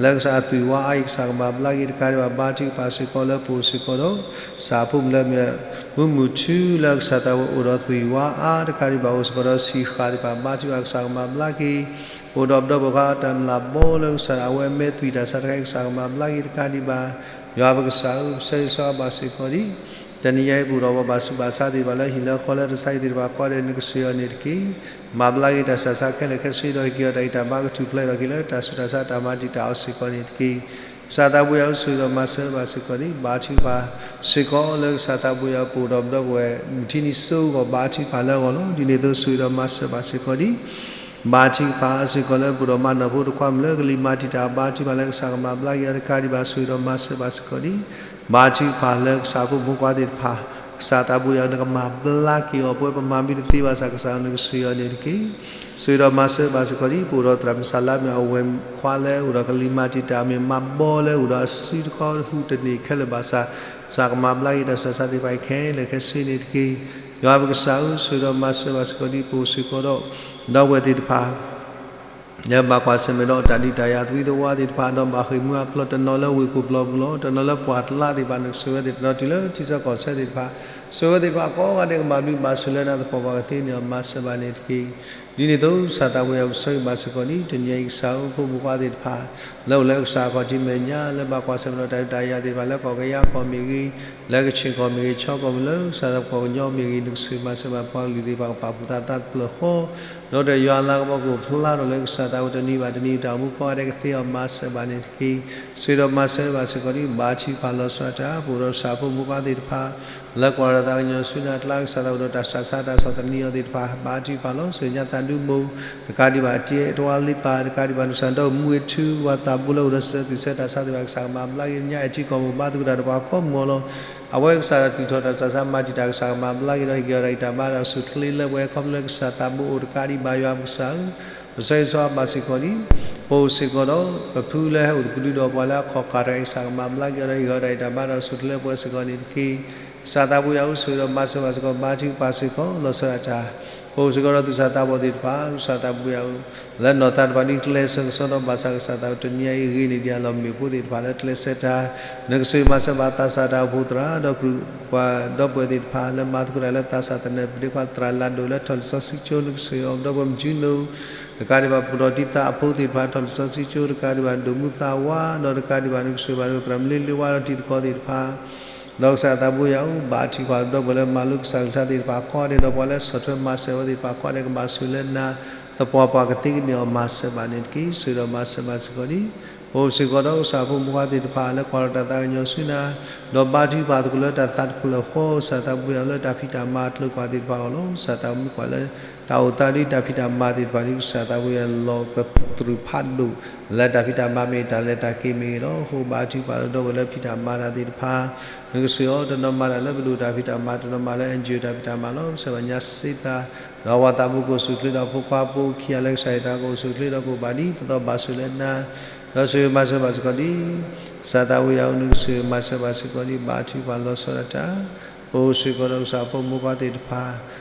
လၢကစၢ်အသွံၣ်ဝါအါအံၤ ကစၢ်ကမၤဘျါက့ၤတကးဒံးဘၣ် ဘါထုကဖၣ်စ့ၢ်ကီးလၢပအိၣ်စ့ၢ်ကီးဒီး ကစၢ်ဖိမုၣ်လၢအမ့ၢ် မူမူထူ လၢကစၢ်သးဘိအိၣ်ဒီးသွံၣ်ဝါအါတကးဒံးဘၣ် အိၣ်စ့ၢ်ကီးဒီးဆံးဃာ်သ့ၣ်တဖၣ် ဘါထုကဖၣ်ကစၢ်ကမၤဘျါက့ၤ အိၣ်ဒီးပဒီပုၢ်ဝဲၢ်ခွါတၢ်မျၢ်ဘီလၢကစၢ်အဝဲမဲာ်သွံၣ်တၢ်ဆါတခါအံၤ ကစၢ်ကမၤဘျါက့ၤတကးဒံးဘၣ် ယွၤပကစၢ်ဧၢ, ပဆၢဂ့ၤဆၢဝါဘၣ်စ့ၢ်ကီးဒံး တနံၤညါအံၤ ပအိၣ်ဒီးပှၤဘၣ်ဆူးဘၣ်ဆါသ့ၣ်တဖၣ်လၢဟံၣ်လၢဃီလၢတၢ်ဆါဟံၣ်သ့ၣ်တဖၣ်ကိးဂၤဒဲး နကဆိၣ်ဂ့ၤအီၤန့ၣ်တက့ၢ်. မၤဘျါက့ၤတၢ်ဆူးတၢ်ဆါခဲလၢာ်ခဲဆ့ဒီး ဟ့ၣ်က့ၤအီၤတၢ်ဂံၢ်တၢ်ဘါ ကထူၣ်ဖျဲးထီၣ်က့ၤလၢတၢ်ဆူးတၢ်ဆါတၢ်မၤတံာ်တာ်အီၤစ့ၢ်ကီးန့ၣ်တက့ၢ်. ကစၢ်သးဘိယွၤဧၢ, ဆိၣ်ဂ့ၤဒီးမၤစၢၤဘၣ်စ့ၢ်ကီးဒံး ဘါထုကဖၣ်စ့ၢ်ကီးလၢကစၢ်သးဘိယွၤ ပအိၣ်ဒီးပဒီပုၢ်ဝဲၢ် မုၢ်ထံနံၤစိအဂီၢ် ဘါထုကဖၣ်လၢအဂီၢ်လီၤ. ဒ်န့ၣ်အသိး ဆိၣ်ဂ့ၤဒီးမၤစၢၤဘၣ်စ့ၢ်ကီးဒံး ဘါထုကဖၣ်စ့ၢ်ကီးလၢပအိၣ်ဒီးမါနီၢ်ဖိတခွါမုၣ်လၢကလံၤမၤတံာ်တာ် ဘါထုကဖၣ်လၢကစၢ်ကမၤဘျါက့ၤအီၤတကးဒံးဘၣ် ဆိၣ်ဂ့ၤဒီးမၤစၢၤဘၣ်စ့ၢ်ကီးဒံး ဘါထုကဖၣ်လၢကစၢ်ဖိမုၣ်ဖိခွါသ့ၣ်တဖၣ် ကစၢ်သးဘိယၤဧၢ, နကမၤဘျါက့ၤအီၤ, ပဝဲပမၤမ့ၢ်တသ့ဘၣ်ဆၣ် ကစၢ်ဧၢ နကဆိၣ်ဂ့ၤအီၤန့ၣ်တက့ၢ်. ဆိၣ်ဂ့ၤဒီးမၤစၢၤဘၣ်စ့ၢ်ကီးဒံး, ပအိၣ်ဒီးသရၣ်မုၣ်စးလါမ့ၢ် အဝဲၢ်ခွါလၢအိၣ်ဒီးကလံၤမၤတံာ်တာ်မ့ၢ်မၤဘီလၢအိၣ်ဒီးအစုတခီဟူးတန့ၢ်ခဲလၢာ်ဘၣ်ဆၣ်, ကစၢ်ကမၤဘျါက့ၤတၢ်ဆူးတၢ်ဆါသ့ၣ်တဖၣ်အံၤခဲလၢာ်ခဲဆ့န့ၣ်တက့ၢ်. ယွၤပကစၢ်ဧၢ, ဆိၣ်ဂ့ၤဒီးမၤစၢၤဘၣ်စ့ၢ်ကီးဒံး, ပအိၣ်စ့ၢ်ကီးဒီး ဒီပုၢ်ဝဲၢ်သ့ၣ်တဖၣ် လၢဘၣ်ကွၢ်ဆၢၣ်မဲာ်ဒီးတၢ်ဒုးတၢ်ယၤသဝံသဝါသ့ၣ်တဖၣ်, ဒီးဘၣ်ဃ့ၢ်မှံဟးဖျိးတနီၤလၢဝ့ၢ်ခိၣ်ပျီပူၤလီၤ. တနီၤလၢပှၢ်ကျါသ့ၣ်တဖၣ် နကဆိၣ်ဂ့ၤဝဲသ့ၣ်တဖၣ်, ဒီးတုၤလၢထံဆၢကီၢ်ဆၢသ့ၣ်တဖၣ်, ဆိၣ်ဂ့ၤဝဲသ့ၣ်တဖၣ်ကိးဂၤဒဲး ကဘၣ်ဘျုးဘၣ်ဆိၣ်လၢနၤ, သပှၢ်ပှၢ်ကသ့န့ၢ်အီၤ မၤစၢၤဘၣ်န့ၣ်တက့ၢ်. ဒ်န့ၣ်အသိး ကစၢ်သးဘိယၤဧၢ, ပဆိၣ်ဂ့ၤဘၣ်စ့ၢ်ကီးဒံး, တနံၤအံၤကစၢ်ဧၢ, ဖိမုၣ်ခွါသ့ၣ်တဖၣ် လၢအိၣ်လၢကစၢ်အခီၣ်ထံးမဲာ်ညါ, လၢဘၣ်ကွၢ်ဆၢၣ်မဲာ်ဒီးတၢ်ဒုးတၢ်ယၤသ့ၣ်တဖၣ် လၢကီၢ်ကယၤကီၢ်မ့ၢ်ဂ့ၤ, လၢကခ့ၣ်ကီၢ်မ့ၢ်ဂ့ၤ, ခၠီကီၢ်မ့ၢ်ဂ့ၤ, လၢကစၢ်သးပှၢ်ကညီမ့ၢ်ဂ့ၤ, နကဆိၣ်ဂ့ၤမၤစၢၤဘၣ်ပှၤကလုာ်သ့ၣ်တဖၣ်, ကပာ်ဖှိၣ်သးသးတဖျၢၣ်ဃီ, ဒီးတၢ်ယွၤအလၤကပီၤကအိၣ်ဖျါထီၣ်လၢကစၢ်သးဘိ, တနံၤဘၣ်တနံၤ တၢ်အိၣ်မူကိးဂၤဒဲးကသ့အီၤ မၤစၢၤဘၣ်န့ၣ်တက့ၢ်. ဆိၣ်ဂ့ၤဒီးမၤစၢၤဘၣ်စ့ၢ်ကီးဒံး, ဘါထုကဖၣ်လီၤဆီဒၣ်တၢ်, ပအိၣ်ဒီးကစၢ်ဖိမုၣ်ခွါသ့ၣ်တဖၣ် လၢကွၢ်ဒီးသးကညီၤဆူနၤအကျါ, ကစၢ်သးဘိဒီးတၢ်ဆူးတၢ်ဆါတၢ်ဆီၣ်သနံးအီၤသ့ၣ်တဖၣ်, ဘါထုကဖၣ်လီၤ, ဆိၣ်ဂ့ၤညါသးဒူမူ, တကးဒံးဘၣ် တ့တဝါလ့ပၢ်, တကးဒံးဘၣ် နကစၢ်ဒီးမူဝ့ထူ, ပှၤသးဘိလၢအိၣ်ဒီးစၢၤသူၣ်စၢၤတၢ်ဆါသ့ၣ်တဖၣ်, ကစၢ်ကမၤဘျါက့ၤညါ, အဲၣ်ထံကီၢ်မ့ၢ်ဘါသကိးတၢ်ဒီးပှၤကိးမုၢ်အီၤလီၤ. အဝဲကစၢ်သူၣ်ထီၣ်တၢ်ဆူးတၢ်ဆါမၤတံာ်တာ်, ကစၢ်ကမၤဘျါက့ၤဒီးဟ့ၣ်က့ၤအီၤတၢ်ဂံၢ်တၢ်ဘါဒီးဆူၣ်ချ့လၢပှဲၤခီဖျိလၢကစၢ်သးဘိအိၣ်, တကးဒံးဘၣ်ယွၤပကစၢ်ဧၢ, ပဆိၣ်ဂ့ၤဆိၣ်ဝါဘၣ်စ့ၢ်ကီးဒံး, ပအိၣ်စ့ၢ်ကီးဒီး ပဖုလၢဟဲအိၣ်သကဒုဒီးပှၤလၢအခီၣ်ခၣ်တဂၤအံၤ, ကစၢ်ကမၤဘျါက့ၤအီၤဒီးဟ့ၣ်က့ၤအီၤတၢ်ဂံၢ်တၢ်ဘါဒီးဆူၣ်ချ့လၢပှဲၤစ့ၢ်ကီးန့ၣ်တက့ၢ်. ကစၢ်သးဘိယၤဧၢ, ဆိၣ်ဂ့ၤဒီးမၤစၢၤဘၣ်စ့ၢ်ကီး, ဘါထုကဖၣ်စ့ၢ်ကီးလီၤဆီဒၣ်တၢ်, ပအိၣ်စ့ၢ်ကီးဒီးသူၣ်စၢ်သးဘီၣ်သ့ၣ်တဖၣ်, ကစၢ်သးဘိယၤဧၢ, လၢနီၢ်သးတဖၣ်ဒ်ကျဲးစၢးကစီဒီဘၣ်ဆၣ်, ကစၢ်သးဘိတနံၤအံၤ ဂ့ၤန့ၢ်ဒံးအလီၢ်မ့ၣ်ပိၢ်သ့ၣ်တဖၣ်လၢကျဲးစၢးတၢ်, နကဆိၣ်ဂ့ၤမၤစၢၤဘၣ်သးစၢ်တၢ်အိၣ်ဖှိၣ်သရၣ်, ဒီးကရူၢ်ပှၤဒီပုၢ်ဝဲၢ်သ့ၣ်တဖၣ် လၢမၤသကိးတၢ်လၢသးစၢ်သနၢၣ်, ပဒ့ခွါသရၣ်လၢအဒိၣ်လၢထီၣ်လံာ်စီဆှံကၠိ, နကဆိၣ်ဂ့ၤအီၤ, ဒီပုၢ်ဝဲၢ်မုၢ်ကၠံနူၣ်, တကးဒံးဘၣ် ပဒီးတံၢ်သးအဖိသ့ၣ်တဖၣ် ထီၣ်လံာ်စီဆှံကၠိ, တကးဒံးဘၣ် ဒိၣ်မူသးဝါ, ဒီးတကးဒံးဘၣ် နကဆိၣ်ဂ့ၤဘၣ်သရၣ်မုၣ်လ့လ့ဝါဒီးတံၤသကိးသ့ၣ်တဖၣ်, ဒီးကစၢ်သးဘိယၤဧၢ, ဘါထုကဖၣ်ဒီပုၢ်ဝဲၢ်လၢမၤလိကစၢ်ကလုၢ်ကထါသ့ၣ်တဖၣ်ကိးဂၤဒဲး, ဒီးပှၤလၢဆီၣ်ထွဲမၤစၢၤဝဲသ့ၣ်တဖၣ်ကိးဂၤဒဲး, ကဘၣ်ဆိၣ်ဂ့ၤလၢနၤ, သပှၢ်ပှၢ်ကသ့ကန့ၢ်အီၤ မၤစၢၤဘၣ်န့ၣ်တက့ၢ်. ဆိၣ်ဂ့ၤဒီးမၤစၢၤဘၣ်စ့ၢ်ကီးဒံး, ပအိၣ်စ့ၢ်ကီးဒီးကစၢ်ဖိမုၣ်ခွါသ့ၣ်တဖၣ် လၢကွၢ်ဒီးတၢ်သးကညီၤဆူနၤ, ဒီးဘါထုကဖၣ်သကိးလၢတၢ်သးတဖျၢၣ်ဃီ, ကစၢ်သးဘိယၤဧၢ, လၢတၢ်ဖံးတၢ်မၤအကျိၤကွၢ်သ့ၣ်တဖၣ်အဂီၢ်လီၤ. ကစၢ်သးဘိယၤဧၢ, တၢ်အိၣ်သးဒ်တၢ်ဖံးတၢ်မၤသ့ၣ်တဖၣ်ဒ် ကစၢ်သးဘိယၤဧၢ, လီၤကတြူာ်ဖးဒိၣ် လၢတၢ်ဖံးတၢ်မၤမ့ၢ်ဂ့ၤ, တၢ်လဲၤတၢ်က့ၤမ့ၢ်ဂ့ၤလီၤ. အဃိဘါထုကဖၣ်ဒီပုၢ်ဝဲၢ်လၢဖံးတၢ်မၤတၢ်သ့ၣ်တဖၣ်, နကဆိၣ်ဂ့ၤအီၤ, တနီၤမၤတၢ်လၢပဒိၣ်တၢ်ဖံးတၢ်မၤ, တနီၤမၤလၢ NGO တၢ်ဖံးတၢ်မၤလီၤ. ကစၢ်ဘၣ်ညါစ့သး, ဒီးပှၤသးဘိကအိၣ်ဆူၣ်ချ့, ဒီးဖိခွါဖိခံဂၤလၢကစၢ်ယွၤသးကအိၣ်ဆူၣ်ချ့, ဒီးကအိၣ်ဘၣ်ဒ်သိးသိးဘၣ်ဆိၣ်လၢနၤ, ဒီးဆိၣ်ဂ့ၤမၤစၢၤဘၣ်စ့ၢ်ကီးဒ် ကစၢ်သးဘိယၤဧၢ, နကဆိၣ်ဂ့ၤမၤစၢၤဘၣ်စ့ၢ်ကီးဒ် ဘါထုကဖၣ်လီၤဆီဒၣ်တၢ်, ပအိၣ်စ့ၢ်ကီးဒီးကစၢ်ဖိမုၣ်ခွါသ့ၣ်တဖၣ်,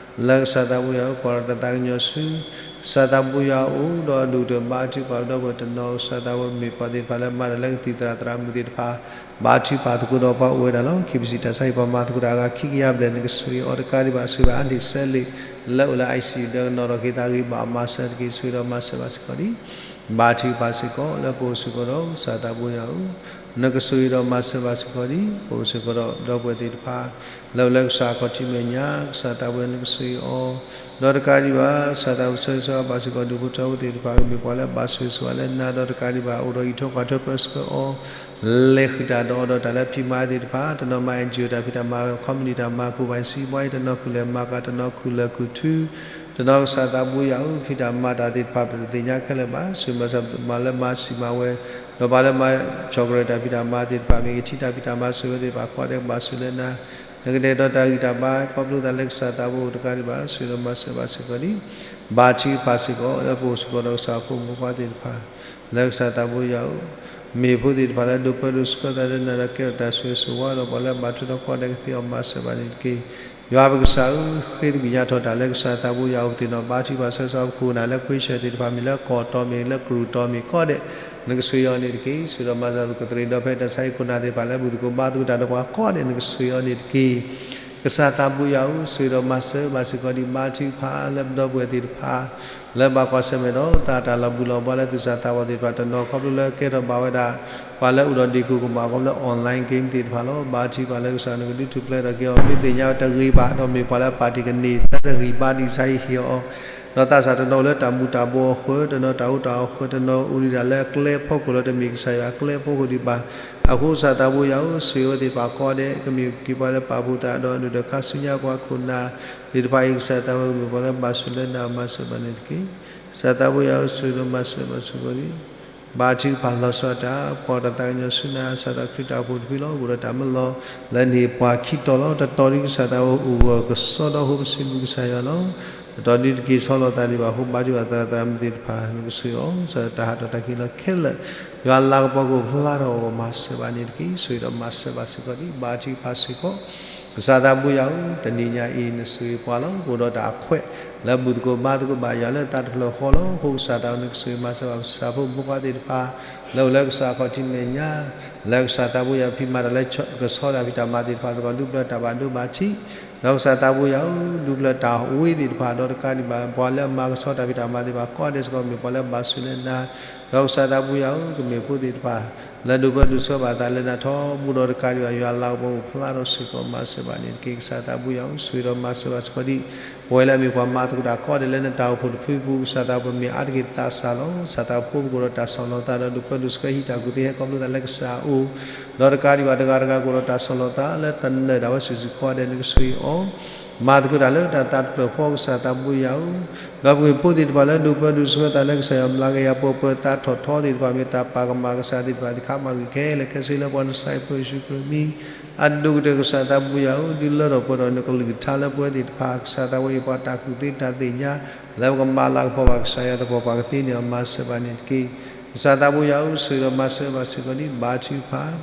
လၢကစၢ်သးဘိယၤဧၢ, ကွၢ်ဒီးတၢ်သးကညီၤဆူ ကစၢ်သးဘိယၤအအိၣ်, ဒီးအဒိၣ်ကတၢၢ်ဘါထုကဖၣ်ဒီပုၢ်ဝဲၢ်တနီၤ, ကစၢ်သးဘိမ့ၢ်ပှၤသ့ၣ်တဖၣ်လၢမၤတၢ်လၢကသံၣ်သရၣ်သရၣ်မုၣ်သ့ၣ်တဖၣ်, ဘါထုကဖၣ်သကိးဒီးပှၤအိၣ်ဝဲဒၣ်လီၤ. KBC တၢ်ဆါဟံၣ် ပှၤမၤသကိးတၢ်အဂၤခံကယၤဘျဲၣ်, နကဆိၣ်ဂ့ၤအီၤ, တကးဒံးဘၣ်ဆိၣ်ဂ့ၤဘၣ်အါန့ၢ်စဲးလ့ၣ် လၢအိၣ်လၢ ICU ဒီးကနီၤထီၣ်က့ၤသးဂ့ၤဘၣ်အမၤစၢၤတက့ၢ်. ဆိၣ်ဂ့ၤဒီးမၤစၢၤဘၣ်စ့ၢ်ကီးဒ် ဘါထုကဖၣ်စ့ၢ်ကီး လၢပအိၣ်စ့ၢ်ကီးဒီးကစၢ်သးဘိယၤဧၢ, နကဆိၣ်ဂ့ၤဒီးမၤစၢၤဘၣ်စ့ၢ်ကီးဒ် ပအိၣ်စ့ၢ်ကီးဒီးဒီပုၢ်ဝဲၢ်သ့ၣ်တဖၣ် လၢအိၣ်လၢကစၢ်အခီၣ်ထံးမဲာ်ညါ, ကစၢ်သးဘိယၤဧၢ, နကဆိၣ်ဂ့ၤအီၤ, ဒီးတကးဒံးဘၣ် ကစၢ်သးဘိဆိၣ်ဂ့ၤဆိၣ်ဝါဘၣ်စ့ၢ်ကီး ဒူၣ်ဖိထၢဖိသ့ၣ်တဖၣ် မ့ၢ်ပှၤလၢဘၣ်ဆိၣ်ဂ့ၤဆိၣ်ဝါလၢနၤ, ဒီးတကးဒံးဘၣ် အိၣ်ဒီးအံးထွဲကွၢ်ထွဲပၢဆှၢအီၤ လဲၤဃုာ်တၢ်ဒီးအီၤဒီးတၢ်လၢဖံးမၤသ့ၣ်တဖၣ်, တနီၤမၤ NGO တၢ်ဖံးတၢ်မၤ, ခီမနံၣ် တၢ်မၤ, ကူၣ်ဘၣ်စံးဘှါအံၤ, တနီၤခူၣ်လဲၤမၤကၤ, တနီၤခူၣ်လဲၤခူၣ်ထု, တနီၤကစၢ်သးဘိယၤဧၢ, ဖံးတၢ်မၤတၢ်သ့ၣ်တဖၣ် ပတသ့ၣ်ညါခဲလၢာ်ဘၣ်. ဆိၣ်ဂ့ၤမၤစၢၤပှၤလၢမၤစံာ်မၤဝဲ, ဒီးပှၤလၢမၤ chocolate တၢ်ဖံးတၢ်မၤသ့ၣ်တဖၣ်မ့ၢ်ဂ့ၤ, ထံတၢ်ဖံးတၢ်မၤဆိၣ်ဂ့ၤဝဲသ့ၣ်တဖၣ် ကိးဂၤဒဲးကဘၣ်ဆိၣ်လၢနၤ, နကတဲာ်ကတီၤတၢ်ဂံၢ်တၢ်ဘါ ခီဖျိသးလၢကစၢ်သးဘိအိၣ်တကးဒံးဘၣ်. ဆိၣ်ဂ့ၤဒီးမၤစၢၤဘၣ်စ့ၢ်ကီးဒ် ဘါထုကဖၣ်စ့ၢ်ကီး လၢပအိၣ်စ့ၢ်ကီးဒီးကစၢ်ဖိမုၣ်ဖိခွါသ့ၣ်တဖၣ် လၢကစၢ်သးဘိယၤဧၢ, မ့ၢ်ဖိသ့ၣ်တဖၣ်လၢဒိးပၢဒိးဆှၢသးလၢနၤဒီးကဲထီၣ်တၢ်ဆိၣ်ဂ့ၤဆိၣ်ဝါဒီး ပှၤလၢဘၣ်ထုးဒီးကိးဂၤဒဲးကသ့အီၤမၤစၢၤဘၣ်န့ၣ်တက့ၢ်. ယွၤပကစၢ်ဧၢ, ဃ့သကွံာ်ညါထီၣ်တၢ်လၢကစၢ်သးဘိယၤအိၣ်သ့ၣ်နီၣ်, ဘါထုကဖၣ်စၢၤစၢၤပခိၣ်ပနၢ်လၢ ခွ့ဆၢၣ်သ့ၣ်တဖၣ်မ့ၢ်လၢကီၢ်တီမ့ၢ်ဂ့ၤ, လၢကရူၢ်တီမ့ၢ်ဂ့ၤ ကိးဂၤဒဲး, နကဆိၣ်ဂ့ၤအီၤန့ၣ်တက့ၢ်. ဆိၣ်ဂ့ၤဒီးမၤစၢၤပကသရ့ၤဒီဖျၢၣ်တၢ်ဆါဟံၣ်ခိၣ်နၢ်သ့ၣ်တဖၣ်လၢဘူၣ်သကိးဘါသကိးတၢ်ဒီးပှၤကိးဂၤဒဲး နကဆိၣ်ဂ့ၤအီၤန့ၣ်တက့ၢ်. ကစၢ်သးဘိယၤဧၢ, ဆိၣ်ဂ့ၤဒီးမၤစၢၤဘၣ်စ့ၢ်ကီးဒ် ဘါထုကဖၣ်လၢပဒီပုၢ်ဝဲၢ်သ့ၣ်တဖၣ် လၢဘၣ်ကွၢ်ဆၢၣ်မဲာ်ဒီးသးတၢ်လီၤဘှံးလီၤဘှါလၢသူၣ်စၢ်သးဘီၣ်သ့ၣ်တဖၣ်တနီၤ ခီဖျိလၢကဲထီၣ်ဘၣ်ဝဲဒၣ် ပှၤလၢအိၣ်ဒီးဒ့ၣ်ကိၢ်ကမၣ် ခီဖျိလၢ online game သ့ၣ်တဖၣ်လီၤ. ဘါထုကဖၣ်လၢကစၢ်နကဒုးထူၣ်ဖျဲးထီၣ်က့ၤအီၤ မ့ၢ်သ့ၣ်ညါဝဲတဂ့ၤဘၣ် ဒီးမ့ၢ်ပှၤလၢအပာ်တ့ၢ်ကန့ၢ် တၢ်တဂံၢ်ဘါဒ်ကစၢ်ယွၤဟ့ၣ်အီၤ ဒီးသးစၢ်တနီၤအိၣ်လၢတၢ်မူၤတၢ်ဘှီးအဃၢၤ တနီၤတၢ်အူတၢ်အီအဃၢၤ တနီၤအိၣ်ဒံးဒၣ်လၢအကျဲဖီခိၣ်လၢတမ့ၢ်ကစၢ်ယွၤအကျဲဖီခိၣ်ဒံးဘၣ်. အဃိကစၢ်သးဘိယၤဧၢ, ဆိၣ်ဂ့ၤဝဲသ့ၣ်တဖၣ်ကိးဂၤဒဲး ကမ့ၢ်က့ၤပှၤလၢပာ်ဖှိၣ်သးဒီးနုာ်ဒီးခါဆူညါပှၤခိၣ်နၢ်သ့ၣ်တဖၣ်အံၤ ကစၢ်သးဘိကမ့ၢ်ပှၤလၢဘၣ်ဆိၣ်လၢနၤမၤစၢၤဘၣ်န့ၣ်တက့ၢ်. ကစၢ်သးဘိယၤဧၢ, ဆိၣ်ဂ့ၤဒီးမၤစၢၤဘၣ်စ့ၢ်ကီးလံ ဘါထုကဖၣ်လီၤဆီဒၣ်တၢ် ပှၤတၢ်သးကညီၤဆူနၤ ကစၢ်သးခရံာ်တၢ်အိၣ်ဖှိၣ်တဖုလီၤ. အိၣ်ဒီးတၢ်မၢလီၤလၢန့ၣ်ပှၤခံတီၤလီၤ. တတီၤဒ်ကစၢ်သးအိၣ်ဂၢၢ်ကစီဒီ ဟိပစံးဘျုးကစၢ်ယွၤလီၤ. တတီၤဒ်တက့ၤဆီလီၤသးဒံးဘၣ်အဃိ ဘါထုကဖၣ်သရၣ်သရၣ်မုၣ်သ့ၣ်တဖၣ် နကဆိၣ်ဂ့ၤအီၤ ကစၢ်တၢ်ဟးထီၣ်တၢ်က့ၤလီၤခဲလၢာ် ယွၤလၤကပီၤကအိၣ်ဖျါထီၣ်အဂီၢ် မၤစၢၤဘၣ်န့ၣ်တက့ၢ်. ဆိၣ်ဂ့ၤဒီးမၤစၢၤဘၣ်စ့ၢ်ကီးဒံး ဘါထုကဖၣ်စ့ၢ်ကီး ကစၢ်သးဘိယွၤဧၢ, တနံၤညါအံၤ နဆိၣ်ဂ့ၤပှၤလီၤ. အိၣ်ဒီးတၢ်အခွဲး လၢဘူၣ်သကိးဘါသကိးဘၣ်ယွၤလၢသးတဖျၢၣ်ဃီလီၤ. အဃိကစၢ်သးအိၣ် နကဆိၣ်ဂ့ၤမၤစၢၤဘၣ် ပှၤဖိမုၣ်ဖိခွါသ့ၣ်တဖၣ် လၢအိၣ်လၢကစၢ်အခီၣ်ထံးမဲာ်ညါ လၢကစၢ်သးဘိယွၤဖံးမၤတၢ်လၢကဆီတၢ်ဖံးတၢ်မၤသ့ၣ်တဖၣ်စ့ၢ်ကီး ဒူပျၢၤတၢ်ဘၣ်ဒိဘၣ်ထံး ဒီးကစၢ်သးဘိယွၤဧၢ, ဒူပျၢၤတၢ်ဝ့သ့ၣ်တဖၣ် ဒီးတကးဒံးဘၣ် ပှၤလၢအမၤကဆီတၢ်ဖံးတၢ်မၤသ့ၣ်တဖၣ် ကိးဂၤဒဲးစ့ၢ်ကီး မ့ၢ်ပှၤလၢအဘၣ်ဆိၣ်လၢနၤ ဒီးကစၢ်သးဘိယွၤဧၢ, ကမ့ၢ်ဖိသ့ၣ်တဖၣ် လၢဒိးပၢဒိးဆှၢဘၣ်အသးလၢနၤထီဘိ ဒီးတကးဒံးဘၣ် ယွၤလၤကပီၤအိၣ်ဖျါထီၣ်စ့ၢ်ကီး မၤစၢၤဘၣ်န့ၣ်တက့ၢ်. ကစၢ်သးဘိယွၤဧၢ, ဆိၣ်ဂ့ၤဒီးမၤစၢၤဘၣ်စ့ၢ်ကီးဒံး ပဝဲလၢအမ့ၢ်ပှၤမၤသကိးတၢ်ကိးဂၤဒဲးလၢနတၢ်အိၣ်ဖှိၣ်တဖုပူၤ ကစၢ်သးပမ့ၢ်အါတက့ၢ်သးစၢ်လီၤ. ကစၢ်သးဖိ ပကအိၣ်ဒီးတၢ်ဆီၣ်လီၤသးဒီးဒိးပၢဒိးဆှၢဟံးတၢ်ကူၣ်သ့ဟဲခီဖျိသးလၢကစၢ်အအိၣ် ဒီးတကးဒံးဘၣ်တဂၤတဂၤကအိၣ်ဒီးတၢ်ဆီၣ်လီၤသးလၢသနၢၣ်ဒၣ်ဝဲစုာ်စုာ်ကိးဂၤဒဲး နကဆိၣ်ဂ့ၤအီၤ မၤသကိးတၢ်လၢတၢ်သးတဖျၢၣ်ဃီ ကစၢ်သးဘိယွၤဧၢ, ဒီးပကမ့ၢ်ဖိသ့ၣ်တဖၣ်လၢဒိးပၢဒိးဆှၢသးလၢကစၢ်ယွၤမျးကယၤပှဲၤပှဲၤ သးထီၣ်ထီသ့ၣ်တဖၣ် မ့ၢ်သးပာ်ကမၣ်ကစၢ်သ့ၣ်တဖၣ်သ့ၣ်ခါမၤဂ့ၤခဲလၢာ်ခဲဆ့လၢပှၤနစၢ်ဖိယ့ၣ်ၡူးခရံာ်မံၤ အဒိၣ်ကတၢၢ်ကစၢ်သးဘိယွၤဧၢ, ဒုးလၢထီၣ်ပှဲၤထီၣ်နကလုၢ်ကထါလၢပဝဲသ့ၣ်တဖၣ် ကစၢ်သးဝဲအံၤပှၤတၢ်ကူၣ်သ့တၢ်သ့ၣ်ညါ လၢပကမၤလၤကပီၤဘၣ်ကစၢ်ယွၤသပှၢ်ပှၢ်ကသ့န့ၣ် အမၤစၢၤဘၣ်န့ၣ်တက့ၢ်. ကစၢ်သးဘိယွၤဧၢ, ဆိၣ်ဂ့ၤဒီးမၤစၢၤဘၣ်စ့ၢ်ကီးဒံး ဘါထုကဖၣ်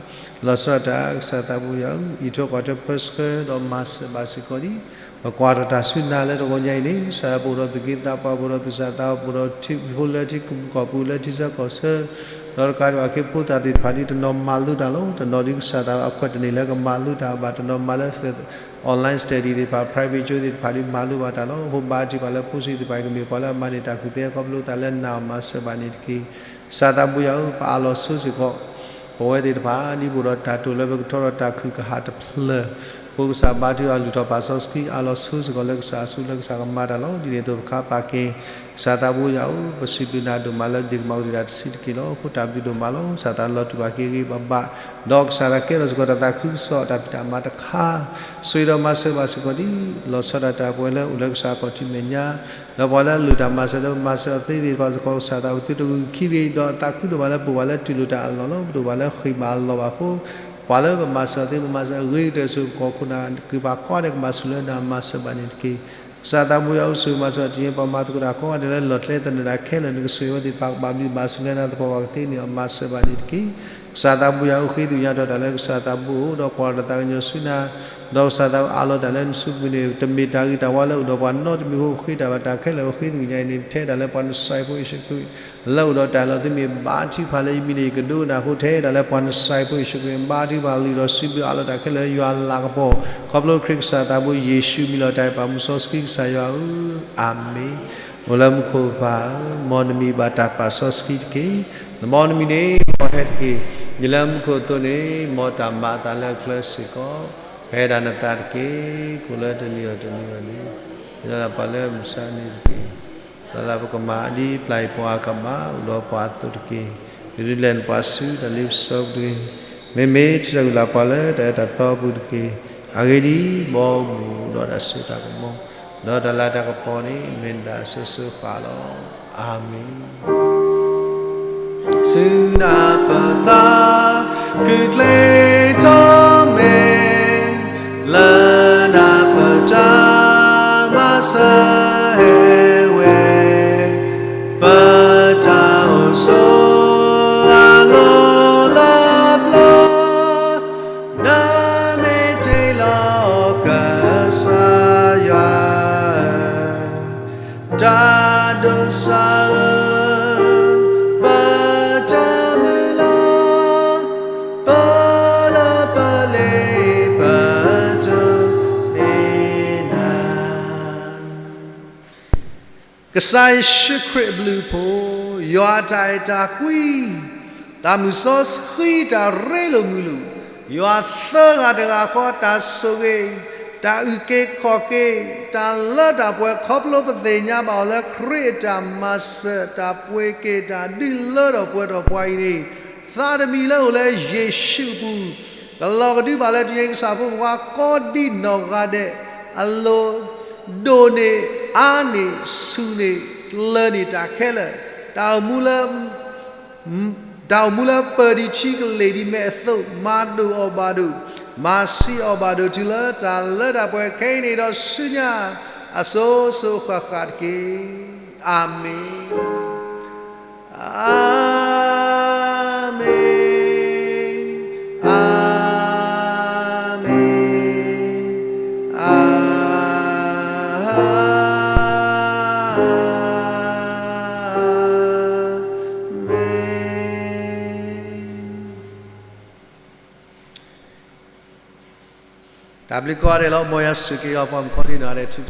လီၤဆီဒၣ်တၢ် ကစၢ်သးဘိယွၤဧၢ, အံးထွဲကွၢ်ထွဲပၢဆှၢဒီးမၤစၢၤဘၣ်စ့ၢ်ကီးဒံး ပကွၢ်ထီၣ်တၢ်ဆူနၤလၢတဂီၤညါအံၤန့ၣ် ကစၢ်ယွၤပအိၣ်ဒီးသူၣ်က့သးပှၢ် ပအိၣ်ဒီးသူၣ်စၢ်သးဘီၣ် ပအိၣ်ဒီးထံဖိလၢထံကီၢ်ပူၤလၢထံဆၢကီၢ်ဆၢ ဒီးတကးဒံးဘၣ်ခ့ဖိသၣ်သ့ၣ်တဖၣ်ဒ်တနီၤမၤလိတၢ်လီၤ. တနီၤဒ်ကစၢ်သးအခွဲးတန့ၢ်လၢကမၤလိတၢ်ဘၣ် တနီၤမၤလၢ online study သ့ၣ်တဖၣ် private ကၠိသ့ၣ်တဖၣ်ဒ်မၤလိဘၣ်တၢ်လီၤ. အဃိဘါထုကဖၣ်လၢဖိဆံးသ့ၣ်တဖၣ် ကမ့ၢ်ပှၤလၢအမၤန့ၢ်တၢ်ကူၣ်သ့ခီဖျိသးလၢနၤအမၤစၢၤဘၣ်န့ၣ်တက့ၢ်. ကစၢ်သးဘိယွၤဧၢ, ပအးလီၤဆိစ့ၢ်ကီး ပဝဲသ့ၣ်တဖၣ် ဒ်ပအိၣ်ဒီးတၢ်တိာ်လၢပကထီထီၣ်တၢ်ခုၣ်ကဟၣ်တဖျၢၣ် အဃိကစၢ်ဘါထုအီၤ လုၢ်ထီၣ်ပာ်စီဆှံ အးလီၤဆိစ့ၢ်ကီးလၢကစၢ်အစုလၢကစၢ်ကမၤတၢ်လီၤ. ဒ်န့ၣ်အသိးပခါပာ်က့ၤ ကစၢ်သးဘိယွၤဧၢ, ပစံးဘျုးနၤဒိၣ်မးလၢဒ့ၣ်ကမၤကတၢၢ်တၢ်တဆံးတက့ၢ်လီၤ. အဃိတၢ်ဘျုးဒိၣ်မးလီၤ. ကစၢ်သးလီၤတူာ်ဘၣ်က့ၤဂ့ၤဂ့ၤဘၣ်ဘၣ်, ဒီးကစၢ်သးကဲထီၣ်စ့ၢ်ကီးတၢ်သးခုကစီၣ်တၢ်ဖံးတၢ်မၤတခါ ဆိၣ်ဂ့ၤဒီးမၤစၢၤဘၣ်စ့ၢ်ကီးဒ် လီၤဆီဒၣ်တၢ်ပဝဲလၢအိၣ်လၢကစၢ်အခီၣ်ထံးမဲာ်ညါ ဒီးပှၤလၢအလုၢ်တၢ်မၤစၢၤဒီးမၤစၢၤအီၤသ့သ့ၣ်တဖၣ်စ့ၢ်ကီး ကစၢ်သးပသုတဂုာ်ခံဂ့ၤ ဒီးသးခုဒိၣ်မးလၢပအိၣ်ဘၣ်လၢတူၢ်လိာ်တၢ်အလီၢ်လီၤ. ပတအိၣ်ဘၣ်လၢဃ့ၢ်ဘၣ်အလီၢ်ဘၣ်အဃိ ပှၤလၢပမၤစၢၤအီၤသ့ ပမၤစၢၤအဂ့ၤကတၢၢ်ဆူပကီၢ်ခိၣ်နၢ် က့ၤပာ်ကီဒဲးကမၤဆူၣ်လၢနၤမၤစၢၤဘၣ်န့ၣ်တက့ၢ်. ကစၢ်သးဘိယွၤဧၢ, ဆိၣ်ဂ့ၤမၤစၢၤတယဲၢ်ပှၤမၤသကိးတၢ်ကိးဂၤဒဲးလၢလီၢ်ကျဲသနၢၣ်ဒၣ်ခဲလၢာ် နကဆိၣ်ဂ့ၤဝဲသ့ၣ်တဖၣ် ကဘၣ်ဘျုးဘၣ်ဆိၣ်လၢနၤသပှၢ်ပှၢ်ကသ့န့ၣ် အမၤစၢၤဘၣ်န့ၣ်တက့ၢ်. ကစၢ်သးဘိယွၤဧၢ, ဃ့သ့ၣ်ညါထီၣ်တၢ်လၢကစၢ်သးဘိအိၣ် ဒီးကွၢ်ထီၣ်တၢ်သးကညီၤဆူနၤ ဒီးကစၢ်သးအးလီၤတၢ်လၢနစုပူၤန့ၣ် တမ့ၢ်တၢ်ဂ့ၤတၢ်ဝါလၢအိၣ်ဒီးပှၤနီတမံၤအဃိ ပဃ့တၢ်ဘၣ်တၢ်ခဲလၢာ် ပဃ့သ့ၣ်ညါအံၤန့ၣ် ပထဲဒၣ်လၢပှၤနစၢ်ဖိယ့ၣ်ၡူးခရံာ် လၢအိၣ်ဒီးတၢ်အလီၢ်သ့မ့ၢ်ဘါထုကဖၣ်လၢယမံၤန့ၣ် ယကဒိကနၣ်အဃိ ထဲဒၣ်လၢပှၤနစၢ်ဖိယ့ၣ်ၡူးခရံာ် ဘါထုကဖၣ်လံဒီးစံးဘျုးအးလီၤတၢ်ခဲလၢာ်လၢယွၤလၤကပီၤ ခီဖျိခရံာ်ကစၢ်သးဘိယ့ၣ်ၡူးမံၤလီၤတၢ်အံၤ ပၢ်မုၢ်စီဆှံကစၢ်ယွၤဧၢ, အၤမ့ၣ်. အိၣ်လၢမူခိၣ်ပၢ်ဧၢ, မ်နမံၤဘၣ်တၢ်ပာ်စီဆှံတက့ၢ်. မ်နမံၤန့ၣ် မ်ဟဲတက့ၢ်. ဒ်လၢမူခိၣ်အသိးန့ၣ် မ်တၢ်မၤအသးလၢအချၢစ့ၢ်ကီး ကဟဲဒၣ်နသးတက့ၢ်. ကအိၣ်လၢတနံၤအံၤတနံၤအံၤန့ၣ် မ့ၢ်ဒၣ်ပှၤလၢမုၢ်ဆါန့ၣ်တက့ၢ်. ဒီးလၢပကမၤဒ်ပျၢ်ယပှၤအကဘၣ် အိၣ်ဒီးပှၤအသိးတက့ၢ်. ဒုးလဲၣ်နပှၤဆူတၢ်လ့ပစီပူၤတဂ့ၤ. မ့မ့ၢ်ထံၣ်တၢ်ဂုၤလၢ်ပှၤလၢတၢ်အဲၣ်တၢ်သီပူၤတက့ၢ်. အဂ့ၢ်ဒ်အံၤ, မ်အမူဒီးတၢ်စိတၢ်ကမီၤ ဒီးတၢ်လၤတၢ်ကပီၤန့ၣ် မ့ၢ်နဒၣ်အစိၤစိၤဃၣ်ဃၣ်လီၤ. အၤမ့ၣ်. ဆူနၢ်ပသး ခုၣ်ချ့ထီၣ်မဲာ် လၢနၢ်ပတၢ်မၤစၢၤဟဲဝဲ ပတၢ်အိၣ်ဆိး အလီၢ်လၢပျၢၤ နမ့ၢ်တ့လီၤကစၢ်ယွၤ တၢ်ဒိးစၢ်ဧၢ, ပတၢ်မုၢ်လၢ် ပလၢပလ့ပတမ့ၢ်နၤ ကစၢ်ယ့ၣ်ၡူးခရံာ်အဘျုးအဖှိၣ်, ယွၤအတၢ်အဲၣ်တၢ်ကွံ, တၢ်မုၢ်စီဆှံတၢ်ရ့လိာ်မုာ်လိာ်, ယွၤသၢဂၤတဂၤဃီတၢ်ဆိၣ်ဂ့ၤ, တၢ်အုၣ်က့ၤခီၣ်က့ၤ, တၢ်လၢတၢ်ပှဲၤခီဖျိပသ့ၣ်ညါဘၣ်အီၤလၢခရံာ်အတၢ်မၤစၢၤ တၢ်ပှ့ၤက့ၤတၢ်ဒုးလၢထီၣ်ပှဲၤထီၣ်ပှၤအံၤန့ၣ်, သးတမံၤလၢအိၣ်လၢယ့ၣ်ၡူးအပူၤ ကလီၤကဒုဘၣ်လၢတယံၤကစၢ်ဖိခွါကိးဒံနီၢ်ဂၤဒဲး အလိၤ, ဒိၣ်န့ၢ်အါန့ၢ်ဆူၣ်န့ၢ်ကျၢၤန့ၢ်တၢ်ခဲလၢာ်, တၢ်အိၣ်မူလၢ တၢ်အိၣ်မူလၢပၢၢ်ဒံးဆံကလ့ၢ်ဒံးမဲာ်အသိး, မၤဒိၣ်အီၤဘၣ်ဒိၣ်, မၤဆံးအီၤဘၣ်ဒိၣ်တုၤလၢတၢ်လၢတၢ်ပှဲၤခဲအံၤန့ၣ်ဒီးဆူညါ အစိၤစိၤဃၣ်ဃၣ်တက့ၢ်. အၤမ့ၣ်, အၤမ့ၣ်, အၤမ့ၣ်, အၤမ့ၣ်. တၢ်ဘျုးကိးဂၤဒဲးလီၤ. မ်ယွၤဆိၣ်ဂ့ၤက့ၤပှၤမုၣ်ကီၤလံၢ်နီၢ်ဂၤဒဲး ထူ